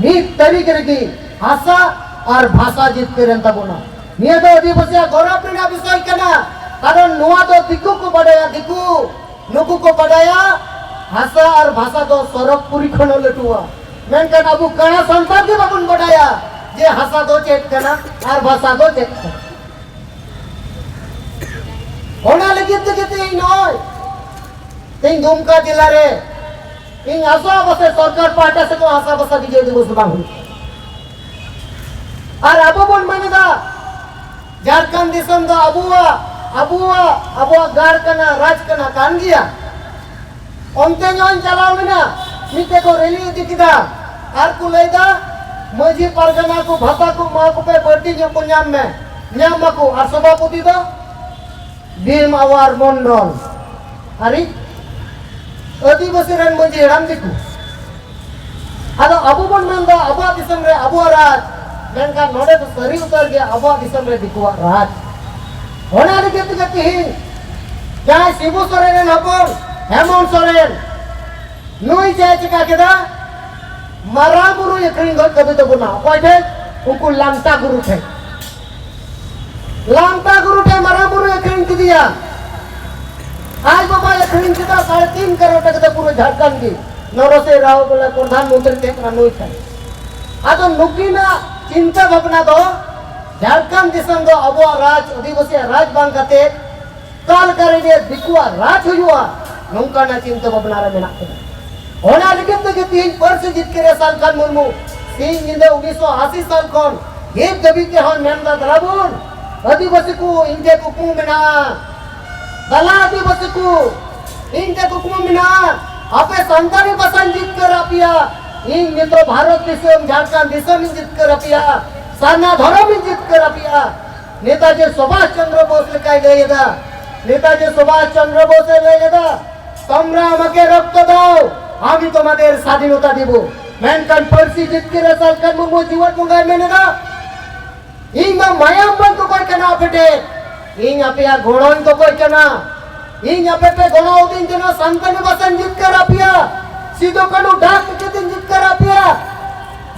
ᱢᱤᱫ ᱛᱟᱹᱨᱤᱠᱷ ᱨᱮᱜᱮ ᱦᱟᱥᱟ ᱟᱨ ᱵᱷᱟᱥᱟ ᱡᱤᱛᱠᱟᱹᱨ ᱮᱱ ᱛᱟᱵᱚᱱᱟ᱾ ᱱᱤᱭᱟᱹ ᱫᱚ ᱟᱹᱫᱤᱵᱟᱹᱥᱤᱭᱟᱜ ᱜᱚᱨᱚᱵ ᱨᱮᱱᱟᱜ ᱵᱤᱥᱚᱭ ᱠᱟᱱᱟ᱾ ᱠᱟᱨᱚᱱ ᱱᱚᱣᱟ ᱫᱚ ᱫᱤᱠᱩ ᱠᱚ ᱵᱟᱰᱟᱭᱟ, ᱫᱤᱠᱩ ᱱᱩᱠᱩ ᱠᱚ ᱵᱟᱰᱟᱭᱟ ᱦᱟᱥᱟ ᱟᱨ ᱵᱷᱟᱥᱟ ᱫᱚ ᱥᱚᱨᱚᱜᱽᱯᱩᱨᱤ ᱠᱷᱚᱱ ᱦᱚᱸ ᱞᱟᱹᱴᱩᱣᱟ, ᱢᱮᱱᱠᱷᱟᱱ ᱟᱵᱚ ᱠᱟᱬᱟ ᱥᱟᱱᱛᱟᱲ ᱜᱮ ᱵᱟᱵᱚᱱ ᱵᱟᱰᱟᱭᱟ ᱡᱮ ᱦᱟᱥᱟ ᱫᱚ ᱪᱮᱫ ᱠᱟᱱᱟ ᱟᱨ ᱵᱷᱟᱥᱟ ᱫᱚ ᱪᱮᱫ ᱠᱟᱱᱟ᱾ ᱚᱱᱟ ᱞᱟᱹᱜᱤᱫ ᱛᱮᱜᱮ ᱛᱮᱦᱮᱧ ᱱᱚᱜᱼᱚᱭ ᱛᱮᱦᱮᱧ ᱫᱩᱢᱠᱟ ᱡᱮᱞᱟ ᱨᱮ ᱤᱧ ᱟᱥᱚᱜᱼᱟ ᱯᱟᱥᱮ ᱥᱚᱨᱠᱟᱨ ᱯᱟᱦᱴᱟ ᱥᱮᱫ ᱠᱷᱚᱱ ᱦᱟᱥᱟ ᱵᱷᱟᱥᱟ ᱵᱤᱡᱚᱭ ᱫᱤᱵᱚᱥ ᱵᱟᱝ ᱦᱩᱭᱩᱜ᱾ ᱟᱨ ᱟᱵᱚ ᱵᱚᱱ ᱢᱮᱱ ᱮᱫᱟ ᱡᱷᱟᱲᱠᱷᱚᱸᱰ ᱫᱤᱥᱚᱢ ᱫᱚ ᱟᱵᱚᱣᱟᱜ, ᱟᱵᱚᱣᱟᱜ, ᱟᱵᱚᱣᱟᱜ ᱜᱟᱲ ᱠᱟᱱᱟ, ᱨᱟᱡᱽ ᱠᱟᱱᱟ, ᱠᱟᱱ ᱜᱮᱭᱟ᱾ ᱚᱱᱛᱮ ᱧᱚᱜ ᱤᱧ ᱪᱟᱞᱟᱣ ᱞᱮᱱᱟ, ᱢᱤᱫᱴᱮᱡ ᱠᱚ ᱨᱮᱞᱤ ᱤᱫᱤ ᱠᱮᱫᱟ ᱟᱨ ᱠᱚ ᱞᱟᱹᱭᱫᱟ, "ᱢᱟᱹᱡᱷᱤ ᱯᱟᱨᱜᱟᱱᱟ ᱠᱚ ᱵᱷᱟᱛᱟ ᱠᱚ ᱮᱢᱟ ᱠᱚ ᱯᱮ, ᱵᱟᱹᱲᱛᱤ ᱧᱚᱜ ᱠᱚ ᱧᱟᱢ ᱢᱮ, ᱧᱟᱢ ᱢᱟᱠᱚ, ᱟᱨ ᱥᱚᱵᱷᱟᱯᱚᱛᱤ ᱫᱚ ᱵᱷᱤᱢ ᱟᱣᱟᱨ ᱢᱚᱱᱰᱚᱞ ᱟᱨᱤᱡ ᱟᱹᱫᱤᱵᱟᱹᱥᱤ ᱨᱮᱱ ᱢᱟᱹᱡᱷᱤ ᱦᱟᱲᱟᱢ ᱫᱤᱠᱩ᱾" ᱟᱫᱚ ᱟᱵᱚ ᱵᱚᱱ ᱢᱮᱱᱫᱟ ᱟᱵᱚᱣᱟᱜ ᱫᱤᱥᱚᱢ ᱨᱮ ᱟᱵᱚᱣᱟᱜ ᱨᱟᱡᱽ, ᱢᱮᱱᱠᱷᱟᱱ ᱱᱚᱰᱮ ᱫᱚ ᱥᱟᱹᱨᱤ ᱩᱛᱟᱹᱨ ᱜᱮ ᱟᱵᱚᱣᱟᱜ ᱫᱤᱥᱚᱢ ᱨᱮ ᱫᱤᱠᱩᱣᱟᱜ ᱨᱟᱡᱽ᱾ ᱚᱱᱟ ᱞᱟᱹᱜᱤᱫ ᱛᱮᱜᱮ ᱛᱤᱦᱤᱧ ᱡᱟᱦᱟᱸᱭ ᱥᱤᱵᱩ ᱥᱚᱨᱮᱱ ᱨᱮᱱ ᱦᱚᱯᱚᱱ ᱦᱮᱢᱚᱱᱛ ᱥᱚᱨᱮᱱ, ᱱᱩᱭ ᱪᱮᱫ ᱮ ᱪᱤᱠᱟ ᱠᱮᱫᱟ? ᱢᱟᱨᱟᱝ ᱵᱩᱨᱩᱭ ᱟᱹᱠᱷᱨᱤᱧ ᱜᱚᱫ ᱠᱟᱫᱮ ᱛᱟᱵᱚᱱᱟ᱾ ᱚᱠᱚᱭ ᱴᱷᱮᱱ? ᱩᱱᱠᱩ ᱞᱟᱝᱴᱟ ᱜᱩᱨᱩ ᱴᱷᱮᱱ᱾ ᱞᱟᱝᱴᱟ ᱜᱩᱨᱩ ᱴᱷᱮᱱ ᱢᱟᱨᱟᱝ ᱵᱩᱨᱩᱭ ᱟᱹᱠᱷᱨᱤᱧ ᱠᱮᱫᱮᱭᱟ᱾ ᱟᱡ ᱵᱟᱵᱟᱭ ᱟᱹᱠᱷᱨᱤᱧ ᱠᱮᱫᱟ ᱥᱟᱲᱮ ᱛᱤᱱ ᱠᱟᱨᱳᱲ ᱴᱟᱠᱟ ᱛᱮ ᱯᱩᱨᱟᱹ ᱡᱷᱟᱲᱠᱷᱚᱸᱰ ᱜᱮ᱾ ᱱᱚᱨᱚᱥᱤᱝ ᱨᱟᱣ ᱵᱚᱞᱮ ᱯᱨᱚᱫᱷᱟᱱ ᱢᱚᱱᱛᱨᱤ ᱛᱟᱦᱮᱸ ᱠᱟᱱᱟ ᱱᱩᱭ ᱴᱷᱮᱱ᱾ ᱟᱫᱚ ᱱᱩᱠᱤᱱᱟᱜ ᱪᱤᱱᱛᱟᱹ ᱵᱷᱟᱵᱽᱱᱟ ᱫᱚ ᱡᱷᱟᱲᱠᱷᱚᱸᱰ ᱫᱤᱥᱚᱢ ᱫᱚ ᱟᱵᱚᱣᱟᱜ ᱨᱟᱡᱽ, ᱟᱹᱫᱤᱵᱟᱹᱥᱤᱭᱟᱜ ᱨᱟᱡᱽ ᱵᱟᱝ ᱠᱟᱛᱮ ᱚᱠᱟ ᱞᱮᱠᱟ ᱨᱮ ᱱᱤᱭᱟᱹ ᱫᱤᱠᱩᱣᱟᱜ ᱨᱟᱡᱽ ᱦᱩᱭᱩᱜᱼᱟ, ᱱᱚᱝᱠᱟᱱᱟᱜ ᱪᱤᱱᱛᱟᱹ ᱵᱷᱟᱵᱽᱱᱟ ᱨᱮ ᱢᱮᱱᱟᱜ ᱠᱤᱱᱟ᱾ ᱚᱱᱟ ᱞᱟᱹᱜᱤᱫ ᱛᱮᱜᱮ ᱛᱤᱦᱤᱧ ᱯᱟᱹᱨᱥᱤ ᱡᱤᱛᱠᱟᱹᱨᱤᱭᱟᱹ ᱥᱟᱞᱠᱷᱟᱱ ᱢᱩᱨᱢᱩ ᱥᱤᱧ ᱧᱤᱫᱟᱹ ᱩᱱᱤᱥᱥᱚ ᱟᱥᱤ ᱥᱟᱞ ᱠᱷᱚᱱ ᱱᱤᱛ ᱫᱷᱟᱹᱵᱤᱡ ᱛᱮᱦᱚᱸ ᱢᱮᱱᱫᱟ, ᱫᱮᱞᱟ ᱵᱚᱱ, ᱟᱹᱫᱤᱵᱟᱹᱥᱤ ᱠᱚ, ᱤᱧ ᱴᱷᱮᱱ ᱠᱩᱠᱢᱩ ᱢᱮᱱᱟᱜᱼᱟ, ᱫᱮᱞᱟ ᱟᱹᱫᱤᱵᱟᱹᱥᱤ ᱠᱚ, ᱤᱧ ᱴᱷᱮᱱ ᱠᱩᱠᱢᱩ ᱢᱮᱱᱟᱜᱼᱟ, ᱟᱯᱮ ᱥᱟᱱᱛᱟᱲᱤ ᱵᱷᱟᱥᱟᱧ ᱡᱤᱛᱠᱟᱹᱨ ᱟᱯᱮᱭᱟ, ᱤᱧ ᱱᱤᱛᱚᱜ ᱵᱷᱟᱨᱚᱛ ᱫᱤᱥᱚᱢ, ᱡᱷᱟᱲᱠᱷᱚᱸᱰ ᱫᱤᱥᱚᱢ ᱤᱧ ᱡᱤᱛᱠᱟᱹᱨ ᱟᱯᱮᱭᱟ, ᱥᱟᱨᱱᱟ ᱫᱷᱚᱨᱚᱢ ᱤᱧ ᱡᱤᱛᱠᱟᱹᱨ ᱟᱯᱮᱭᱟ᱾ ᱱᱮᱛᱟᱡᱤ ᱥᱩᱵᱷᱟᱥ ᱪᱚᱱᱫᱨᱚ ᱵᱳᱥ ᱞᱮᱠᱟᱭ ᱞᱟᱹᱭ ᱮᱫᱟ, ᱱᱮᱛᱟᱡᱤ ᱥᱩᱵᱷᱟᱥ ᱪᱚᱱᱫᱨᱚ ᱵᱳᱥ ᱮ ᱞᱟᱹᱭ ᱮᱫᱟ, "তোমরা আমাকে রক্ত দাও, আমি তোমাদের স্বাধীনতা দিব।" ᱢᱮᱱᱠᱷᱟᱱ ᱯᱟᱹᱨᱥᱤ ᱡᱤᱛᱠᱟᱹᱨᱤᱭᱟᱹ ᱥᱟᱞᱠᱷᱟᱱ ᱢᱩᱨᱢᱩ ᱡᱤᱣᱮᱫ ᱵᱚᱸᱜᱟᱭ ᱢᱮᱱ ᱮᱫᱟ, "ᱤᱧ ᱫᱚ ᱢᱟᱭᱟᱢ ᱵᱟᱹᱧ ᱠᱚᱠᱚᱭ ᱠᱟᱱᱟ ᱟᱯᱮ ᱴᱷᱮᱱ, ᱤᱧ ᱟᱯᱮᱭᱟᱜ ᱜᱚᱲᱚᱧ ᱠᱚᱠᱚᱭ ᱠᱟᱱᱟ᱾ ᱤᱧ ᱟᱯᱮ ᱯᱮ ᱜᱚᱲᱚ ᱟᱹᱫᱤᱧ ᱛᱮ ᱱᱚᱣᱟ ᱥᱟᱱᱛᱟᱱᱤ ᱵᱷᱟᱥᱟᱧ ᱡᱤᱛᱠᱟᱹᱨ ᱟᱯᱮᱭᱟ᱾ ᱥᱤᱫᱩ ᱠᱟᱹᱱᱩ ᱰᱟᱠ ᱴᱤᱠᱤᱴᱤᱧ ᱡᱤᱛᱠᱟᱹᱨ ᱟᱯᱮᱭᱟ᱾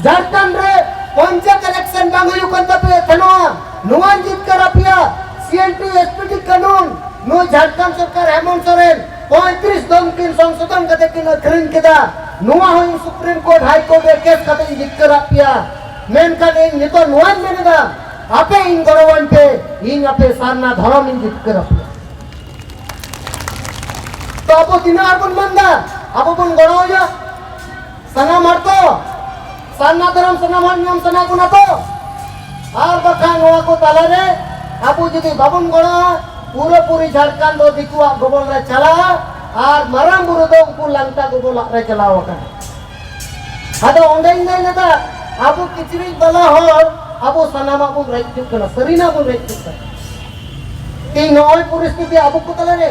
ᱡᱷᱟᱲᱠᱷᱚᱸᱰ ᱨᱮ ᱯᱚᱧᱪᱟᱭᱮᱛ ᱤᱞᱮᱠᱥᱚᱱ ᱵᱟᱝ ᱦᱩᱭᱩᱜ ᱠᱟᱱ ᱛᱟᱯᱮ ᱛᱟᱦᱮᱱᱟ, ᱱᱚᱣᱟᱧ ᱡᱤᱛᱠᱟᱹᱨ ᱟᱯᱮᱭᱟ᱾ ᱥᱤ N T S P T ᱠᱟᱹᱱᱩᱱ, ᱱᱩᱭ ᱡᱷᱟᱲᱠᱷᱚᱸᱰ ᱥᱚᱨᱠᱟᱨ ᱦᱮᱢᱚᱱᱛ ᱥᱚᱨᱮᱱ ᱯᱚᱸᱭᱛᱨᱤᱥ ᱫᱚᱢ ᱠᱤᱱ ᱥᱚᱝᱥᱳᱫᱷᱚᱱ ᱠᱟᱛᱮ ᱠᱤᱱ ᱟᱹᱠᱷᱨᱤᱧ ᱠᱮᱫᱟ, ᱱᱚᱣᱟ ᱦᱚᱸ ᱤᱧ ᱥᱩᱯᱨᱤᱢ ᱠᱳᱨᱴ, ᱦᱟᱭ ᱠᱳᱨᱴ ᱨᱮ ᱠᱮᱥ ᱠᱟᱛᱮ ᱤᱧ ᱡᱤᱛᱠᱟᱹᱨ ᱟᱫ ᱯᱮᱭᱟ᱾ ᱢᱮᱱᱠᱷᱟᱱ ᱤᱧ ᱱᱤᱛᱚᱜ ᱱᱚᱣᱟᱧ ᱢᱮᱱ ᱮᱫᱟ, ᱟᱯᱮ ᱤᱧ ᱜᱚᱲᱚᱣᱟᱹᱧ ᱯᱮ, ᱤᱧ ᱟᱯᱮ ᱥᱟᱨᱱᱟ ᱫᱷᱚᱨᱚᱢ ᱤᱧ ᱡᱤᱛᱠᱟᱹᱨ ᱟᱯᱮᱭᱟ᱾ ᱛᱚ ᱟᱵᱚ ᱛᱤᱱᱟᱹᱜ ᱦᱚᱲ ᱵᱚᱱ ᱢᱮᱱ ᱮᱫᱟ, ᱟᱵᱚ ᱵᱚᱱ ᱜᱚᱲᱚᱣᱟᱹᱧᱟ? ᱥᱟᱱᱟᱢ ᱦᱚᱲ ᱛᱚ, ᱥᱟᱨᱱᱟ ᱫᱷᱚᱨᱚᱢ ᱥᱟᱱᱟᱢ ᱦᱚᱲ ᱧᱟᱢ ᱥᱟᱱᱟ ᱵᱚᱱᱟ ᱛᱚ? ᱟᱨ ᱵᱟᱠᱷᱟᱱ ᱱᱚᱣᱟ ᱠᱚ ᱛᱟᱞᱟᱨᱮ ᱟᱵᱚ ᱡᱩᱫᱤ ᱵᱟᱵᱚᱱ ᱜᱚᱲᱚᱜᱼᱟ, ᱯᱩᱨᱟᱹᱯᱩᱨᱤ ᱡᱷᱟᱲᱠᱷᱚᱸᱰ ᱫᱚ ᱫᱤᱠᱩᱣᱟᱜ ᱜᱚᱵᱚᱞ ᱨᱮ ᱪᱟᱞᱟᱜᱼᱟ᱾ ᱟᱨ ᱢᱟᱨᱟᱝ ᱵᱩᱨᱩ ᱫᱚ ᱩᱱᱠᱩ ᱞᱟᱝᱴᱟ ᱜᱚᱵᱚᱞᱟᱜ ᱨᱮ ᱪᱟᱞᱟᱣ ᱟᱠᱟᱱᱟ᱾ ᱟᱫᱚ ᱚᱸᱰᱮᱧ ᱞᱟᱹᱭ ᱞᱮᱫᱟ, ᱟᱵᱚ ᱠᱤᱪᱨᱤᱡ ᱵᱟᱞᱟ ᱦᱚᱲ ᱟᱵᱚ ᱥᱟᱱᱟᱢᱟᱜ ᱵᱚᱱ ᱨᱮᱡ ᱦᱚᱪᱚᱜ ᱠᱟᱱᱟ, ᱥᱟᱹᱨᱤᱱᱟᱜ ᱵᱚᱱ ᱨᱮᱡ ᱦᱚᱪᱚᱜ ᱠᱟᱱᱟ᱾ ᱛᱮᱦᱮᱧ ᱱᱚᱜᱼᱚᱭ ᱯᱚᱨᱤᱥᱛᱷᱤᱛᱤ ᱟᱵᱚ ᱠᱚ ᱛᱟᱞᱟᱨᱮ,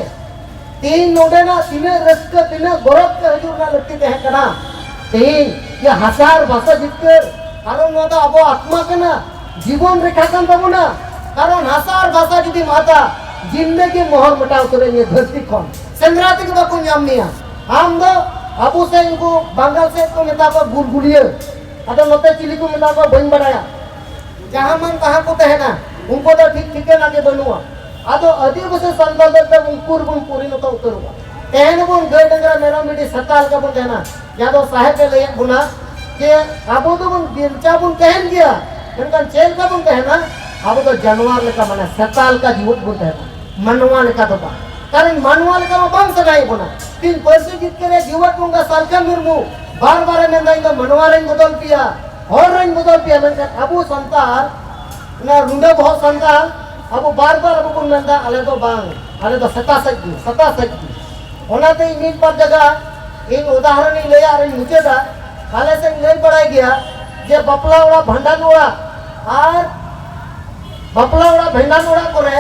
ᱛᱮᱦᱮᱧ ᱱᱚᱰᱮᱱᱟᱜ ᱛᱤᱱᱟᱹᱜ ᱨᱟᱹᱥᱠᱟᱹ, ᱛᱤᱱᱟᱹᱜ ᱜᱚᱨᱚᱵᱽ ᱛᱮ ᱦᱤᱡᱩᱜ ᱨᱮᱱᱟᱜ ᱞᱟᱹᱠᱛᱤ ᱛᱟᱦᱮᱸ ᱠᱟᱱᱟ, ᱛᱮᱦᱮᱧ ᱡᱮ ᱦᱟᱥᱟ ᱟᱨ ᱵᱷᱟᱥᱟ ᱡᱤᱛᱠᱟᱹᱨ, ᱠᱟᱨᱚᱱ ᱱᱚᱣᱟ ᱫᱚ ᱟᱵᱚ ᱟᱛᱢᱟ ᱠᱟᱱᱟ, ᱡᱤᱵᱚᱱ ᱨᱮᱠᱷᱟ ᱠᱟᱱ ᱛᱟᱵᱚᱱᱟ᱾ ᱠᱟᱨᱚᱱ ᱦᱟᱥᱟ ᱟᱨ ᱵᱷᱟᱥᱟ ᱡᱩᱫᱤᱢ ᱟᱫᱟ, ᱡᱤᱱᱫᱮᱜᱤ ᱢᱚᱦᱚᱨ ᱢᱮᱴᱟᱣ ᱩᱛᱟᱹᱨᱚᱜᱼᱟ ᱱᱤᱭᱟᱹ ᱫᱷᱟᱹᱨᱛᱤ ᱠᱷᱚᱱ, ᱥᱮᱸᱫᱽᱨᱟ ᱛᱮᱜᱮ ᱵᱟᱠᱚ ᱧᱟᱢ ᱢᱮᱭᱟ᱾ ᱟᱢ ᱫᱚ ᱟᱵᱚ ᱥᱮᱫ, ᱩᱱᱠᱩ ᱵᱟᱝᱜᱟᱞ ᱥᱮᱫ ᱠᱚ ᱢᱮᱛᱟ ᱠᱚᱣᱟ ᱜᱩᱞᱜᱩᱞᱤᱭᱟᱹ, ᱟᱫᱚ ᱱᱚᱛᱮ ᱪᱤᱞᱤ ᱠᱚ ᱢᱮᱛᱟ ᱠᱚᱣᱟ ᱵᱟᱹᱧ ᱵᱟᱲᱟᱭᱟ᱾ ᱡᱟᱦᱟᱸ ᱢᱟᱱ ᱛᱟᱦᱟᱸ ᱠᱚ ᱛᱟᱦᱮᱱᱟ, ᱩᱱᱠᱩ ᱫᱚ ᱴᱷᱤᱠ ᱴᱷᱤᱠᱟᱹᱱᱟ ᱜᱮ ᱵᱟᱹᱱᱩᱜᱼᱟ᱾ ᱟᱫᱚ ᱟᱹᱫᱤᱵᱟᱹᱥᱤ ᱥᱟᱱᱛᱟᱲ ᱫᱚ ᱮᱠᱫᱚᱢ ᱩᱱᱠᱩ ᱨᱮᱵᱚᱱ ᱯᱚᱨᱤᱱᱚᱛᱚ ᱩᱛᱟᱹᱨᱚᱜᱼᱟ᱾ ᱛᱟᱦᱮᱱ ᱟᱵᱚᱱ ᱜᱟᱹᱭ ᱰᱟᱝᱨᱟ ᱢᱮᱨᱚᱢ ᱵᱷᱤᱰᱤ ᱥᱮᱛᱟ ᱞᱮᱠᱟ ᱵᱚᱱ ᱛᱟᱦᱮᱱᱟ᱾ ᱡᱟᱦᱟᱸ ᱫᱚ ᱥᱟᱦᱮᱵ ᱮ ᱞᱟᱹᱭᱮᱫ ᱵᱚᱱᱟ ᱡᱮ ᱟᱵᱚ ᱫᱚᱵᱚᱱ ᱵᱤᱨᱪᱟ ᱵᱚᱱ ᱛᱟᱦᱮᱱ ᱜᱮᱭᱟ, ᱢᱮᱱᱠᱷᱟᱱ ᱪᱮᱫ ᱞᱮᱠᱟ ᱵᱚᱱ ᱛᱟᱦᱮᱱᱟ? ᱟᱵᱚ ᱫᱚ ᱡᱟᱱᱣᱟᱨ ᱞᱮᱠᱟ, ᱢᱟᱱᱮ ᱥᱮᱛᱟ ᱞᱮᱠᱟ ᱡᱤᱣᱮᱫ ᱵᱚᱱ ᱛᱟᱦᱮᱱᱟ, ᱢᱟᱱᱣᱟ ᱞᱮᱠᱟ ᱫᱚ ᱵᱟᱝ᱾ ᱠᱟᱨᱚᱱ ᱢᱟᱱᱣᱟ ᱞᱮᱠᱟ ᱢᱟ ᱵᱟᱝ ᱥᱟᱱᱟᱭᱮᱫ ᱵᱚᱱᱟ᱾ ᱛᱤᱦᱤᱧ ᱯᱟᱹᱨᱥᱤ ᱡᱤᱛᱠᱟᱹᱨ ᱨᱮ ᱡᱤᱣᱮᱫ ᱵᱚᱸᱜᱟ ᱥᱟᱞᱠᱷᱟᱱ ᱢᱩᱨᱢᱩ ᱵᱟᱨ ᱵᱟᱨᱮ ᱢᱮᱱᱫᱟ, "ᱤᱧ ᱫᱚ ᱢᱟᱱᱣᱟ ᱨᱮᱧ ᱵᱚᱫᱚᱞ ᱯᱮᱭᱟ, ᱦᱚᱲ ᱨᱮᱧ ᱵᱚᱫᱚᱞ ᱯᱮᱭᱟ", ᱢᱮᱱᱠᱷᱟᱱ ᱟᱵᱚ ᱥᱟᱱᱛᱟᱲ, ᱚᱱᱟ ᱨᱩᱸᱰᱟᱹ ᱵᱚᱦᱚᱜ ᱥᱟᱱᱛᱟᱲ, ᱟᱵᱚ ᱵᱟᱨ ᱵᱟᱨ ᱟᱵᱚ ᱵᱚᱱ ᱢᱮᱱᱫᱟ, "ᱟᱞᱮ ᱫᱚ ᱵᱟᱝ, ᱟᱞᱮ ᱫᱚ ᱥᱮᱛᱟ ᱥᱮᱫ ᱜᱮ, ᱥᱮᱛᱟ ᱥᱮᱫ ᱜᱮ᱾" ᱚᱱᱟᱛᱮ ᱤᱧ ᱢᱤᱫ ᱵᱟᱨ ᱡᱟᱭᱜᱟ ᱤᱧ ᱩᱫᱟᱦᱚᱨᱚᱱ ᱤᱧ ᱞᱟᱹᱭᱟ ᱟᱨᱤᱧ ᱢᱩᱪᱟᱹᱫᱟ᱾ ᱟᱞᱮ ᱥᱮᱫ ᱤᱧ ᱞᱟᱹᱭ ᱵᱟᱲᱟᱭ ᱜᱮᱭᱟ ᱡᱮ ᱵᱟᱯᱞᱟ ᱚᱲᱟᱜ, ᱵᱷᱟᱸᱰᱟᱱ ᱚᱲᱟᱜ ᱟᱨ ᱵᱟᱯᱞᱟ ᱚᱲᱟᱜ, ᱵᱷᱟᱸᱰᱟᱱ ᱚᱲᱟᱜ ᱠᱚᱨᱮ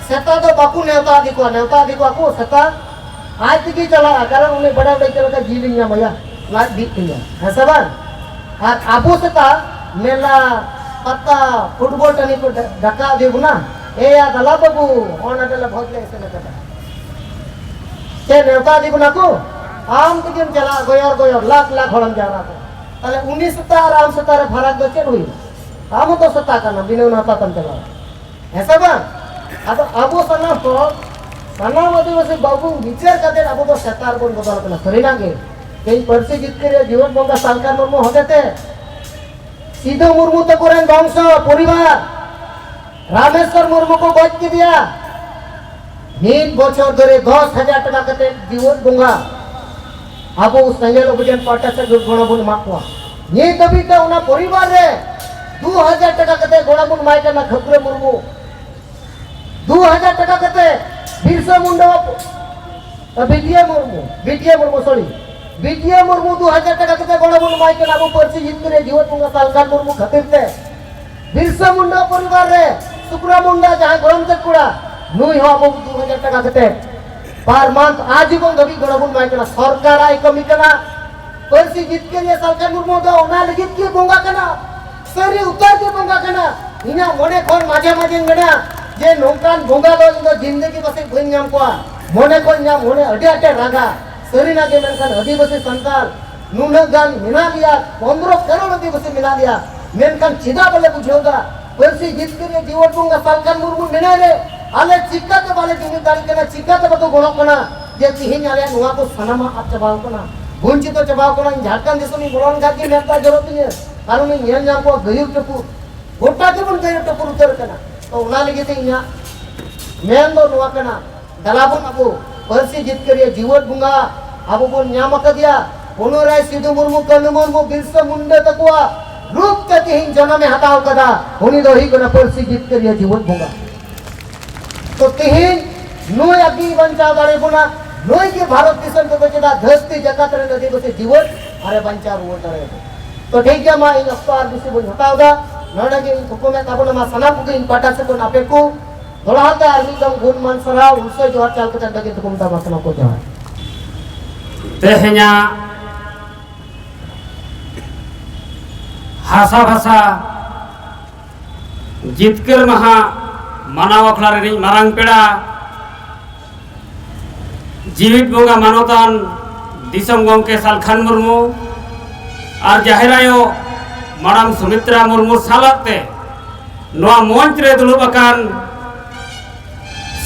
ᱥᱮᱛᱟ ᱫᱚ ᱵᱟᱠᱚ ᱱᱮᱣᱛᱟ ᱤᱫᱤ ᱠᱚᱣᱟ, ᱱᱮᱣᱛᱟ ᱤᱫᱤ ᱠᱚᱣᱟ ᱠᱚ ᱥᱮᱛᱟ ᱟᱡ ᱛᱮᱜᱮ ᱪᱟᱞᱟᱜᱼᱟ, ᱠᱟᱨᱚᱱ ᱩᱱᱤ ᱵᱟᱰᱟᱭ ᱵᱟᱰᱟᱭ ᱪᱮᱫ ᱞᱮᱠᱟ ᱡᱤᱞᱤᱧ ᱧᱟᱢᱟᱭᱟ, ᱞᱟᱡ ᱵᱤᱜ ᱛᱤᱧᱟ, ᱦᱮᱸ ᱥᱮ ᱵᱟᱝ? ᱟᱨ ᱟᱵᱚ ᱥᱮᱛᱟ ᱢᱮᱞᱟ, ᱯᱟᱛᱟ, ᱯᱷᱩᱴᱵᱚᱞ ᱴᱟᱺᱰᱤ ᱠᱚ ᱰᱟ-, ᱰᱟᱠᱟ ᱤᱫᱤ ᱵᱚᱱᱟ, ᱮᱭᱟ ᱫᱟᱞᱟ ᱵᱟᱹᱵᱩ, ᱚᱱᱟ ᱫᱚᱞᱮ ᱵᱷᱚᱡᱽ ᱞᱮ ᱤᱥᱤᱱ ᱟᱠᱟᱫᱟ᱾ ᱪᱮᱫ ᱱᱮᱣᱛᱟ ᱤᱫᱤ ᱵᱚᱱᱟ ᱠᱚ? ᱟᱢ ᱛᱮᱜᱮᱢ ᱪᱟᱞᱟᱜ, ᱜᱚᱭᱚᱨ ᱜᱚᱭᱚᱨ ᱞᱟᱠᱷ ᱞᱟᱠᱷ ᱦᱚᱲᱮᱢ ᱡᱟᱣᱨᱟ ᱠᱚᱣᱟ᱾ ᱛᱟᱦᱞᱮ ᱩᱱᱤ ᱥᱮᱛᱟ ᱟᱨ ᱟᱢ ᱥᱮᱛᱟ ᱨᱮ ᱯᱷᱟᱨᱟᱠ ᱫᱚ ᱪᱮᱫ ᱦᱩᱭᱩᱜᱼᱟ? ᱟᱢ ᱦᱚᱸᱛᱚ ᱥᱮᱛᱟ ᱠᱟᱱᱟᱢ, ᱵᱤᱱᱟᱹ ᱱᱮᱣᱛᱟ ᱛᱮᱢ ᱪᱟᱞᱟᱣᱟ᱾ ᱦᱮᱸ ᱥᱮ ᱵᱟᱝ? ᱟᱫᱚ ᱟᱵᱚ ᱥᱟᱱᱟᱢ ᱦᱚᱲ, ᱥᱟᱱᱟᱢ ᱟᱹᱫᱤᱵᱟᱹᱥᱤ ᱵᱟᱵᱚᱱ ᱵᱤᱪᱟᱹᱨ ᱠᱟᱛᱮ ᱟᱵᱚ ᱫᱚ ᱥᱮᱛᱟ ᱨᱮᱵᱚᱱ ᱵᱚᱫᱚᱞ ᱟᱠᱟᱱᱟ᱾ ᱥᱟᱹᱨᱤᱱᱟᱜ ᱜᱮ, ᱛᱮᱦᱮᱧ ᱯᱟᱹᱨᱥᱤ ᱡᱤᱛᱠᱟᱹᱨᱤᱭᱟᱹ ᱡᱤᱣᱮᱫ ᱵᱚᱸᱜᱟ ᱥᱟᱞᱠᱷᱟᱱ ᱢᱩᱨᱢᱩ ᱦᱚᱛᱮᱛᱮ ᱥᱤᱫᱩ ᱢᱩᱨᱢᱩ ᱛᱟᱠᱚ ᱨᱮᱱ ᱵᱚᱝᱥᱚ ᱯᱚᱨᱤᱵᱟᱨ, ᱨᱟᱢᱮᱥᱣᱚᱨ ᱢᱩᱨᱢᱩ ᱠᱚ ᱜᱚᱡ ᱠᱮᱫᱮᱭᱟ᱾ ᱢᱤᱫ ᱵᱚᱪᱷᱚᱨ ᱫᱷᱚᱨᱮ ᱫᱚᱥ ᱦᱟᱡᱟᱨ ᱴᱟᱠᱟ ᱠᱟᱛᱮ ᱡᱤᱣᱮᱫ ᱵᱚᱸᱜᱟ ᱟᱵᱚ ᱥᱮᱸᱜᱮᱞ ᱚᱵᱷᱤᱡᱟᱱ ᱯᱟᱦᱴᱟ ᱥᱮᱫ ᱠᱷᱚᱱ ᱜᱚᱲᱚ ᱵᱚᱱ ᱮᱢᱟ ᱠᱚᱣᱟ᱾ ᱱᱤᱛ ᱫᱷᱟᱹᱵᱤᱡ ᱛᱮ ᱚᱱᱟ ᱯᱚᱨᱤᱵᱟᱨ ᱨᱮ ᱫᱩ ᱦᱟᱡᱟᱨ ᱴᱟᱠᱟ ᱠᱟᱛᱮ ᱜᱚᱲᱚ ᱵᱚᱱ ᱮᱢᱟᱭ ᱠᱟᱱᱟ᱾ ᱠᱷᱟᱹᱯᱨᱟᱹ ᱢᱩᱨᱢᱩ ᱫᱩ ᱦᱟᱡᱟᱨ ᱴᱟᱠᱟ ᱠᱟᱛᱮ, ᱵᱤᱨᱥᱟ ᱢᱩᱱᱰᱟ, ᱵᱤᱴᱤᱭᱟ ᱢᱩᱨᱢᱩ, ᱵᱤᱴᱤᱭᱟ ᱢᱩᱨᱢᱩ, ᱥᱚᱨᱤ, ᱵᱤᱴᱤᱭᱟ ᱢᱩᱨᱢᱩ ᱫᱩ ᱦᱟᱡᱟᱨ ᱴᱟᱠᱟ ᱠᱟᱛᱮ ᱜᱚᱲᱚ ᱵᱚᱱ ᱮᱢᱟᱭ ᱠᱟᱱᱟ ᱟᱵᱚ ᱯᱟᱹᱨᱥᱤ ᱡᱤᱛᱠᱟᱹᱨᱤᱭᱟᱹ ᱡᱤᱣᱮᱫ ᱵᱚᱸᱜᱟ ᱥᱟᱞᱠᱷᱟᱱ ᱢᱩᱨᱢᱩ ᱠᱷᱟᱹᱛᱤᱨ ᱛᱮ᱾ ᱵᱤᱨᱥᱟ ᱢᱩᱱᱰᱟ ᱯᱚᱨᱤᱵᱟᱨ ᱨᱮ ᱥᱩᱠᱨᱟ ᱢᱩᱱᱰᱟ, ᱡᱟᱦᱟᱸᱭ ᱜᱚᱲᱚᱢ ᱛᱮᱫ ᱠᱚᱲᱟ, ᱱᱩᱭ ᱦᱚᱸ ᱟᱵᱚ ᱫᱩ ᱦᱟᱡᱟᱨ ᱴᱟᱠᱟ ᱠᱟᱛᱮ per month ᱟᱡᱤᱵᱚᱱ ᱫᱷᱟᱹᱵᱤᱡ ᱜᱚᱲᱚ ᱵᱚᱱ ᱮᱢᱟᱭ ᱠᱟᱱᱟ᱾ ᱥᱚᱨᱠᱟᱨ ᱟᱭ ᱠᱟᱹᱢᱤ ᱠᱟᱱᱟ᱾ ᱯᱟᱹᱨᱥᱤ ᱡᱤᱛᱠᱟᱹᱨᱤᱭᱟᱹ ᱥᱟᱞᱠᱷᱟᱱ ᱢᱩᱨᱢᱩ ᱫᱚ ᱚᱱᱟ ᱞᱟᱹᱜᱤᱫ ᱜᱮ ᱵᱚᱸᱜᱟ ᱠᱟᱱᱟ, ᱥᱟᱹᱨᱤ ᱩᱛᱟᱹᱨ ᱜᱮ ᱵᱚᱸᱜᱟ ᱠᱟᱱᱟ᱾ ᱤᱧᱟᱹᱜ ᱢᱚᱱᱮ ᱠᱷᱚᱱ ᱢᱟᱡᱷᱮ ᱢᱟᱡᱷᱮᱧ ᱢᱮᱱᱟ ᱡᱮ ᱱᱚᱝᱠᱟᱱ ᱵᱚᱸᱜᱟ ᱫᱚ ᱤᱧ ᱫᱚ ᱡᱤᱱᱫᱮᱜᱤ ᱯᱟᱥᱮᱡ ᱵᱟᱹᱧ ᱧᱟᱢ ᱠᱚᱣᱟ᱾ ᱢᱚᱱᱮ ᱠᱷᱚᱱ ᱧᱟᱢ, ᱢᱚᱱᱮ ᱟᱹᱰᱤ ᱟᱸᱴᱮ ᱨᱟᱜᱟ᱾ ᱥᱟᱹᱨᱤᱱᱟᱜ ᱜᱮ, ᱢᱮᱱᱠᱷᱟᱱ ᱟᱹᱫᱤᱵᱟᱹᱥᱤ ᱥᱟᱱᱛᱟᱲ ᱱᱩᱱᱟᱹᱜ ᱜᱟᱱ ᱢᱮᱱᱟᱜ ᱞᱮᱭᱟ, ᱯᱚᱱᱫᱽᱨᱚ ᱠᱟᱨᱳᱲ ᱟᱹᱫᱤᱵᱟᱹᱥᱤ ᱢᱮᱱᱟᱜ ᱞᱮᱭᱟ, ᱢᱮᱱᱠᱷᱟᱱ ᱪᱮᱫᱟᱜ ᱵᱟᱞᱮ ᱵᱩᱡᱷᱟᱹᱣ ᱫᱟ? ᱯᱟᱹᱨᱥᱤ ᱡᱤᱛᱠᱟᱹᱨᱤᱭᱟᱹ ᱡᱤᱣᱮᱫ ᱵᱚᱸᱜᱟ ᱥᱟᱞᱠᱷᱟᱱ ᱢᱩᱨᱢᱩ ᱢᱮᱱᱟᱭ ᱨᱮ ᱟᱞᱮ ᱪᱤᱠᱟᱹᱛᱮ ᱵᱟᱞᱮ ᱡᱩᱢᱤᱫ ᱫᱟᱲᱮᱭᱟᱜ ᱠᱟᱱᱟ, ᱪᱤᱠᱟᱹᱛᱮ ᱵᱟᱠᱚ ᱜᱚᱲᱚᱜ ᱠᱟᱱᱟ? ᱡᱮ ᱛᱤᱦᱤᱧ ᱟᱞᱮᱭᱟᱜ ᱱᱚᱣᱟ ᱠᱚ ᱥᱟᱱᱟᱢᱟᱜ ᱟᱫ ᱪᱟᱵᱟᱣ ᱠᱟᱱᱟ, ᱵᱚᱧᱪᱤᱛᱚ ᱪᱟᱵᱟᱣ ᱠᱟᱱᱟ᱾ ᱤᱧ ᱡᱷᱟᱲᱠᱷᱚᱸᱰ ᱫᱤᱥᱚᱢᱤᱧ ᱵᱚᱞᱚ ᱞᱮᱱᱠᱷᱟᱱ ᱜᱮ ᱢᱮᱫ ᱫᱟᱜ ᱡᱚᱨᱚᱜ ᱛᱤᱧᱟᱹ, ᱠᱟᱨᱚᱱ ᱤᱧ ᱧᱮᱞ ᱧᱟᱢ ᱠᱚᱣᱟ ᱜᱟᱹᱭᱩᱨ ᱴᱟᱹᱯᱩᱨ, ᱜᱚᱴᱟ ᱜᱮᱵᱚᱱ ᱜᱟᱹᱭᱩᱨ ᱴᱟᱹᱯᱩᱨ ᱩᱛᱟᱹᱨ ᱠᱟᱱᱟ᱾ ᱛᱚ ᱚᱱᱟ ᱞᱟᱹᱜᱤᱫ ᱛᱮ ᱤᱧᱟᱹᱜ ᱢᱮᱱ ᱫᱚ ᱱᱚᱣᱟ ᱠᱟᱱᱟ, ᱫᱮᱞᱟ ᱵᱚᱱ ᱟᱵᱚ ᱯᱟᱹᱨᱥᱤ ᱡᱤᱛᱠᱟᱹᱨᱤᱭᱟᱹ ᱡᱤᱣᱮᱫ ᱵᱚᱸᱜᱟ ᱟᱵᱚ ᱵᱚᱱ ᱧᱟᱢ ᱟᱠᱟᱫᱮᱭᱟ᱾ ᱯᱩᱱᱟᱹᱨᱟᱭ ᱥᱤᱫᱩ ᱢᱩᱨᱢᱩ, ᱠᱟᱹᱱᱦᱩ ᱢᱩᱨᱢᱩ, ᱵᱤᱨᱥᱟ ᱢᱩᱱᱰᱟ ᱛᱟᱠᱚᱣᱟᱜ ᱨᱩᱯ ᱛᱮ ᱛᱤᱦᱤᱧ ᱡᱚᱱᱚᱢᱮ ᱦᱟᱛᱟᱣ ᱠᱟᱫᱟ᱾ ᱩᱱᱤ ᱫᱚ ᱦᱩᱭᱩᱜ ᱠᱟᱱᱟ ᱯᱟᱹᱨᱥᱤ ᱡᱤᱛᱠᱟᱹᱨᱤᱭᱟᱹ ᱡᱤᱣᱮᱫ ᱵᱚᱸᱜᱟ᱾ ᱛᱚ ᱛᱤᱦᱤᱧ ᱱᱩᱭ ᱟᱹᱠᱤᱱ ᱵᱟᱧᱪᱟᱣ ᱫᱟᱲᱮ ᱵᱚᱱᱟ, ᱱᱩᱭ ᱜᱮ ᱵᱷᱟᱨᱚᱛ ᱫᱤᱥᱚᱢ ᱛᱮᱫᱚ ᱪᱮᱫᱟᱜ ᱫᱷᱟᱹᱨᱛᱤ ᱡᱟᱠᱟᱛ ᱨᱮᱱ ᱟᱹᱫᱤᱵᱟᱹᱥᱤ ᱡᱤᱣᱮᱫ ᱟᱨᱮ ᱵᱟᱧᱪᱟᱣ ᱨᱩᱣᱟᱹᱲ ᱫᱟᱲᱮᱭᱟᱵᱚᱱᱟ᱾ ᱛᱚ ᱴᱷᱤᱠ ᱜᱮᱭᱟ, ᱢᱟ ᱤᱧ ᱚᱠᱛᱚ ᱟᱨ ᱵᱮᱥᱤ ᱵᱟᱹᱧ ᱦᱟᱛᱟᱣ ᱮᱫᱟ, ᱱᱚᱰᱮ ᱜᱮ ᱤᱧ ᱛᱷᱩᱠᱩᱢᱮᱫ ᱛᱟᱵᱚᱱᱟ᱾ ᱢᱟ ᱥᱟᱱᱟᱢ ᱠᱚᱜᱮ ᱤᱧ ᱯᱟᱦᱴᱟ ᱥᱮᱫ ᱠᱷᱚᱱ ᱟᱯᱮ ᱠᱚ ᱫᱚᱦᱲᱟ ᱛᱮ ᱟᱨ ᱢᱤᱫ ᱫᱚᱢ ᱜᱩᱱ ᱢᱟᱱ ᱥᱟᱨᱦᱟᱣ, ᱩᱞᱥᱟᱹ ᱡᱚᱦᱟᱨ ᱪᱟᱞ ᱠᱟᱛᱮ ᱚᱸᱰᱮ ᱜᱮ ᱛᱷᱩᱠᱩᱢ ᱫᱟ᱾ ᱢᱟ ᱥᱟᱱᱟᱢ ᱠᱚ ᱡᱚᱦᱟᱨ᱾ ᱛᱮᱦᱮᱧᱟᱜ ᱦᱟᱥᱟ ᱵᱷᱟᱥᱟ ᱡᱤᱛᱠᱟᱹᱨ ᱢᱟᱦᱟ ᱢᱟᱱᱟᱣ ᱟᱠᱷᱲᱟ ᱨᱤᱱᱤᱡ ᱢᱟᱨᱟᱝ ᱯᱮᱲᱟ, ᱡᱤᱣᱤᱫ ᱵᱚᱸᱜᱟ ᱢᱟᱱᱚᱛᱟᱱ ᱫᱤᱥᱚᱢ ᱜᱚᱢᱠᱮ ᱥᱟᱞᱠᱷᱟᱱ ᱢᱩᱨᱢᱩ ᱟᱨ ᱡᱟᱦᱮᱨ ᱟᱭᱳ ᱢᱟᱲᱟᱢ ᱥᱩᱢᱤᱛᱨᱟ ᱢᱩᱨᱢᱩ ᱥᱟᱞᱟᱜ ᱛᱮ ᱱᱚᱣᱟ ᱢᱚᱧᱪ ᱨᱮ ᱫᱩᱲᱩᱵ ᱟᱠᱟᱱ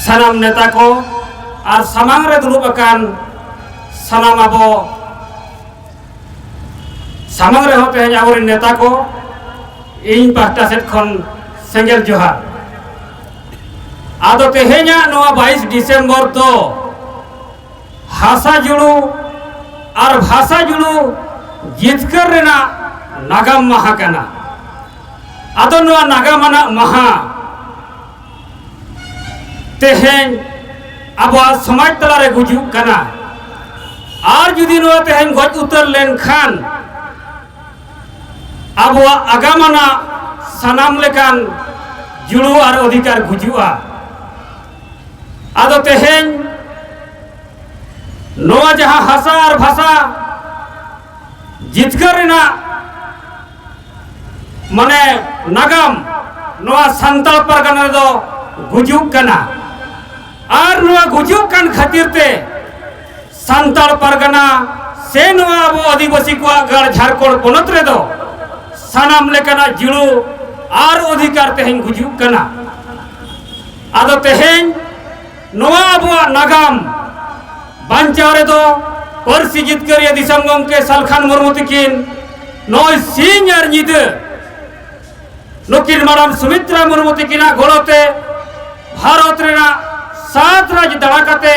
ᱥᱟᱱᱟᱢ ᱱᱮᱛᱟ ᱠᱚ ᱟᱨ ᱥᱟᱢᱟᱝ ᱨᱮ ᱫᱩᱲᱩᱵ ᱟᱠᱟᱱ ᱥᱟᱱᱟᱢ ᱟᱵᱚ ᱥᱟᱢᱟᱝ ᱨᱮᱦᱚᱸ ᱛᱮᱦᱮᱧ ᱟᱵᱚᱨᱮᱱ ᱱᱮᱛᱟ ᱠᱚ, ᱤᱧ ᱯᱟᱦᱴᱟ ᱥᱮᱫ ᱠᱷᱚᱱ ᱥᱮᱸᱜᱮᱞ ᱡᱚᱦᱟᱨ᱾ ᱟᱫᱚ ᱛᱮᱦᱮᱧᱟᱜ ᱱᱚᱣᱟ ᱵᱟᱭᱤᱥ ᱰᱤᱥᱮᱢᱵᱚᱨ ᱫᱚ ᱦᱟᱥᱟ ᱡᱩᱲᱩ ᱟᱨ ᱵᱷᱟᱥᱟ ᱡᱩᱲᱩ ᱡᱤᱛᱠᱟᱹᱨ ᱨᱮᱱᱟᱜ ᱱᱟᱜᱟᱢ ᱢᱟᱦᱟ ᱠᱟᱱᱟ᱾ ᱟᱫᱚ ᱱᱚᱣᱟ ᱱᱟᱜᱟᱢ ᱟᱱᱟᱜ ᱢᱟᱦᱟ ᱛᱮᱦᱮᱧ ᱟᱵᱚᱣᱟᱜ ᱥᱚᱢᱟᱡᱽ ᱛᱟᱞᱟᱨᱮ ᱜᱩᱡᱩᱜ ᱠᱟᱱᱟ᱾ ᱟᱨ ᱡᱩᱫᱤ ᱱᱚᱣᱟ ᱛᱮᱦᱮᱧ ᱜᱚᱡ ᱩᱛᱟᱹᱨ ᱞᱮᱱᱠᱷᱟᱱ, ᱟᱵᱚᱣᱟᱜ ᱟᱜᱟᱢ ᱟᱱᱟᱜ ᱥᱟᱱᱟᱢ ᱞᱮᱠᱟᱱ ᱡᱩᱲᱩ ᱟᱨ ᱚᱫᱷᱤᱠᱟᱨ ᱜᱩᱡᱩᱜᱼᱟ᱾ ᱟᱫᱚ ᱛᱮᱦᱮᱧ ᱱᱚᱣᱟ ᱡᱟᱦᱟᱸ ᱦᱟᱥᱟ ᱟᱨ ᱵᱷᱟᱥᱟ ᱡᱤᱛᱠᱟᱹᱨ ᱨᱮᱱᱟᱜ ᱢᱟᱱᱮ ᱱᱟᱜᱟᱢ ᱱᱚᱣᱟ ᱥᱟᱱᱛᱟᱲ ᱯᱟᱨᱜᱟᱱᱟ ᱨᱮᱫᱚ ᱜᱩᱡᱩᱜ ᱠᱟᱱᱟ᱾ ᱟᱨ ᱱᱚᱣᱟ ᱜᱩᱡᱩᱜ ᱠᱟᱱ ᱠᱷᱟᱹᱛᱤᱨ ᱛᱮ ᱥᱟᱱᱛᱟᱲ ᱯᱟᱨᱜᱟᱱᱟ ᱥᱮ ᱱᱚᱣᱟ ᱟᱵᱚ ᱟᱹᱫᱤᱵᱟᱹᱥᱤ ᱠᱚᱣᱟᱜ ᱜᱟᱲ ᱡᱷᱟᱲᱠᱷᱚᱸᱰ ᱯᱚᱱᱚᱛ ᱨᱮᱫᱚ ᱥᱟᱱᱟᱢ ᱞᱮᱠᱟᱱᱟᱜ ᱡᱩᱲᱩ ᱟᱨ ᱚᱫᱷᱤᱠᱟᱨ ᱛᱮᱦᱮᱧ ᱜᱩᱡᱩᱜ ᱠᱟᱱᱟ᱾ ᱟᱫᱚ ᱛᱮᱦᱮᱧ ᱱᱚᱣᱟ ᱟᱵᱚᱣᱟᱜ ᱱᱟᱜᱟᱢ ᱵᱟᱧᱪᱟᱣ ᱨᱮᱫᱚ ᱯᱟᱹᱨᱥᱤ ᱡᱤᱛᱠᱟᱹᱨᱤᱭᱟᱹ ᱫᱤᱥᱚᱢ ᱜᱚᱢᱠᱮ ᱥᱟᱞᱠᱷᱟᱱ ᱢᱩᱨᱢᱩ ᱛᱤᱠᱤᱱ ᱱᱚᱜᱼᱚᱭ ᱥᱤᱧ ᱟᱨ ᱧᱤᱫᱟᱹ ᱱᱩᱠᱤᱱ ᱢᱟᱨᱟᱝ ᱥᱩᱢᱤᱛᱨᱟ ᱢᱩᱨᱢᱩ ᱛᱤᱠᱤᱱᱟᱜ ᱜᱚᱲᱚ ᱛᱮ ᱵᱷᱟᱨᱚᱛ ᱨᱮᱱᱟᱜ ᱥᱟᱛ ᱨᱟᱡᱽ ᱫᱟᱬᱟ ᱠᱟᱛᱮ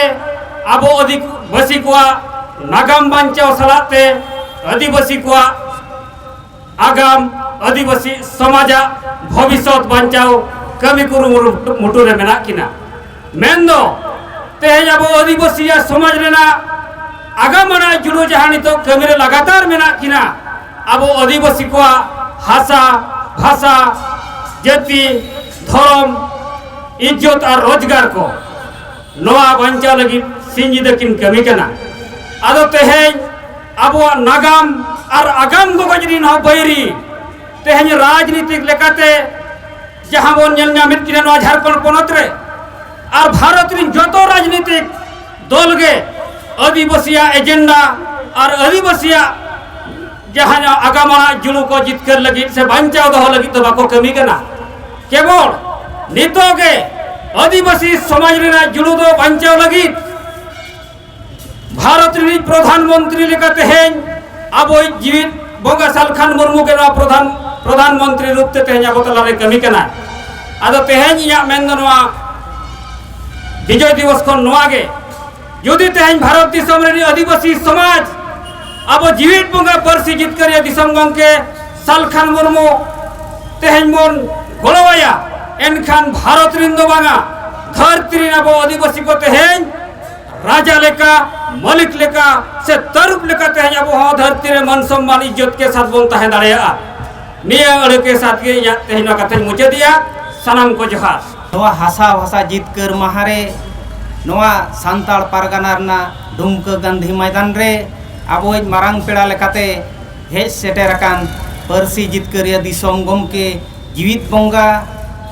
ᱟᱵᱚ ᱟᱹᱫᱤᱵᱟᱹᱥᱤ ᱠᱚᱣᱟᱜ ᱱᱟᱜᱟᱢ ᱵᱟᱧᱪᱟᱣ ᱥᱟᱞᱟᱜ ᱛᱮ ᱟᱹᱫᱤᱵᱟᱹᱥᱤ ᱠᱚᱣᱟᱜ ᱟᱜᱟᱢ, ᱟᱹᱫᱤᱵᱟᱹᱥᱤ ᱥᱚᱢᱟᱡᱟᱜ ᱵᱷᱚᱵᱤᱥᱥᱚᱛ ᱵᱟᱧᱪᱟᱣ ᱠᱟᱹᱢᱤ ᱠᱩᱨᱩᱢᱩᱴᱩ ᱨᱮ ᱢᱮᱱᱟᱜ ᱠᱤᱱᱟ᱾ ᱢᱮᱱᱫᱚ ᱛᱮᱦᱮᱧ ᱟᱵᱚ ᱟᱹᱫᱤᱵᱟᱹᱥᱤᱭᱟᱜ ᱥᱚᱢᱟᱡᱽ ᱨᱮᱱᱟᱜ ᱟᱜᱟᱢ ᱟᱱᱟᱜ ᱡᱩᱲᱩ ᱡᱟᱦᱟᱸ ᱱᱤᱛᱚᱜ ᱠᱟᱹᱢᱤ ᱨᱮ ᱞᱟᱜᱟᱛᱟᱨ ᱢᱮᱱᱟᱜ ᱠᱤᱱᱟ, ᱟᱵᱚ ᱟᱹᱫᱤᱵᱟᱹᱥᱤ ᱠᱚᱣᱟᱜ ᱦᱟᱥᱟ, ᱵᱷᱟᱥᱟ, ᱡᱟᱹᱛᱤ, ᱫᱷᱚᱨᱚᱢ, ᱤᱡᱽᱡᱚᱛ ᱟᱨ ᱨᱳᱡᱽᱜᱟᱨ ᱠᱚ ᱱᱚᱣᱟ ᱵᱟᱧᱪᱟᱣ ᱞᱟᱹᱜᱤᱫ ᱥᱤᱧ ᱧᱤᱫᱟᱹ ᱠᱤᱱ ᱠᱟᱹᱢᱤ ᱠᱟᱱᱟ᱾ ᱟᱫᱚ ᱛᱮᱦᱮᱧ ᱟᱵᱚᱣᱟᱜ ᱱᱟᱜᱟᱢ ᱟᱨ ᱟᱜᱟᱢ ᱜᱚᱜᱚᱡ ᱨᱤᱱ ᱦᱚᱸ ᱵᱟᱹᱭᱨᱤ ᱛᱮᱦᱮᱧ ᱨᱟᱡᱽᱱᱤᱛᱤᱠ ᱞᱮᱠᱟᱛᱮ ᱡᱟᱦᱟᱸ ᱵᱚᱱ ᱧᱮᱞ ᱧᱟᱢᱮᱫ ᱠᱤᱱᱟ ᱱᱚᱣᱟ ᱡᱷᱟᱲᱠᱷᱚᱸᱰ ᱯᱚᱱᱚᱛ ᱨᱮ, ᱟᱨ ᱵᱷᱟᱨᱚᱛ ᱨᱤᱱ ᱡᱚᱛᱚ ᱨᱟᱡᱽᱱᱤᱛᱤᱠ ᱫᱚᱞ ᱜᱮ ᱟᱹᱫᱤᱵᱟᱹᱥᱤᱭᱟᱜ ᱮᱡᱮᱱᱰᱟ ᱟᱨ ᱟᱹᱫᱤᱵᱟᱹᱥᱤᱭᱟᱜ ᱡᱟᱦᱟᱸ ᱟᱜᱟᱢ ᱟᱲᱟᱜ ᱡᱩᱞᱩ ᱠᱚ ᱡᱤᱛᱠᱟᱹᱨ ᱞᱟᱹᱜᱤᱫ ᱥᱮ ᱵᱟᱧᱪᱟᱣ ᱫᱚᱦᱚ ᱞᱟᱹᱜᱤᱫ ᱫᱚ ᱵᱟᱠᱚ ᱠᱟᱹᱢᱤ ᱠᱟᱱᱟ᱾ ᱠᱮᱵᱚᱞ ᱱᱤᱛᱚᱜ ᱜᱮ ᱟᱹᱫᱤᱵᱟᱹᱥᱤ ᱥᱚᱢᱟᱡᱽ ᱨᱮᱱᱟᱜ ᱡᱩᱞᱩ ᱫᱚ ᱵᱟᱧᱪᱟᱣ ᱞᱟᱹᱜᱤᱫ ᱵᱷᱟᱨᱚᱛ ᱨᱤᱱᱤᱡ ᱯᱨᱚᱫᱷᱟᱱ ᱢᱚᱱᱛᱨᱤ ᱞᱮᱠᱟ ᱛᱮᱦᱮᱧ ᱟᱵᱚᱭᱤᱡ ᱡᱤᱣᱤᱫ ᱵᱚᱸᱜᱟ ᱥᱟᱞᱠᱷᱟᱱ ᱢᱩᱨᱢᱩ ᱜᱮ ᱱᱚᱣᱟ ᱯᱨᱚᱫᱷᱟᱱ, ᱯᱨᱚᱫᱷᱟᱱ ᱢᱚᱱᱛᱨᱤ ᱨᱩᱯ ᱛᱮ ᱛᱮᱦᱮᱧ ᱟᱵᱚ ᱛᱟᱞᱟᱨᱮ ᱠᱟᱹᱢᱤ ᱠᱟᱱᱟ᱾ ᱟᱫᱚ ᱛᱮᱦᱮᱧ ᱤᱧᱟᱹᱜ ᱢᱮᱱ ᱫᱚ ᱱᱚᱣᱟ ᱵᱤᱡᱚᱭ ᱫᱤᱵᱚᱥ ᱠᱷᱚᱱ ᱱᱚᱣᱟ ᱜᱮ, ᱡᱩᱫᱤ ᱛᱮᱦᱮᱧ ᱵᱷᱟᱨᱚᱛ ᱫᱤᱥᱚᱢ ᱨᱤᱱᱤᱡ ᱟᱹᱫᱤᱵᱟᱹᱥᱤ ᱥᱚᱢᱟᱡᱽ ᱟᱵᱚ ᱡᱤᱣᱤᱫ ᱵᱚᱸᱜᱟ ᱯᱟᱹᱨᱥᱤ ᱡᱤᱛᱠᱟᱹᱨᱤᱭᱟᱹ ᱫᱤᱥᱚᱢ ᱜᱚᱢᱠᱮ ᱥᱟᱞᱠᱷᱟᱱ ᱢᱩᱨᱢᱩ ᱛᱮᱦᱮᱧ ᱵᱚᱱ ᱜᱚᱲᱚᱣᱟᱭᱟ, ᱮᱱᱠᱷᱟᱱ ᱵᱷᱟᱨᱚᱛ ᱨᱤᱱ ᱫᱚ ᱵᱟᱝᱟ, ᱫᱷᱟᱹᱨᱛᱤ ᱨᱤᱱ ᱟᱵᱚ ᱟᱹᱫᱤᱵᱟᱹᱥᱤ ᱠᱚ ᱛᱮᱦᱮᱧ ᱨᱟᱡᱟ ᱞᱮᱠᱟ, ᱢᱟᱹᱞᱤᱠ ᱞᱮᱠᱟ ᱥᱮ ᱛᱟᱹᱨᱩᱵ ᱞᱮᱠᱟ ᱛᱮᱦᱮᱧ ᱟᱵᱚ ᱦᱚᱸ ᱫᱷᱟᱹᱨᱛᱤ ᱨᱮ ᱢᱟᱹᱱ ᱥᱚᱢᱢᱟᱱ ᱤᱡᱽᱡᱚᱛ ᱠᱮ ᱥᱟᱛ ᱵᱚᱱ ᱛᱟᱦᱮᱸ ᱫᱟᱲᱮᱭᱟᱜᱼᱟ᱾ ᱱᱤᱭᱟᱹ ᱟᱹᱲᱟᱹ ᱠᱮ ᱥᱟᱛ ᱜᱮ ᱤᱧᱟᱹᱜ ᱛᱮᱦᱮᱧ ᱱᱚᱣᱟ ᱠᱟᱛᱷᱟᱧ ᱢᱩᱪᱟᱹᱫᱮᱜᱼᱟ᱾ ᱥᱟᱱᱟᱢ ᱠᱚ ᱡᱚᱦᱟᱨ᱾ ᱱᱚᱣᱟ ᱦᱟᱥᱟ ᱵᱷᱟᱥᱟ ᱡᱤᱛᱠᱟᱹᱨ ᱢᱟᱦᱟ ᱨᱮ ᱱᱚᱣᱟ ᱥᱟᱱᱛᱟᱲ ᱯᱟᱨᱜᱟᱱᱟ ᱨᱮᱱᱟᱜ ᱰᱩᱢᱠᱟᱹ ᱜᱟᱱᱫᱷᱤ ᱢᱚᱭᱫᱟᱱ ᱨᱮ ᱟᱵᱚᱭᱤᱡ ᱢᱟᱨᱟᱝ ᱯᱮᱲᱟ ᱞᱮᱠᱟᱛᱮ ᱦᱮᱡ ᱥᱮᱴᱮᱨ ᱟᱠᱟᱱ ᱯᱟᱹᱨᱥᱤ ᱡᱤᱛᱠᱟᱹᱨᱤᱭᱟᱹ ᱫᱤᱥᱚᱢ ᱜᱚᱢᱠᱮ ᱡᱤᱣᱤᱫ ᱵᱚᱸᱜᱟ,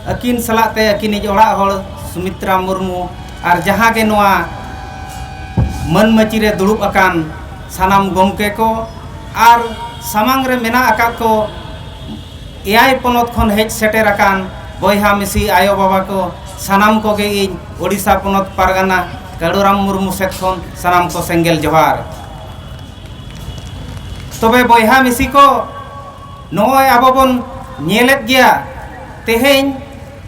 ᱟᱹᱠᱤᱱ ᱥᱟᱞᱟᱜ ᱛᱮ ᱟᱹᱠᱤᱱᱤᱡ ᱚᱲᱟᱜ ᱦᱚᱲ ᱥᱩᱢᱤᱛᱨᱟ ᱢᱩᱨᱢᱩ ᱟᱨ ᱡᱟᱦᱟᱸ ᱜᱮ ᱱᱚᱣᱟ ᱢᱟᱹᱱ ᱢᱟᱹᱪᱤ ᱨᱮ ᱫᱩᱲᱩᱵ ᱟᱠᱟᱱ ᱥᱟᱱᱟᱢ ᱜᱚᱢᱠᱮ ᱠᱚ ᱟᱨ ᱥᱟᱢᱟᱝ ᱨᱮ ᱢᱮᱱᱟᱜ ᱟᱠᱟᱫ ᱠᱚ ᱮᱭᱟᱭ ᱯᱚᱱᱚᱛ ᱠᱷᱚᱱ ᱦᱮᱡ ᱥᱮᱴᱮᱨ ᱟᱠᱟᱱ ᱵᱚᱭᱦᱟ ᱢᱤᱥᱤ ᱟᱭᱳ ᱵᱟᱵᱟ ᱠᱚ, ᱥᱟᱱᱟᱢ ᱠᱚᱜᱮ ᱤᱧ ᱳᱰᱤᱥᱟ ᱯᱚᱱᱚᱛ ᱯᱟᱨᱜᱟᱱᱟ ᱠᱟᱹᱲᱩᱨᱟᱢ ᱢᱩᱨᱢᱩ ᱥᱮᱫ ᱠᱷᱚᱱ ᱥᱟᱱᱟᱢ ᱠᱚ ᱥᱮᱸᱜᱮᱞ ᱡᱚᱦᱟᱨ᱾ ᱛᱚᱵᱮ ᱵᱚᱭᱦᱟ ᱢᱤᱥᱤ ᱠᱚ, ᱱᱚᱜᱼᱚᱭ ᱟᱵᱚ ᱵᱚᱱ ᱧᱮᱞᱮᱫ ᱜᱮᱭᱟ, ᱛᱮᱦᱮᱧ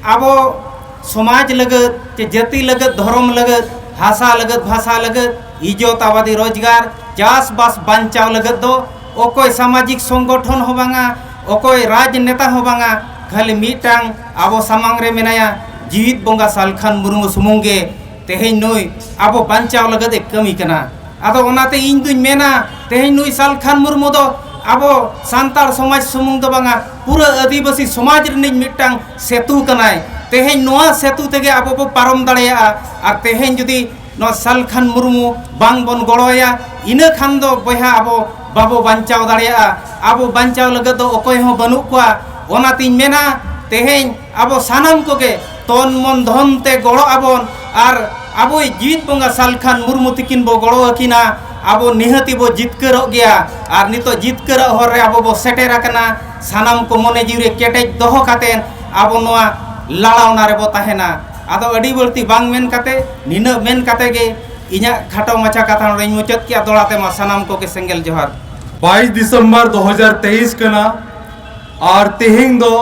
ᱟᱵᱚ ᱥᱚᱢᱟᱡᱽ ᱞᱟᱹᱜᱤᱫ ᱪᱮ ᱡᱟᱹᱛᱤ ᱞᱟᱹᱜᱤᱫ, ᱫᱷᱚᱨᱚᱢ ᱞᱟᱹᱜᱤᱫ, ᱵᱷᱟᱥᱟ ᱞᱟᱹᱜᱤᱫ, ᱵᱷᱟᱥᱟ ᱞᱟᱹᱜᱤᱫ, ᱤᱡᱽᱡᱚᱛ ᱟᱵᱟᱫᱤ ᱨᱳᱡᱽᱜᱟᱨ, ᱪᱟᱥᱵᱟᱥ ᱵᱟᱧᱪᱟᱣ ᱞᱟᱹᱜᱤᱫ ᱫᱚ ᱚᱠᱚᱭ ᱥᱟᱢᱟᱡᱤᱠ ᱥᱚᱝᱜᱚᱴᱷᱚᱱ ᱦᱚᱸ ᱵᱟᱝᱟ, ᱚᱠᱚᱭ ᱨᱟᱡᱽᱱᱮᱛᱟ ᱦᱚᱸ ᱵᱟᱝᱟ, ᱠᱷᱟᱹᱞᱤ ᱢᱤᱫᱴᱟᱝ ᱟᱵᱚ ᱥᱟᱢᱟᱝ ᱨᱮ ᱢᱮᱱᱟᱭᱟ ᱡᱤᱣᱤᱫ ᱵᱚᱸᱜᱟ ᱥᱟᱞᱠᱷᱟᱱ ᱢᱩᱨᱢᱩ ᱥᱩᱢᱩᱝ ᱜᱮ ᱛᱮᱦᱮᱧ ᱱᱩᱭ ᱟᱵᱚ ᱵᱟᱧᱪᱟᱣ ᱞᱟᱹᱜᱤᱫ ᱮ ᱠᱟᱹᱢᱤ ᱠᱟᱱᱟ᱾ ᱟᱫᱚ ᱚᱱᱟᱛᱮ ᱤᱧ ᱫᱩᱧ ᱢᱮᱱᱟ, ᱛᱮᱦᱮᱧ ᱱᱩᱭ ᱥᱟᱞᱠᱷᱟᱱ ᱢᱩᱨᱢᱩ ᱫᱚ ᱟᱵᱚ ᱥᱟᱱᱛᱟᱲ ᱥᱚᱢᱟᱡᱽ ᱥᱩᱢᱩᱝ ᱫᱚ ᱵᱟᱝᱟ, ᱯᱩᱨᱟᱹ ᱟᱹᱫᱤᱵᱟᱹᱥᱤ ᱥᱚᱢᱟᱡᱽ ᱨᱤᱱᱤᱡ ᱢᱤᱫᱴᱟᱝ ᱥᱮᱛᱩ ᱠᱟᱱᱟᱭ᱾ ᱛᱮᱦᱮᱧ ᱱᱚᱣᱟ ᱥᱮᱛᱩ ᱛᱮᱜᱮ ᱟᱵᱚ ᱵᱚ ᱯᱟᱨᱚᱢ ᱫᱟᱲᱮᱭᱟᱜᱼᱟ᱾ ᱟᱨ ᱛᱮᱦᱮᱧ ᱡᱩᱫᱤ ᱱᱚᱣᱟ ᱥᱟᱞᱠᱷᱟᱱ ᱢᱩᱨᱢᱩ ᱵᱟᱝ ᱵᱚᱱ ᱜᱚᱲᱚᱭᱟ, ᱤᱱᱟᱹ ᱠᱷᱟᱱ ᱫᱚ ᱵᱚᱭᱦᱟ ᱟᱵᱚ ᱵᱟᱵᱚ ᱵᱟᱧᱪᱟᱣ ᱫᱟᱲᱮᱭᱟᱜᱼᱟ᱾ ᱟᱵᱚ ᱵᱟᱧᱪᱟᱣ ᱞᱟᱹᱜᱤᱫ ᱫᱚ ᱚᱠᱚᱭ ᱦᱚᱸ ᱵᱟᱹᱱᱩᱜ ᱠᱚᱣᱟ᱾ ᱚᱱᱟᱛᱤᱧ ᱢᱮᱱᱟ, ᱛᱮᱦᱮᱧ ᱟᱵᱚ ᱥᱟᱱᱟᱢ ᱠᱚᱜᱮ ᱛᱚᱱ ᱢᱚᱱ ᱫᱷᱚᱱ ᱛᱮ ᱜᱚᱲᱚᱜ ᱟᱵᱚᱱ ᱟᱨ ᱟᱵᱚᱭᱤᱡ ᱡᱤᱣᱤᱫ ᱵᱚᱸᱜᱟ ᱥᱟᱞᱠᱷᱟᱱ ᱢᱩᱨᱢᱩ ᱛᱤᱠᱤᱱ ᱵᱚ ᱜᱚᱲᱚ ᱟᱹᱠᱤᱱᱟ᱾ ᱟᱵᱚ ᱱᱤᱦᱟᱹᱛᱤ ᱵᱚ ᱡᱤᱛᱠᱟᱹᱨᱚᱜ ᱜᱮᱭᱟ᱾ ᱟᱨ ᱱᱤᱛᱚᱜ ᱡᱤᱛᱠᱟᱹᱨᱚᱜ ᱦᱚᱨ ᱨᱮ ᱟᱵᱚ ᱵᱚ ᱥᱮᱴᱮᱨ ᱟᱠᱟᱱᱟ᱾ ᱥᱟᱱᱟᱢ ᱠᱚ ᱢᱚᱱᱮ ᱡᱤᱣᱤ ᱨᱮ ᱠᱮᱴᱮᱡ ᱫᱚᱦᱚ ᱠᱟᱛᱮ ᱟᱵᱚ ᱱᱚᱣᱟ ᱞᱟᱲᱟᱣᱱᱟ ᱨᱮᱵᱚ ᱛᱟᱦᱮᱱᱟ᱾ ᱟᱫᱚ ᱟᱹᱰᱤ ᱵᱟᱹᱲᱛᱤ ᱵᱟᱝ ᱢᱮᱱ ᱠᱟᱛᱮ, ᱱᱤᱱᱟᱹᱜ ᱢᱮᱱ ᱠᱟᱛᱮ ᱜᱮ ᱤᱧᱟᱹᱜ ᱠᱷᱟᱴᱚ ᱢᱟᱪᱷᱟ ᱠᱟᱛᱷᱟ ᱱᱚᱰᱮᱧ ᱢᱩᱪᱟᱹᱫ ᱠᱮᱜᱼᱟ᱾ ᱫᱚᱦᱲᱟ ᱛᱮ ᱢᱟ ᱥᱟᱱᱟᱢ ᱠᱚᱜᱮ ᱥᱮᱸᱜᱮᱞ ᱡᱚᱦᱟᱨ᱾ ᱵᱟᱭᱤᱥ ᱰᱤᱥᱮᱢᱵᱚᱨ ᱫᱩ ᱦᱟᱡᱟᱨ ᱛᱮᱭᱤᱥ ᱠᱟᱱᱟ ᱟᱨ ᱛᱮᱦᱮᱧ ᱫᱚ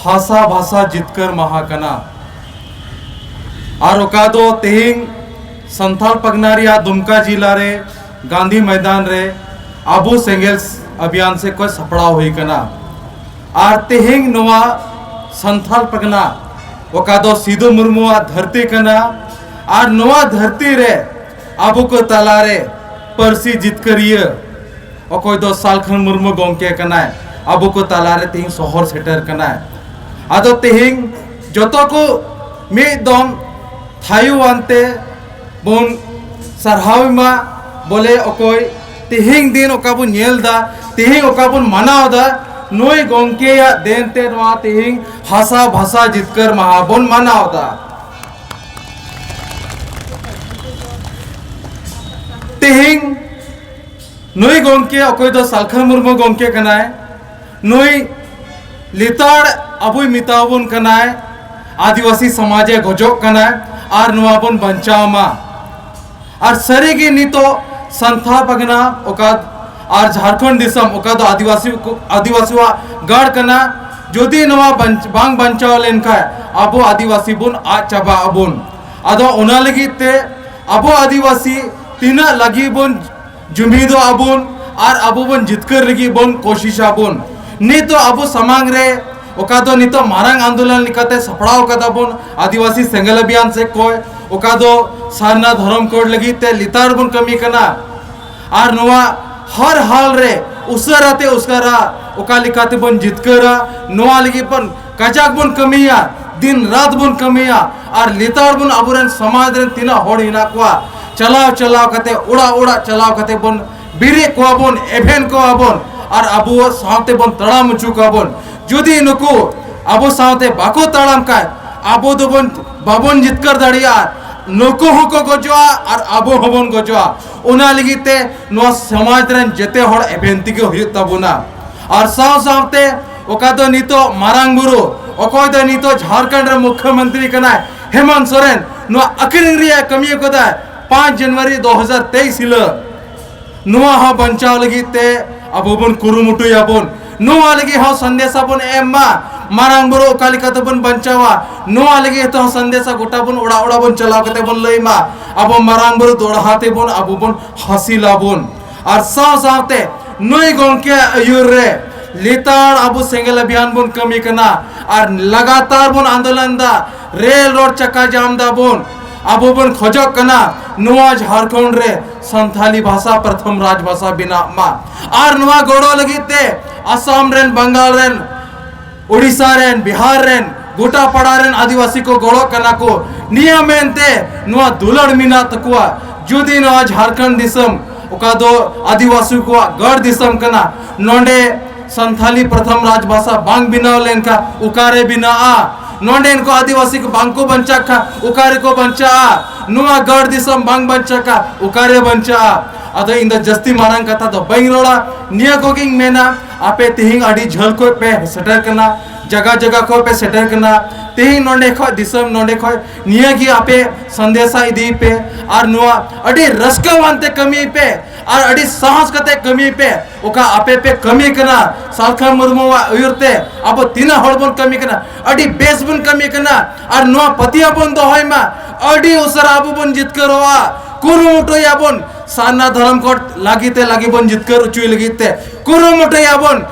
ᱦᱟᱥᱟ ᱵᱷᱟᱥᱟ ᱡᱤᱛᱠᱟᱹᱨ ᱢᱟᱦᱟ ᱠᱟᱱᱟ᱾ ᱟᱨ ᱚᱠᱟ ᱫᱚ ᱛᱮᱦᱮᱧ ᱥᱟᱱᱛᱟᱲ ᱯᱟᱨᱜᱟᱱᱟ ᱨᱮᱭᱟᱜ ᱫᱩᱢᱠᱟ ᱡᱤᱞᱟ ᱨᱮ ᱜᱟᱱᱫᱷᱤ ᱢᱚᱭᱫᱟᱱ ᱨᱮ ᱟᱵᱚ ᱥᱮᱸᱜᱮᱞ ᱚᱵᱷᱤᱭᱟᱱ ᱥᱮᱫ ᱠᱷᱚᱱ ᱥᱟᱯᱲᱟᱣ ᱦᱩᱭ ᱠᱟᱱᱟ᱾ ᱟᱨ ᱛᱮᱦᱮᱧ ᱱᱚᱣᱟ ᱥᱟᱱᱛᱟᱲ ᱯᱟᱨᱜᱟᱱᱟ, ᱚᱠᱟ ᱫᱚ ᱥᱤᱫᱩ ᱢᱩᱨᱢᱩᱣᱟᱜ ᱫᱷᱟᱹᱨᱛᱤ ᱠᱟᱱᱟ, ᱟᱨ ᱱᱚᱣᱟ ᱫᱷᱟᱹᱨᱛᱤ ᱨᱮ ᱟᱵᱚ ᱠᱚ ᱛᱟᱞᱟᱨᱮ ᱯᱟᱹᱨᱥᱤ ᱡᱤᱛᱠᱟᱹᱨᱤᱭᱟᱹ ᱚᱠᱚᱭ ᱫᱚ ᱥᱟᱞᱠᱷᱟᱱ ᱢᱩᱨᱢᱩ ᱜᱚᱢᱠᱮ ᱠᱟᱱᱟᱭ, ᱟᱵᱚ ᱠᱚ ᱛᱟᱞᱟᱨᱮ ᱛᱮᱦᱮᱧ ᱥᱚᱦᱚᱨ ᱥᱮᱴᱮᱨ ᱠᱟᱱᱟᱭ᱾ ᱟᱫᱚ ᱛᱮᱦᱮᱧ ᱡᱚᱛᱚ ᱠᱚ ᱢᱤᱫ ᱫᱚᱢ ᱛᱷᱟᱭᱚ ᱟᱱᱛᱮ ᱵᱚᱱ ᱥᱟᱨᱦᱟᱣ ᱢᱟ᱾ ᱵᱚᱞᱮ ᱚᱠᱚᱭ ᱛᱮᱦᱮᱧ ᱫᱤᱱ ᱚᱠᱟ ᱵᱚᱱ ᱧᱮᱞ ᱫᱟ, ᱛᱮᱦᱮᱧ ᱚᱠᱟ ᱵᱚᱱ ᱢᱟᱱᱟᱣ ᱫᱟ, ᱱᱩᱭ ᱜᱚᱢᱠᱮᱭᱟᱜ ᱫᱮᱱ ᱛᱮ ᱱᱚᱣᱟ ᱛᱮᱦᱮᱧ ᱦᱟᱥᱟ ᱵᱷᱟᱥᱟ ᱡᱤᱛᱠᱟᱹᱨ ᱢᱟᱦᱟ ᱵᱚᱱ ᱢᱟᱱᱟᱣ ᱫᱟ᱾ ᱛᱮᱦᱮᱧ ᱱᱩᱭ ᱜᱚᱢᱠᱮ, ᱚᱠᱚᱭ ᱫᱚ ᱥᱟᱞᱠᱷᱟᱱ ᱢᱩᱨᱢᱩ ᱜᱚᱢᱠᱮ ᱠᱟᱱᱟᱭ, ᱱᱩᱭ ᱞᱮᱛᱟᱲ ᱟᱵᱚᱭ ᱢᱮᱛᱟᱣᱟᱵᱚᱱ ᱠᱟᱱᱟᱭ, ᱟᱹᱫᱤᱵᱟᱹᱥᱤ ᱥᱚᱢᱟᱡᱽ ᱮ ᱜᱚᱡᱚᱜ ᱠᱟᱱᱟᱭ ᱟᱨ ᱱᱚᱣᱟ ᱵᱚᱱ ᱵᱟᱧᱪᱟᱣ ᱢᱟ᱾ ᱟᱨ ᱥᱟᱹᱨᱤᱜᱮ ᱱᱤᱛᱚᱜ ᱥᱟᱱᱛᱟᱲ ᱯᱟᱨᱜᱟᱱᱟ ᱚᱠᱟ ᱟᱨ ᱡᱷᱟᱲᱠᱷᱚᱸᱰ ᱫᱤᱥᱚᱢ ᱚᱠᱟ ᱫᱚ ᱟᱹᱫᱤᱵᱟᱹᱥᱤ ᱠᱚ, ᱟᱹᱫᱤᱵᱟᱹᱥᱤᱣᱟᱜ ᱜᱟᱲ ᱠᱟᱱᱟ, ᱡᱩᱫᱤ ᱱᱚᱣᱟ ᱵᱟᱧ-, ᱵᱟᱝ ᱵᱟᱧᱪᱟᱣ ᱞᱮᱱᱠᱷᱟᱱ ᱟᱵᱚ ᱟᱹᱫᱤᱵᱟᱹᱥᱤ ᱵᱚᱱ ᱟᱫ ᱪᱟᱵᱟᱜ ᱟᱵᱚᱱ᱾ ᱟᱫᱚ ᱚᱱᱟ ᱞᱟᱹᱜᱤᱫ ᱛᱮ ᱟᱵᱚ ᱟᱹᱫᱤᱵᱟᱹᱥᱤ ᱛᱤᱱᱟᱹᱜ ᱞᱟᱹᱜᱤᱫ ᱵᱚᱱ ᱡᱩᱢᱤᱫᱚᱜ ᱟᱵᱚᱱ ᱟᱨ ᱟᱵᱚ ᱵᱚᱱ ᱡᱤᱛᱠᱟᱹᱨ ᱞᱟᱹᱜᱤᱫ ᱵᱚᱱ ᱠᱳᱥᱤᱥ ᱟᱵᱚᱱ᱾ ᱱᱤᱛᱚᱜ ᱟᱵᱚ ᱥᱟᱢᱟᱝ ᱨᱮ ᱚᱠᱟ ᱫᱚ ᱱᱤᱛᱚᱜ ᱢᱟᱨᱟᱝ ᱟᱱᱫᱳᱞᱚᱱ ᱞᱮᱠᱟᱛᱮ ᱥᱟᱯᱲᱟᱣ ᱠᱟᱫᱟ ᱵᱚᱱ ᱟᱹᱫᱤᱵᱟᱹᱥᱤ ᱥᱮᱸᱜᱮᱞ ᱚᱵᱷᱤᱭᱟᱱ ᱥᱮᱫ ᱠᱷᱚᱱ, ᱚᱠᱟ ᱫᱚ ᱥᱟᱨᱱᱟ ᱫᱷᱚᱨᱚᱢ ᱠᱳᱰ ᱞᱟᱹᱜᱤᱫ ᱛᱮ ᱞᱮᱛᱟᱲ ᱵᱚᱱ ᱠᱟᱹᱢᱤ ᱠᱟᱱᱟ᱾ ᱟᱨ ᱱᱚᱣᱟ ᱦᱟᱨ ᱦᱟᱞ ᱨᱮ ᱩᱥᱟᱹᱨᱟ ᱛᱮ ᱩᱥᱟᱹᱨᱟ ᱚᱠᱟ ᱞᱮᱠᱟ ᱛᱮᱵᱚᱱ ᱡᱤᱛᱠᱟᱹᱨᱟ, ᱱᱚᱣᱟ ᱞᱟᱹᱜᱤᱫ ᱵᱚᱱ ᱠᱟᱡᱟᱠ ᱵᱚᱱ ᱠᱟᱹᱢᱤᱭᱟ, ᱫᱤᱱ ᱨᱟᱛ ᱵᱚᱱ ᱠᱟᱹᱢᱤᱭᱟ᱾ ᱟᱨ ᱞᱮᱛᱟᱲ ᱵᱚᱱ ᱟᱵᱚᱨᱮᱱ ᱥᱚᱢᱟᱡᱽ ᱨᱮᱱ ᱛᱤᱱᱟᱹᱜ ᱦᱚᱲ ᱦᱮᱱᱟᱜ ᱠᱚᱣᱟ, ᱪᱟᱞᱟᱣ ᱪᱟᱞᱟᱣ ᱠᱟᱛᱮ, ᱚᱲᱟᱜ ᱚᱲᱟᱜ ᱪᱟᱞᱟᱣ ᱠᱟᱛᱮ ᱵᱚᱱ ᱵᱮᱨᱮᱫ ᱠᱚᱣᱟ ᱵᱚᱱ, ᱮᱵᱷᱮᱱ ᱠᱚᱣᱟ ᱵᱚᱱ, ᱟᱨ ᱟᱵᱚᱣᱟᱜ ᱥᱟᱶᱛᱮ ᱵᱚᱱ ᱛᱟᱲᱟᱢ ᱦᱚᱪᱚ ᱠᱚᱣᱟ ᱵᱚᱱ᱾ ᱡᱩᱫᱤ ᱱᱩᱠᱩ ᱟᱵᱚ ᱥᱟᱶᱛᱮ ᱵᱟᱠᱚ ᱛᱟᱲᱟᱢ ᱠᱷᱟᱡ, ᱟᱵᱚ ᱫᱚᱵᱚᱱ, ᱵᱟᱵᱚᱱ ᱡᱤᱛᱠᱟᱹᱨ ᱫᱟᱲᱮᱭᱟᱜᱼᱟ᱾ ᱱᱩᱠᱩ ᱦᱚᱸᱠᱚ ᱜᱚᱡᱚᱜᱼᱟ ᱟᱨ ᱟᱵᱚ ᱦᱚᱸᱵᱚᱱ ᱜᱚᱡᱚᱜᱼᱟ᱾ ᱚᱱᱟ ᱞᱟᱹᱜᱤᱫ ᱛᱮ ᱱᱚᱣᱟ ᱥᱚᱢᱟᱡᱽ ᱨᱮᱱ ᱡᱮᱛᱮ ᱦᱚᱲ ᱮᱵᱷᱮᱱ ᱛᱮᱜᱮ ᱦᱩᱭᱩᱜ ᱛᱟᱵᱚᱱᱟ᱾ ᱟᱨ ᱥᱟᱶ ᱥᱟᱶᱛᱮ ᱚᱠᱟ ᱫᱚ ᱱᱤᱛᱚᱜ ᱢᱟᱨᱟᱝ ᱵᱩᱨᱩ, ᱚᱠᱚᱭ ᱫᱚ ᱱᱤᱛᱚᱜ ᱡᱷᱟᱲᱠᱷᱚᱸᱰ ᱨᱮ ᱢᱩᱠᱷᱭᱚᱢᱚᱱᱛᱨᱤ ᱠᱟᱱᱟᱭ, ᱦᱮᱢᱚᱱᱛ ᱥᱚᱨᱮᱱ, ᱱᱚᱣᱟ ᱟᱹᱠᱷᱨᱤᱧ ᱨᱮᱭᱟᱜ ᱠᱟᱹᱢᱤ ᱠᱟᱫᱟᱭ ᱯᱟᱸᱪ ᱡᱟᱱᱩᱣᱟᱨᱤ ᱫᱩ ᱦᱟᱡᱟᱨ ᱛᱮᱭᱤᱥ ᱦᱤᱞᱳᱜ᱾ ᱱᱚᱣᱟ ᱦᱚᱸ ᱵᱟᱧᱪᱟᱣ ᱞᱟᱹᱜᱤᱫ ᱛᱮ ᱟᱵᱚ ᱵᱚᱱ ᱠᱩᱨᱩᱢᱩᱴᱩᱭᱟᱵᱚᱱ᱾ ᱱᱚᱣᱟ ᱞᱟᱹᱜᱤᱫ ᱦᱚᱸ ᱥᱟᱸᱫᱮᱥ ᱟᱵᱚᱱ ᱮᱢ ᱢᱟ᱾ ᱢᱟᱨᱟᱝ ᱵᱩᱨᱩ ᱚᱠᱟ ᱞᱮᱠᱟ ᱛᱮᱵᱚᱱ ᱵᱟᱧᱪᱟᱣᱟ, ᱱᱚᱣᱟ ᱞᱟᱹᱜᱤᱫ ᱦᱚᱸ ᱥᱟᱸᱫᱮᱥ ᱜᱚᱴᱟ ᱵᱚᱱ ᱚᱲᱟᱜ ᱚᱲᱟᱜ ᱵᱚᱱ ᱪᱟᱞᱟᱣ ᱠᱟᱛᱮ ᱵᱚᱱ ᱞᱟᱹᱭ ᱢᱟ᱾ ᱟᱵᱚ ᱢᱟᱨᱟᱝ ᱵᱩᱨᱩ ᱫᱚᱲᱦᱟ ᱛᱮᱵᱚᱱ ᱟᱵᱚ ᱵᱚᱱ ᱦᱟᱹᱥᱤᱞ ᱟᱵᱚᱱ᱾ ᱟᱨ ᱥᱟᱶ ᱥᱟᱶᱛᱮ ᱱᱩᱭ ᱜᱚᱢᱠᱮ ᱟᱹᱭᱩᱨ ᱨᱮ ᱞᱮᱛᱟᱲ ᱟᱵᱚ ᱥᱮᱸᱜᱮᱞ ᱚᱵᱷᱤᱭᱟᱱ ᱵᱚᱱ ᱠᱟᱹᱢᱤ ᱠᱟᱱᱟ ᱟᱨ ᱞᱟᱜᱟᱛᱟᱨ ᱵᱚᱱ ᱟᱱᱫᱳᱞᱚᱱ ᱫᱟ, ᱨᱮᱞ ᱨᱳᱰ ᱪᱟᱠᱟ ᱡᱟᱢ ᱫᱟᱵᱚᱱ᱾ ᱟᱵᱚ ᱵᱚᱱ ᱠᱷᱚᱡᱚᱜ ᱠᱟᱱᱟ ᱱᱚᱣᱟ ᱡᱷᱟᱲᱠᱷᱚᱸᱰ ᱨᱮ ᱥᱟᱱᱛᱷᱟᱞᱤ ᱵᱷᱟᱥᱟ ᱯᱨᱚᱛᱷᱚᱢ ᱨᱟᱡᱽ ᱵᱷᱟᱥᱟ ᱵᱮᱱᱟᱜ ᱢᱟ᱾ ᱟᱨ ᱱᱚᱣᱟ ᱜᱚᱲᱚ ᱞᱟᱹᱜᱤᱫ ᱛᱮ ᱟᱥᱟᱢ ᱨᱮᱱ, ᱵᱟᱝᱜᱟᱞ ᱨᱮᱱ, ᱳᱰᱤᱥᱟ ᱨᱮᱱ, ᱵᱤᱦᱟᱨ ᱨᱮᱱ, ᱜᱚᱴᱟ ᱯᱟᱲᱟ ᱨᱮᱱ ᱟᱹᱫᱤᱵᱟᱹᱥᱤ ᱠᱚ ᱜᱚᱲᱚᱜ ᱠᱟᱱᱟ ᱠᱚ᱾ ᱱᱤᱭᱟᱹ ᱢᱮᱱᱛᱮ ᱱᱚᱣᱟ ᱫᱩᱞᱟᱹᱲ ᱢᱮᱱᱟᱜ ᱛᱟᱠᱚᱣᱟ᱾ ᱡᱩᱫᱤ ᱱᱚᱣᱟ ᱡᱷᱟᱲᱠᱷᱚᱸᱰ ᱫᱤᱥᱚᱢ, ᱚᱠᱟ ᱫᱚ ᱟᱹᱫᱤᱵᱟᱹᱥᱤ ᱠᱚᱣᱟᱜ ᱜᱟᱲ ᱫᱤᱥᱚᱢ ᱠᱟᱱᱟ, ᱱᱚᱰᱮ ᱥᱟᱱᱛᱷᱟᱞᱤ ᱯᱨᱚᱛᱷᱚᱢ ᱨᱟᱡᱽ ᱵᱷᱟᱥᱟ ᱵᱟᱝ ᱵᱮᱱᱟᱣ ᱞᱮᱱᱠᱷᱟᱱ ᱚᱠᱟᱨᱮ ᱵᱮᱱᱟᱜᱼᱟ? ᱱᱚᱰᱮᱱ ᱠᱚ ᱟᱹᱫᱤᱵᱟᱹᱥᱤ ᱠᱚ ᱵᱟᱝ ᱠᱚ ᱵᱟᱧᱪᱟᱜ ᱠᱷᱟᱱ ᱚᱠᱟᱨᱮ ᱠᱚ ᱵᱟᱧᱪᱟᱜᱼᱟ? ᱱᱚᱣᱟ ᱜᱟᱲ ᱫᱤᱥᱚᱢ ᱵᱟᱝ ᱵᱟᱧᱪᱟᱜ ᱠᱷᱟᱱ ᱚᱠᱟᱨᱮ ᱵᱟᱧᱪᱟᱜᱼᱟ? ᱟᱫᱚ ᱤᱧ ᱫᱚ ᱡᱟᱹᱥᱛᱤ ᱢᱟᱨᱟᱝ ᱠᱟᱛᱷᱟ ᱫᱚ ᱵᱟᱹᱧ ᱨᱚᱲᱟ᱾ ᱱᱤᱭᱟᱹ ᱠᱚᱜᱮᱧ ᱢᱮᱱᱟ, ᱟᱯᱮ ᱛᱤᱦᱤᱧ ᱟᱹᱰᱤ ᱡᱷᱟᱹᱞ ᱠᱷᱚᱱ ᱯᱮ ᱥᱮᱴᱮᱨ ᱠᱟᱱᱟ, ᱡᱟᱭᱜᱟ ᱡᱟᱭᱜᱟ ᱠᱷᱚᱱ ᱯᱮ ᱥᱮᱴᱮᱨ ᱠᱟᱱᱟ᱾ ᱛᱤᱦᱤᱧ ᱱᱚᱰᱮ ᱠᱷᱚᱱ, ᱫᱤᱥᱚᱢ ᱱᱚᱰᱮ ᱠᱷᱚᱱ ᱱᱤᱭᱟᱹ ᱜᱮ ᱟᱯᱮ ᱥᱟᱸᱫᱮᱥᱟ ᱤᱫᱤᱭ ᱯᱮ ᱟᱨ ᱱᱚᱣᱟ ᱟᱹᱰᱤ ᱨᱟᱹᱥᱠᱟᱹᱣᱟᱱ ᱛᱮ ᱠᱟᱹᱢᱤᱭ ᱯᱮ ᱟᱨ ᱟᱹᱰᱤ ᱥᱟᱦᱚᱥ ᱠᱟᱛᱮ ᱠᱟᱹᱢᱤᱭ ᱯᱮ᱾ ᱚᱠᱟ ᱟᱯᱮ ᱯᱮ ᱠᱟᱹᱢᱤ ᱠᱟᱱᱟ, ᱥᱟᱞᱠᱷᱟᱱ ᱢᱩᱨᱢᱩᱣᱟᱜ ᱟᱹᱭᱩᱨ ᱛᱮ ᱟᱵᱚ ᱛᱤᱱᱟᱹᱜ ᱦᱚᱲ ᱵᱚᱱ ᱠᱟᱹᱢᱤ ᱠᱟᱱᱟ, ᱟᱹᱰᱤ ᱵᱮᱥ ᱵᱚᱱ ᱠᱟᱹᱢᱤ ᱠᱟᱱᱟ᱾ ᱟᱨ ᱱᱚᱣᱟ ᱯᱟᱹᱛᱭᱟᱹᱣ ᱵᱚᱱ ᱫᱚᱦᱚᱭ ᱢᱟ, ᱟᱹᱰᱤ ᱩᱥᱟᱹᱨᱟ ᱟᱵᱚ ᱵᱚᱱ ᱡᱤᱛᱠᱟᱹᱨᱚᱜᱼᱟ᱾ ᱠᱩᱨᱩᱢᱩᱴᱩᱭᱟᱵᱚᱱ, ᱥᱟᱨᱱᱟ ᱫᱷᱚᱨᱚᱢ ᱠᱳᱰ ᱞᱟᱹᱜᱤᱫ ᱛᱮ, ᱞᱟᱹᱜᱤᱫ ᱵᱚᱱ ᱡᱤᱛᱠᱟᱹᱨ ᱦᱚᱪᱚᱭ ᱞᱟᱹᱜᱤᱫ ᱛᱮ ᱠᱩᱨᱩᱢᱩᱴᱩᱭᱟᱵᱚᱱ᱾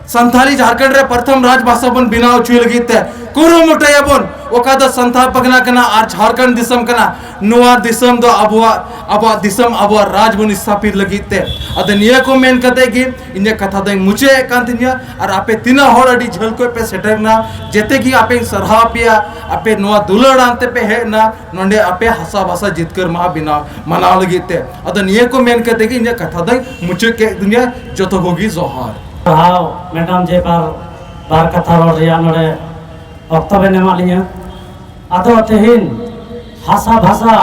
ᱥᱟᱱᱛᱷᱟᱞᱤ ᱡᱷᱟᱲᱠᱷᱚᱸᱰ ᱨᱮ ᱯᱨᱚᱛᱷᱚᱢ ᱨᱟᱡᱽ ᱵᱷᱟᱥᱟ ᱵᱚᱱ ᱵᱮᱱᱟᱣ ᱦᱚᱪᱚᱭ ᱞᱟᱹᱜᱤᱫ ᱛᱮ ᱠᱩᱨᱩᱢᱩᱴᱩᱭᱟᱵᱚᱱ᱾ ᱚᱠᱟ ᱫᱚ ᱥᱟᱱᱛᱷᱟᱞ ᱯᱟᱨᱜᱟᱱᱟ ᱠᱟᱱᱟ ᱟᱨ ᱡᱷᱟᱲᱠᱷᱚᱸᱰ ᱫᱤᱥᱚᱢ ᱠᱟᱱᱟ, ᱱᱚᱣᱟ ᱫᱤᱥᱚᱢ ᱫᱚ ᱟᱵᱚᱣᱟᱜ, ᱟᱵᱚᱣᱟᱜ ᱫᱤᱥᱚᱢ, ᱟᱵᱚᱣᱟᱜ ᱨᱟᱡᱽ ᱵᱚᱱ ᱥᱛᱷᱟᱯᱤᱛ ᱞᱟᱹᱜᱤᱫ ᱛᱮ᱾ ᱟᱫᱚ ᱱᱤᱭᱟᱹ ᱠᱚ ᱢᱮᱱ ᱠᱟᱛᱮ ᱜᱮ ᱤᱧᱟᱹᱜ ᱠᱟᱛᱷᱟ ᱫᱚᱧ ᱢᱩᱪᱟᱹᱫ ᱮᱫ ᱠᱟᱱ ᱛᱤᱧᱟ᱾ ᱟᱨ ᱟᱯᱮ ᱛᱤᱱᱟᱹᱜ ᱦᱚᱲ ᱟᱹᱰᱤ ᱡᱷᱟᱹᱞ ᱠᱷᱚᱱ ᱯᱮ ᱥᱮᱴᱮᱨ ᱮᱱᱟ, ᱡᱮᱛᱮ ᱜᱮ ᱟᱯᱮᱧ ᱥᱟᱨᱦᱟᱣ ᱯᱮᱭᱟ᱾ ᱟᱯᱮ ᱱᱚᱣᱟ ᱫᱩᱞᱟᱹᱲ ᱟᱱ ᱛᱮᱯᱮ ᱦᱮᱡ ᱮᱱᱟ, ᱱᱚᱰᱮ ᱟᱯᱮ ᱦᱟᱥᱟ ᱵᱷᱟᱥᱟ ᱡᱤᱛᱠᱟᱹᱨ ᱢᱟᱦᱟ ᱵᱮᱱᱟᱣ, ᱢᱟᱱᱟᱣ ᱞᱟᱹᱜᱤᱫ ᱛᱮ᱾ ᱟᱫᱚ ᱱᱤᱭᱟᱹ ᱠᱚ ᱢᱮᱱ ᱠᱟᱛᱮ ᱜᱮ ᱤᱧᱟᱹᱜ ᱠᱟᱛᱷᱟ ᱫᱚᱧ ᱢᱩᱪᱟᱹᱫ ᱠᱮᱫ ᱛᱤᱧᱟ᱾ ᱡᱚᱛᱚ ᱠᱚᱜᱮ ᱡᱚᱦᱟᱨ᱾ ᱥᱟᱨᱦᱟᱣ ᱢᱮᱰᱟᱢ ᱡᱮ ᱵᱟᱨ ᱵᱟᱨ ᱠᱟᱛᱷᱟ ᱨᱚᱲ ᱨᱮᱭᱟᱜ ᱱᱚᱰᱮ ᱚᱠᱛᱚ ᱵᱮᱱ ᱮᱢᱟᱫ ᱞᱤᱧᱟ᱾ ᱟᱫᱚ ᱛᱮᱦᱮᱧ ᱦᱟᱥᱟ ᱵᱷᱟᱥᱟ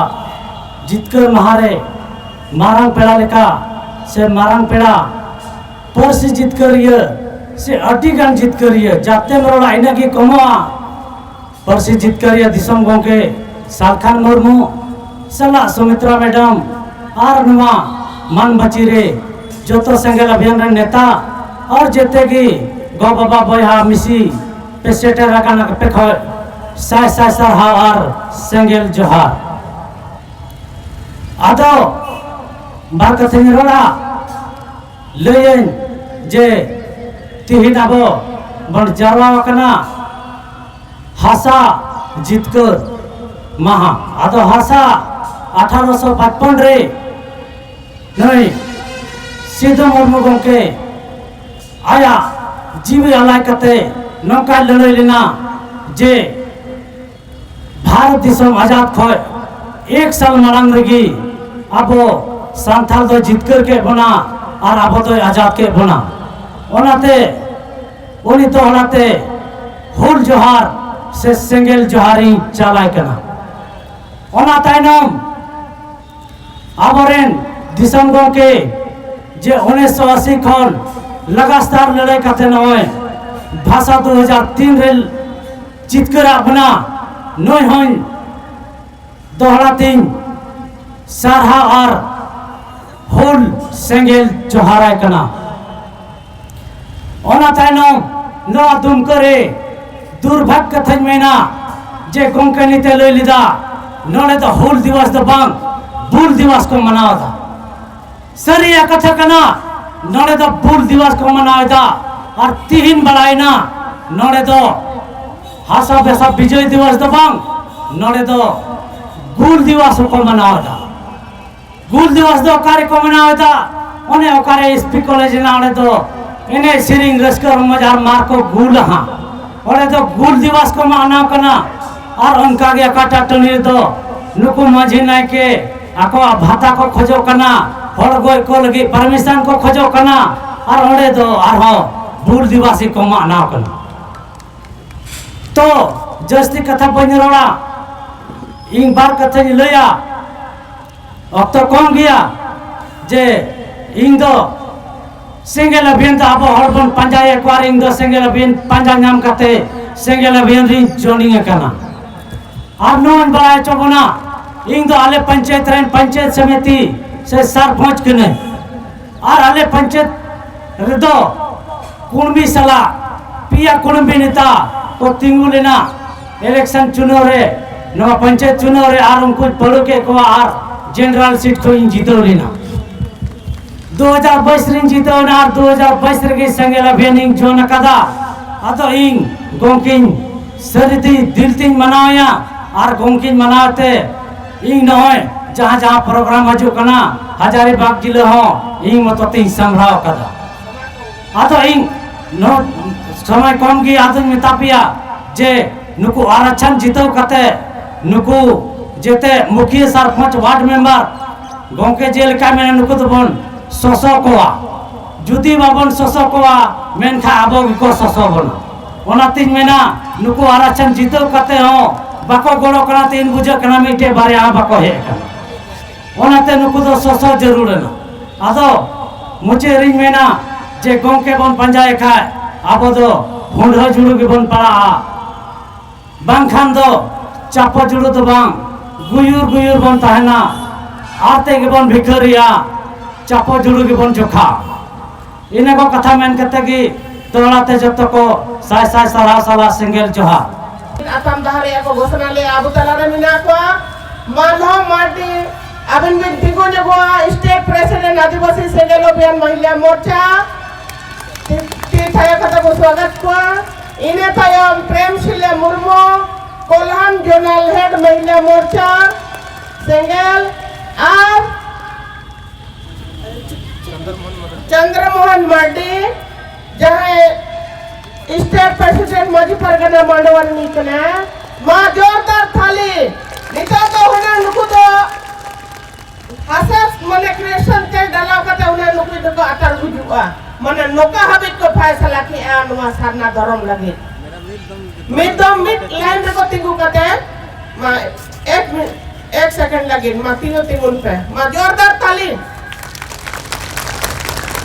ᱡᱤᱛᱠᱟᱹᱨ ᱢᱟᱦᱟ ᱨᱮ ᱢᱟᱨᱟᱝ ᱯᱮᱲᱟ ᱞᱮᱠᱟ ᱥᱮ ᱢᱟᱨᱟᱝ ᱯᱮᱲᱟ ᱯᱟᱹᱨᱥᱤ ᱡᱤᱛᱠᱟᱹᱨᱤᱭᱟᱹ ᱥᱮ ᱟᱹᱰᱤ ᱜᱟᱱ ᱡᱤᱛᱠᱟᱹᱨᱤᱭᱟᱹ, ᱡᱟᱛᱮᱢ ᱨᱚᱲᱟ ᱤᱱᱟᱹᱜ ᱜᱮ ᱠᱚᱢᱚᱜᱼᱟ᱾ ᱯᱟᱹᱨᱥᱤ ᱡᱤᱛᱠᱟᱹᱨᱤᱭᱟᱹ ᱫᱤᱥᱚᱢ ᱜᱚᱢᱠᱮ ᱥᱟᱞᱠᱷᱟᱱ ᱢᱩᱨᱢᱩ ᱥᱟᱞᱟᱜ ᱥᱩᱢᱤᱛᱨᱟ ᱢᱮᱰᱟᱢ ᱟᱨ ᱱᱚᱣᱟ ᱢᱟᱱᱵᱟᱪᱤ ᱨᱮ ᱡᱚᱛᱚ ᱥᱮᱸᱜᱮᱞ ᱚᱵᱷᱤᱭᱟᱱ ᱨᱮᱱ ᱱᱮᱛᱟ ᱟᱨ ᱡᱮᱛᱮ ᱜᱮ ᱜᱚ ᱵᱟᱵᱟ ᱵᱚᱭᱦᱟ ᱢᱤᱥᱤ ᱯᱮ ᱥᱮᱴᱮᱨ ᱟᱠᱟᱱᱟ, ᱟᱯᱮ ᱠᱷᱚᱱ ᱥᱟᱭ ᱥᱟᱭ ᱥᱟᱨᱦᱟᱣ ᱟᱨ ᱥᱮᱸᱜᱮᱞ ᱡᱚᱦᱟᱨ᱾ ᱟᱫᱚ ᱵᱟᱨ ᱠᱟᱛᱷᱟᱧ ᱨᱚᱲᱟ, ᱞᱟᱹᱭᱟᱹᱧ ᱡᱮ ᱛᱤᱦᱤᱧ ᱟᱵᱚ ᱵᱚᱱ ᱡᱟᱨᱣᱟ ᱟᱠᱟᱱᱟ ᱦᱟᱥᱟ ᱡᱤᱛᱠᱟᱹᱨ ᱢᱟᱦᱟ᱾ ᱟᱫᱚ ᱦᱟᱥᱟ ᱟᱴᱷᱟᱨᱚᱥᱚ ᱯᱟᱸᱪᱯᱚᱱ ᱨᱮ ᱱᱩᱭ ᱥᱤᱫᱷᱩ ᱢᱩᱨᱢᱩ ᱜᱚᱢᱠᱮ ᱟᱭᱟᱜ ᱡᱤᱣᱤ ᱟᱞᱟᱭ ᱠᱟᱛᱮ ᱱᱚᱝᱠᱟᱭ ᱞᱟᱹᱲᱦᱟᱹᱭ ᱞᱮᱱᱟ ᱡᱮ ᱵᱷᱟᱨᱚᱛ ᱫᱤᱥᱚᱢ ᱟᱡᱟᱫ ᱠᱷᱚᱱ ᱮᱠ ᱥᱟᱞ ᱢᱟᱲᱟᱝ ᱨᱮᱜᱮ ᱟᱵᱚ ᱥᱟᱱᱛᱟᱲ ᱫᱚ ᱡᱤᱛᱠᱟᱹᱨ ᱠᱮᱫ ᱵᱚᱱᱟ ᱟᱨ ᱟᱵᱚ ᱫᱚᱭ ᱟᱡᱟᱫ ᱠᱮᱫ ᱵᱚᱱᱟ᱾ ᱚᱱᱟᱛᱮ ᱩᱱᱤ ᱫᱚᱦᱲᱟᱛᱮ ᱦᱩᱞ ᱡᱚᱦᱟᱨ ᱥᱮ ᱥᱮᱸᱜᱮᱞ ᱡᱚᱦᱟᱨᱤᱧ ᱪᱟᱞᱟᱭ ᱠᱟᱱᱟ᱾ ᱚᱱᱟ ᱛᱟᱭᱱᱚᱢ ᱟᱵᱚᱨᱮᱱ ᱫᱤᱥᱚᱢ ᱜᱚᱢᱠᱮ ᱡᱮ ᱩᱱᱤᱥᱥᱚ ᱟᱥᱤ ᱠᱷᱚᱱ ᱞᱟᱜᱟᱛᱟᱨ ᱞᱟᱹᱲᱦᱟᱹᱭ ᱠᱟᱛᱮ ᱱᱚᱜᱼᱚᱭ ᱵᱷᱟᱥᱟ ᱫᱩ ᱦᱟᱡᱟᱨ ᱛᱤᱱ ᱨᱮ ᱡᱤᱛᱠᱟᱹᱨᱟᱜ ᱵᱚᱱᱟ, ᱱᱩᱭ ᱦᱚᱸᱧ ᱫᱚᱦᱲᱟ ᱛᱤᱧ ᱥᱟᱨᱦᱟᱣ ᱟᱨ ᱦᱩᱞ ᱥᱮᱸᱜᱮᱞ ᱡᱚᱦᱟᱨᱟᱭ ᱠᱟᱱᱟ᱾ ᱚᱱᱟ ᱛᱟᱭᱱᱚᱢ ᱱᱚᱣᱟ ᱫᱩᱢᱠᱟᱹ ᱨᱮ ᱫᱩᱨᱵᱷᱟᱜᱽ ᱠᱟᱛᱷᱟᱧ ᱢᱮᱱᱟ ᱡᱮ ᱜᱚᱢᱠᱮ ᱱᱤᱛᱮ ᱞᱟᱹᱭ ᱞᱮᱫᱟ, ᱱᱚᱰᱮ ᱫᱚ ᱦᱩᱞ ᱫᱤᱵᱚᱥ ᱫᱚ ᱵᱟᱝ, ᱵᱩᱞ ᱫᱤᱵᱚᱥ ᱠᱚ ᱢᱟᱱᱟᱣ ᱮᱫᱟ᱾ ᱥᱟᱹᱨᱤᱭᱟᱜ ᱠᱟᱛᱷᱟ ᱠᱟᱱᱟ, ᱱᱚᱰᱮ ᱫᱚ ᱵᱩᱞ ᱫᱤᱵᱚᱥ ᱠᱚ ᱢᱟᱱᱟᱣ ᱮᱫᱟ᱾ ᱟᱨ ᱛᱤᱦᱤᱧ ᱵᱟᱲᱟᱭᱮᱱᱟ, ᱱᱚᱰᱮ ᱫᱚ ᱦᱟᱥᱟ ᱵᱷᱟᱥᱟ ᱵᱤᱡᱚᱭ ᱫᱤᱵᱚᱥ ᱫᱚ ᱵᱟᱝ, ᱱᱚᱰᱮ ᱫᱚ ᱜᱩᱞ ᱫᱤᱵᱚᱥ ᱦᱚᱸᱠᱚ ᱢᱟᱱᱟᱣ ᱮᱫᱟ᱾ ᱜᱩᱞ ᱫᱤᱵᱚᱥ ᱫᱚ ᱚᱠᱟ ᱨᱮᱠᱚ ᱢᱟᱱᱟᱣ ᱮᱫᱟ? ᱚᱱᱮ ᱚᱠᱟᱨᱮ ᱮᱥ ᱯᱤ ᱠᱚᱞᱮᱡᱽ ᱦᱮᱱᱟᱜ, ᱚᱸᱰᱮ ᱫᱚ ᱮᱱᱮᱡ ᱥᱮᱨᱮᱧ ᱨᱟᱹᱥᱠᱟᱹ ᱨᱚᱢᱚᱡᱽ ᱟᱨ ᱢᱟᱨ ᱠᱚ ᱜᱩᱞᱟ ᱦᱟᱸᱜ᱾ ᱚᱸᱰᱮ ᱫᱚ ᱜᱩᱞ ᱫᱤᱵᱚᱥ ᱠᱚ ᱢᱟᱱᱟᱣ ᱠᱟᱱᱟ᱾ ᱟᱨ ᱚᱱᱠᱟᱜᱮ ᱚᱠᱟᱴᱟᱜ ᱴᱟᱺᱰᱤ ᱨᱮᱫᱚ ᱱᱩᱠᱩ ᱢᱟᱹᱡᱷᱤ ᱱᱟᱭᱠᱮ ᱟᱠᱚᱣᱟᱜ ᱵᱷᱟᱛᱟ ᱠᱚ ᱠᱷᱚᱡᱚᱜ ᱠᱟᱱᱟ, ᱦᱚᱲ ᱜᱚᱡ ᱠᱚ ᱞᱟᱹᱜᱤᱫ ᱯᱟᱨᱢᱤᱥᱚᱱ ᱠᱚ ᱠᱷᱚᱡᱚᱜ ᱠᱟᱱᱟ, ᱟᱨ ᱚᱸᱰᱮ ᱫᱚ ᱟᱨᱦᱚᱸ ᱦᱩᱞ ᱫᱤᱵᱚᱥ ᱠᱚ ᱢᱟᱱᱟᱣ ᱠᱟᱱᱟ᱾ ᱛᱚ ᱡᱟᱹᱥᱛᱤ ᱠᱟᱛᱷᱟ ᱵᱟᱹᱧ ᱨᱚᱲᱟ, ᱤᱧ ᱵᱟᱨ ᱠᱟᱛᱷᱟᱧ ᱞᱟᱹᱭᱟ, ᱚᱠᱛᱚ ᱠᱚᱢ ᱜᱮᱭᱟ᱾ ᱡᱮ ᱤᱧ ᱫᱚ ᱥᱮᱸᱜᱮᱞ ᱚᱵᱷᱤᱭᱟᱱ ᱫᱚ ᱟᱵᱚ ᱦᱚᱲ ᱵᱚᱱ ᱯᱟᱸᱡᱟᱭᱮᱫ ᱠᱚᱣᱟ, ᱟᱨ ᱤᱧ ᱫᱚ ᱥᱮᱸᱜᱮᱞ ᱚᱵᱷᱤᱭᱟᱱ ᱯᱟᱸᱡᱟ ᱧᱟᱢ ᱠᱟᱛᱮ ᱥᱮᱸᱜᱮᱞ ᱚᱵᱷᱤᱭᱟᱱ ᱨᱤᱧ ᱡᱚᱭᱮᱱᱤᱝ ᱟᱠᱟᱱᱟ᱾ ᱟᱨ ᱱᱚᱣᱟᱧ ᱵᱟᱲᱟᱭ ᱦᱚᱪᱚ ᱵᱚᱱᱟ, ᱤᱧ ᱫᱚ ᱟᱞᱮ ᱯᱚᱧᱪᱟᱭᱮᱛ ᱨᱮᱱ ᱯᱚᱧᱪᱟᱭᱮᱛ ᱥᱚᱢᱤᱛᱤ ᱥᱮ ᱥᱚᱨᱯᱚᱧᱪ ᱠᱟᱹᱱᱟᱹᱧ᱾ ᱟᱨ ᱟᱞᱮ ᱯᱚᱧᱪᱟᱭᱮᱛ ᱨᱮᱫᱚ ᱠᱩᱲᱢᱤ ᱥᱟᱞᱟᱜ ᱯᱮᱭᱟ ᱠᱩᱲᱢᱤ ᱱᱮᱛᱟ ᱠᱚ ᱛᱤᱸᱜᱩ ᱞᱮᱱᱟ ᱤᱞᱮᱠᱥᱚᱱ ᱪᱩᱱᱟᱹᱣ ᱨᱮ, ᱱᱚᱣᱟ ᱯᱚᱧᱪᱟᱭᱮᱛ ᱪᱩᱱᱟᱹᱣ ᱨᱮ, ᱟᱨ ᱩᱱᱠᱩᱧ ᱯᱟᱹᱲᱩ ᱠᱮᱫ ᱠᱚᱣᱟ ᱟᱨ ᱡᱮᱱᱟᱨᱮᱞ ᱥᱤᱴ ᱠᱷᱚᱱ ᱤᱧ ᱡᱤᱛᱟᱹᱣ ᱞᱮᱱᱟ᱾ ᱫᱩ ᱦᱟᱡᱟᱨ ᱵᱟᱭᱤᱥ ᱨᱤᱧ ᱡᱤᱛᱟᱹᱣ ᱮᱱᱟ ᱟᱨ ᱫᱩ ᱦᱟᱡᱟᱨ ᱵᱟᱭᱤᱥ ᱨᱮᱜᱮ ᱥᱮᱸᱜᱮᱞ ᱚᱵᱷᱤᱭᱟᱱ ᱤᱧ ᱡᱚᱭᱮᱱ ᱟᱠᱟᱫᱟ᱾ ᱟᱫᱚ ᱤᱧ ᱜᱚᱢᱠᱮᱧ ᱥᱟᱹᱨᱤ ᱛᱤ ᱫᱤᱞ ᱛᱤᱧ ᱢᱟᱱᱟᱣᱮᱭᱟ, ᱟᱨ ᱜᱚᱢᱠᱮᱧ ᱢᱟᱱᱟᱣ ᱛᱮ ᱤᱧ ᱱᱚᱜᱼᱚᱭ ᱡᱟᱦᱟᱸ ᱡᱟᱦᱟᱸ ᱯᱨᱳᱜᱨᱟᱢ ᱦᱤᱡᱩᱜ ᱠᱟᱱᱟ ᱦᱟᱡᱟᱨᱤᱵᱟᱜᱽ ᱡᱤᱞᱟᱹ ᱦᱚᱸ ᱤᱧ ᱢᱚᱛᱚ ᱛᱤᱧ ᱥᱟᱢᱵᱲᱟᱣ ᱟᱠᱟᱫᱟ᱾ ᱟᱫᱚ ᱤᱧ ᱱᱚ-, ᱥᱚᱢᱚᱭ ᱠᱚᱢ ᱜᱮ, ᱟᱫᱚᱧ ᱢᱮᱛᱟ ᱯᱮᱭᱟ ᱡᱮ ᱱᱩᱠᱩ ᱟᱨᱟᱪᱷᱟᱱ ᱡᱤᱛᱟᱹᱣ ᱠᱟᱛᱮ ᱱᱩᱠᱩ ᱡᱮᱛᱮ ᱢᱩᱠᱷᱤᱭᱟᱹ, ᱥᱚᱨᱯᱚᱧᱪ, ᱣᱟᱨᱰ ᱢᱮᱢᱵᱟᱨ ᱜᱚᱢᱠᱮ ᱡᱮᱞᱮᱠᱟ ᱢᱮᱱᱟ, ᱱᱩᱠᱩ ᱫᱚᱵᱚᱱ ᱥᱚᱥᱚ ᱠᱚᱣᱟ᱾ ᱡᱩᱫᱤ ᱵᱟᱵᱚᱱ ᱥᱚᱥᱚ ᱠᱚᱣᱟ, ᱢᱮᱱᱠᱷᱟᱱ ᱟᱵᱚ ᱜᱮᱠᱚ ᱥᱚᱥᱚ ᱵᱚᱱᱟ᱾ ᱚᱱᱟᱛᱤᱧ ᱢᱮᱱᱟ, ᱱᱩᱠᱩ ᱟᱨᱟᱪᱷᱟᱱ ᱡᱤᱛᱟᱹᱣ ᱠᱟᱛᱮ ᱦᱚᱸ ᱵᱟᱠᱚ ᱜᱚᱲᱚ ᱠᱟᱱᱟ, ᱛᱤᱧ ᱵᱩᱡᱷᱟᱹᱜ ᱠᱟᱱᱟ ᱢᱤᱫᱴᱮᱡ ᱵᱟᱨᱭᱟ ᱦᱚᱸ ᱵᱟᱠᱚ ᱦᱮᱡ ᱟᱠᱟᱱᱟ᱾ ᱚᱱᱟᱛᱮ ᱱᱩᱠᱩ ᱫᱚ ᱥᱚᱥᱚ ᱡᱟᱹᱨᱩᱲ ᱮᱱᱟ᱾ ᱟᱫᱚ ᱢᱩᱪᱟᱹᱫ ᱨᱤᱧ ᱢᱮᱱᱟ ᱡᱮ ᱜᱚᱢᱠᱮ ᱵᱚᱱ ᱯᱟᱸᱡᱟᱭᱮ ᱠᱷᱟᱡ ᱟᱵᱚ ᱫᱚ ᱦᱩᱰᱟᱹ ᱡᱩᱲᱩ ᱜᱮᱵᱚᱱ ᱯᱟᱲᱟᱜᱼᱟ, ᱵᱟᱝᱠᱷᱟᱱ ᱫᱚ ᱪᱟᱯᱚ ᱡᱩᱲᱩ ᱫᱚ ᱵᱟᱝ, ᱜᱩᱭᱩᱨ ᱜᱩᱭᱩᱨ ᱵᱚᱱ ᱛᱟᱦᱮᱱᱟ, ᱟᱨ ᱛᱮ ᱜᱮᱵᱚᱱ ᱵᱷᱤᱠᱟᱹᱨᱤᱜᱼᱟ, ᱪᱟᱯᱚ ᱡᱩᱲᱩ ᱜᱮᱵᱚᱱ ᱡᱚᱠᱷᱟ᱾ ᱤᱱᱟᱹ ᱠᱚ ᱠᱟᱛᱷᱟ ᱢᱮᱱ ᱠᱟᱛᱮ ᱜᱮ ᱫᱚᱦᱲᱟ ᱛᱮ ᱡᱚᱛᱚ ᱠᱚ ᱥᱟᱭ ᱥᱟᱭ ᱥᱟᱨᱦᱟᱣ ᱥᱟᱞᱟᱜ ᱥᱮᱸᱜᱮᱞ ᱡᱚᱦᱟᱨ᱾ ᱟᱛᱟᱝ ᱫᱟᱦᱟ ᱨᱮᱭᱟᱜ ᱠᱚ ᱜᱷᱳᱥᱚᱱᱟ ᱞᱮᱫᱼᱟ, ᱟᱵᱚ ᱛᱟᱞᱟᱨᱮ ᱢᱮᱱᱟᱜ ᱠᱚᱣᱟ ᱢᱟᱞᱦᱚ ᱢᱟᱨᱰᱤ, ᱟᱵᱤᱱ ᱵᱤᱱ ᱛᱤᱸᱜᱩ ᱧᱚᱜᱚᱜᱼᱟ, ᱥᱴᱮᱴ ᱯᱨᱮᱥᱤᱰᱮᱱᱴ ᱟᱹᱫᱤᱵᱟᱹᱥᱤ ᱥᱮᱸᱜᱮᱞ ᱚᱵᱷᱤᱭᱟᱱ ᱢᱚᱦᱤᱞᱟ ᱢᱳᱨᱪᱟ᱾ ᱛᱤ-, ᱛᱤ ᱛᱷᱟᱭᱚ ᱠᱟᱛᱮ ᱵᱚ ᱥᱣᱟᱜᱚᱛ ᱠᱚᱣᱟ᱾ ᱤᱱᱟᱹ ᱛᱟᱭᱚᱢ ᱯᱨᱮᱢᱥᱤᱞᱟ ᱢᱩᱨᱢᱩ, ᱠᱚᱞᱦᱟᱱ ᱡᱳᱱᱟᱞ ᱦᱮᱰ ᱢᱚᱦᱤᱞᱟ ᱢᱳᱨᱪᱟ ᱥᱮᱸᱜᱮᱞ, ᱟᱨ ᱪᱚᱱᱫᱨᱚᱢᱳᱦᱚᱱ ᱢᱟᱨᱰᱤ, ᱡᱟᱦᱟᱸᱭ ᱥᱴᱮᱴ ᱯᱨᱮᱥᱤᱰᱮᱱᱴ ᱢᱟᱹᱡᱷᱤ ᱯᱟᱨᱜᱟᱱᱟ ᱢᱟᱱᱰᱣᱟ ᱨᱤᱱᱤᱡ ᱠᱟᱱᱟᱭ, ᱢᱟ ᱡᱳᱨᱫᱟᱨ ᱛᱷᱟᱞᱤ᱾ ᱱᱤᱛᱚᱜ ᱫᱚ ᱦᱩᱱᱟᱹᱝ ᱱᱩᱠᱩ ᱫᱚ ᱦᱟᱥᱟ ᱢᱟᱱᱮ ᱠᱨᱮᱥᱚᱱ ᱛᱮ ᱰᱟᱞᱟᱣ ᱠᱟᱛᱮ ᱦᱩᱱᱟᱹᱝ ᱱᱩᱠᱩ ᱫᱚᱠᱚ ᱟᱛᱟᱨ ᱜᱩᱡᱩᱜᱼᱟ᱾ ᱢᱟᱱᱮ ᱱᱚᱝᱠᱟ ᱦᱟᱹᱵᱤᱡ ᱠᱚ ᱯᱷᱟᱭᱥᱟᱞᱟ ᱠᱮᱜᱼᱟ ᱱᱚᱣᱟ ᱥᱟᱨᱱᱟ ᱫᱷᱚᱨᱚᱢ ᱞᱟᱹᱜᱤᱫ᱾ ᱢᱤᱫ ᱫᱚᱢ ᱢᱤᱫ ᱞᱟᱭᱤᱱ ᱨᱮᱠᱚ ᱛᱤᱸᱜᱩ ᱠᱟᱛᱮ ᱢᱟ ᱮᱠ ᱢᱤ-, ᱮᱠ ᱥᱮᱠᱮᱱᱰ ᱞᱟᱹᱜᱤᱫ ᱢᱟ ᱛᱤᱸᱜᱩ ᱛᱤᱸᱜᱩᱱ ᱯᱮ, ᱢᱟ ᱡᱳᱨᱫᱟᱨ ᱛᱟᱞᱤ᱾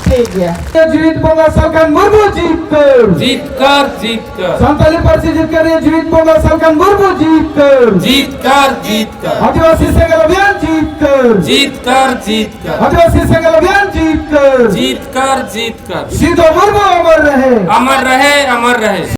ᱴᱷᱤᱠ ᱜᱮᱭᱟ᱾ ᱡᱤᱣᱤᱫ ᱵᱚᱸᱜᱟ ᱥᱟᱞᱠᱷᱟᱱ ᱢᱩᱨᱢᱩ ᱡᱤᱛᱠᱟᱹᱨ᱾ ᱡᱤᱛᱠᱟᱹᱨ, ᱡᱤᱛᱠᱟᱹᱨ᱾ ᱥᱟᱱᱛᱟᱲᱤ ᱯᱟᱹᱨᱥᱤ ᱡᱤᱛᱠᱟᱹᱨᱤᱭᱟᱹ ᱡᱤᱣᱤᱫ ᱵᱚᱸᱜᱟ ᱥᱟᱞᱠᱷᱟᱱ ᱢᱩᱨᱢᱩ ᱡᱤᱛᱠᱟᱹᱨ᱾ ᱡᱤᱛᱠᱟᱹᱨ, ᱡᱤᱛᱠᱟᱹᱨ᱾ ᱟᱹᱫᱤᱵᱟᱹᱥᱤ ᱥᱮᱸᱜᱮᱞ ᱚᱵᱷᱤᱭᱟᱱ ᱡᱤᱛᱠᱟᱹᱨ᱾ ᱡᱤᱛᱠᱟᱹᱨ, ᱡᱤᱛᱠᱟᱹᱨ᱾ ᱟᱹᱫᱤᱵᱟᱹᱥᱤ ᱥᱮᱸᱜᱮᱞ ᱚᱵᱷᱤᱭᱟᱱ ᱡᱤᱛᱠᱟᱹᱨ᱾ ᱡᱤᱛᱠᱟᱹᱨ, ᱡᱤᱛᱠᱟᱹᱨ᱾ ᱥᱤᱫᱚ ᱢᱩᱨᱢᱩ ᱚᱢᱚᱨ ᱨᱮᱦᱮ᱾ ᱟᱢᱟᱨ ᱨᱮᱦᱮ, ᱟᱢᱟᱨ ᱨᱮᱦᱮ᱾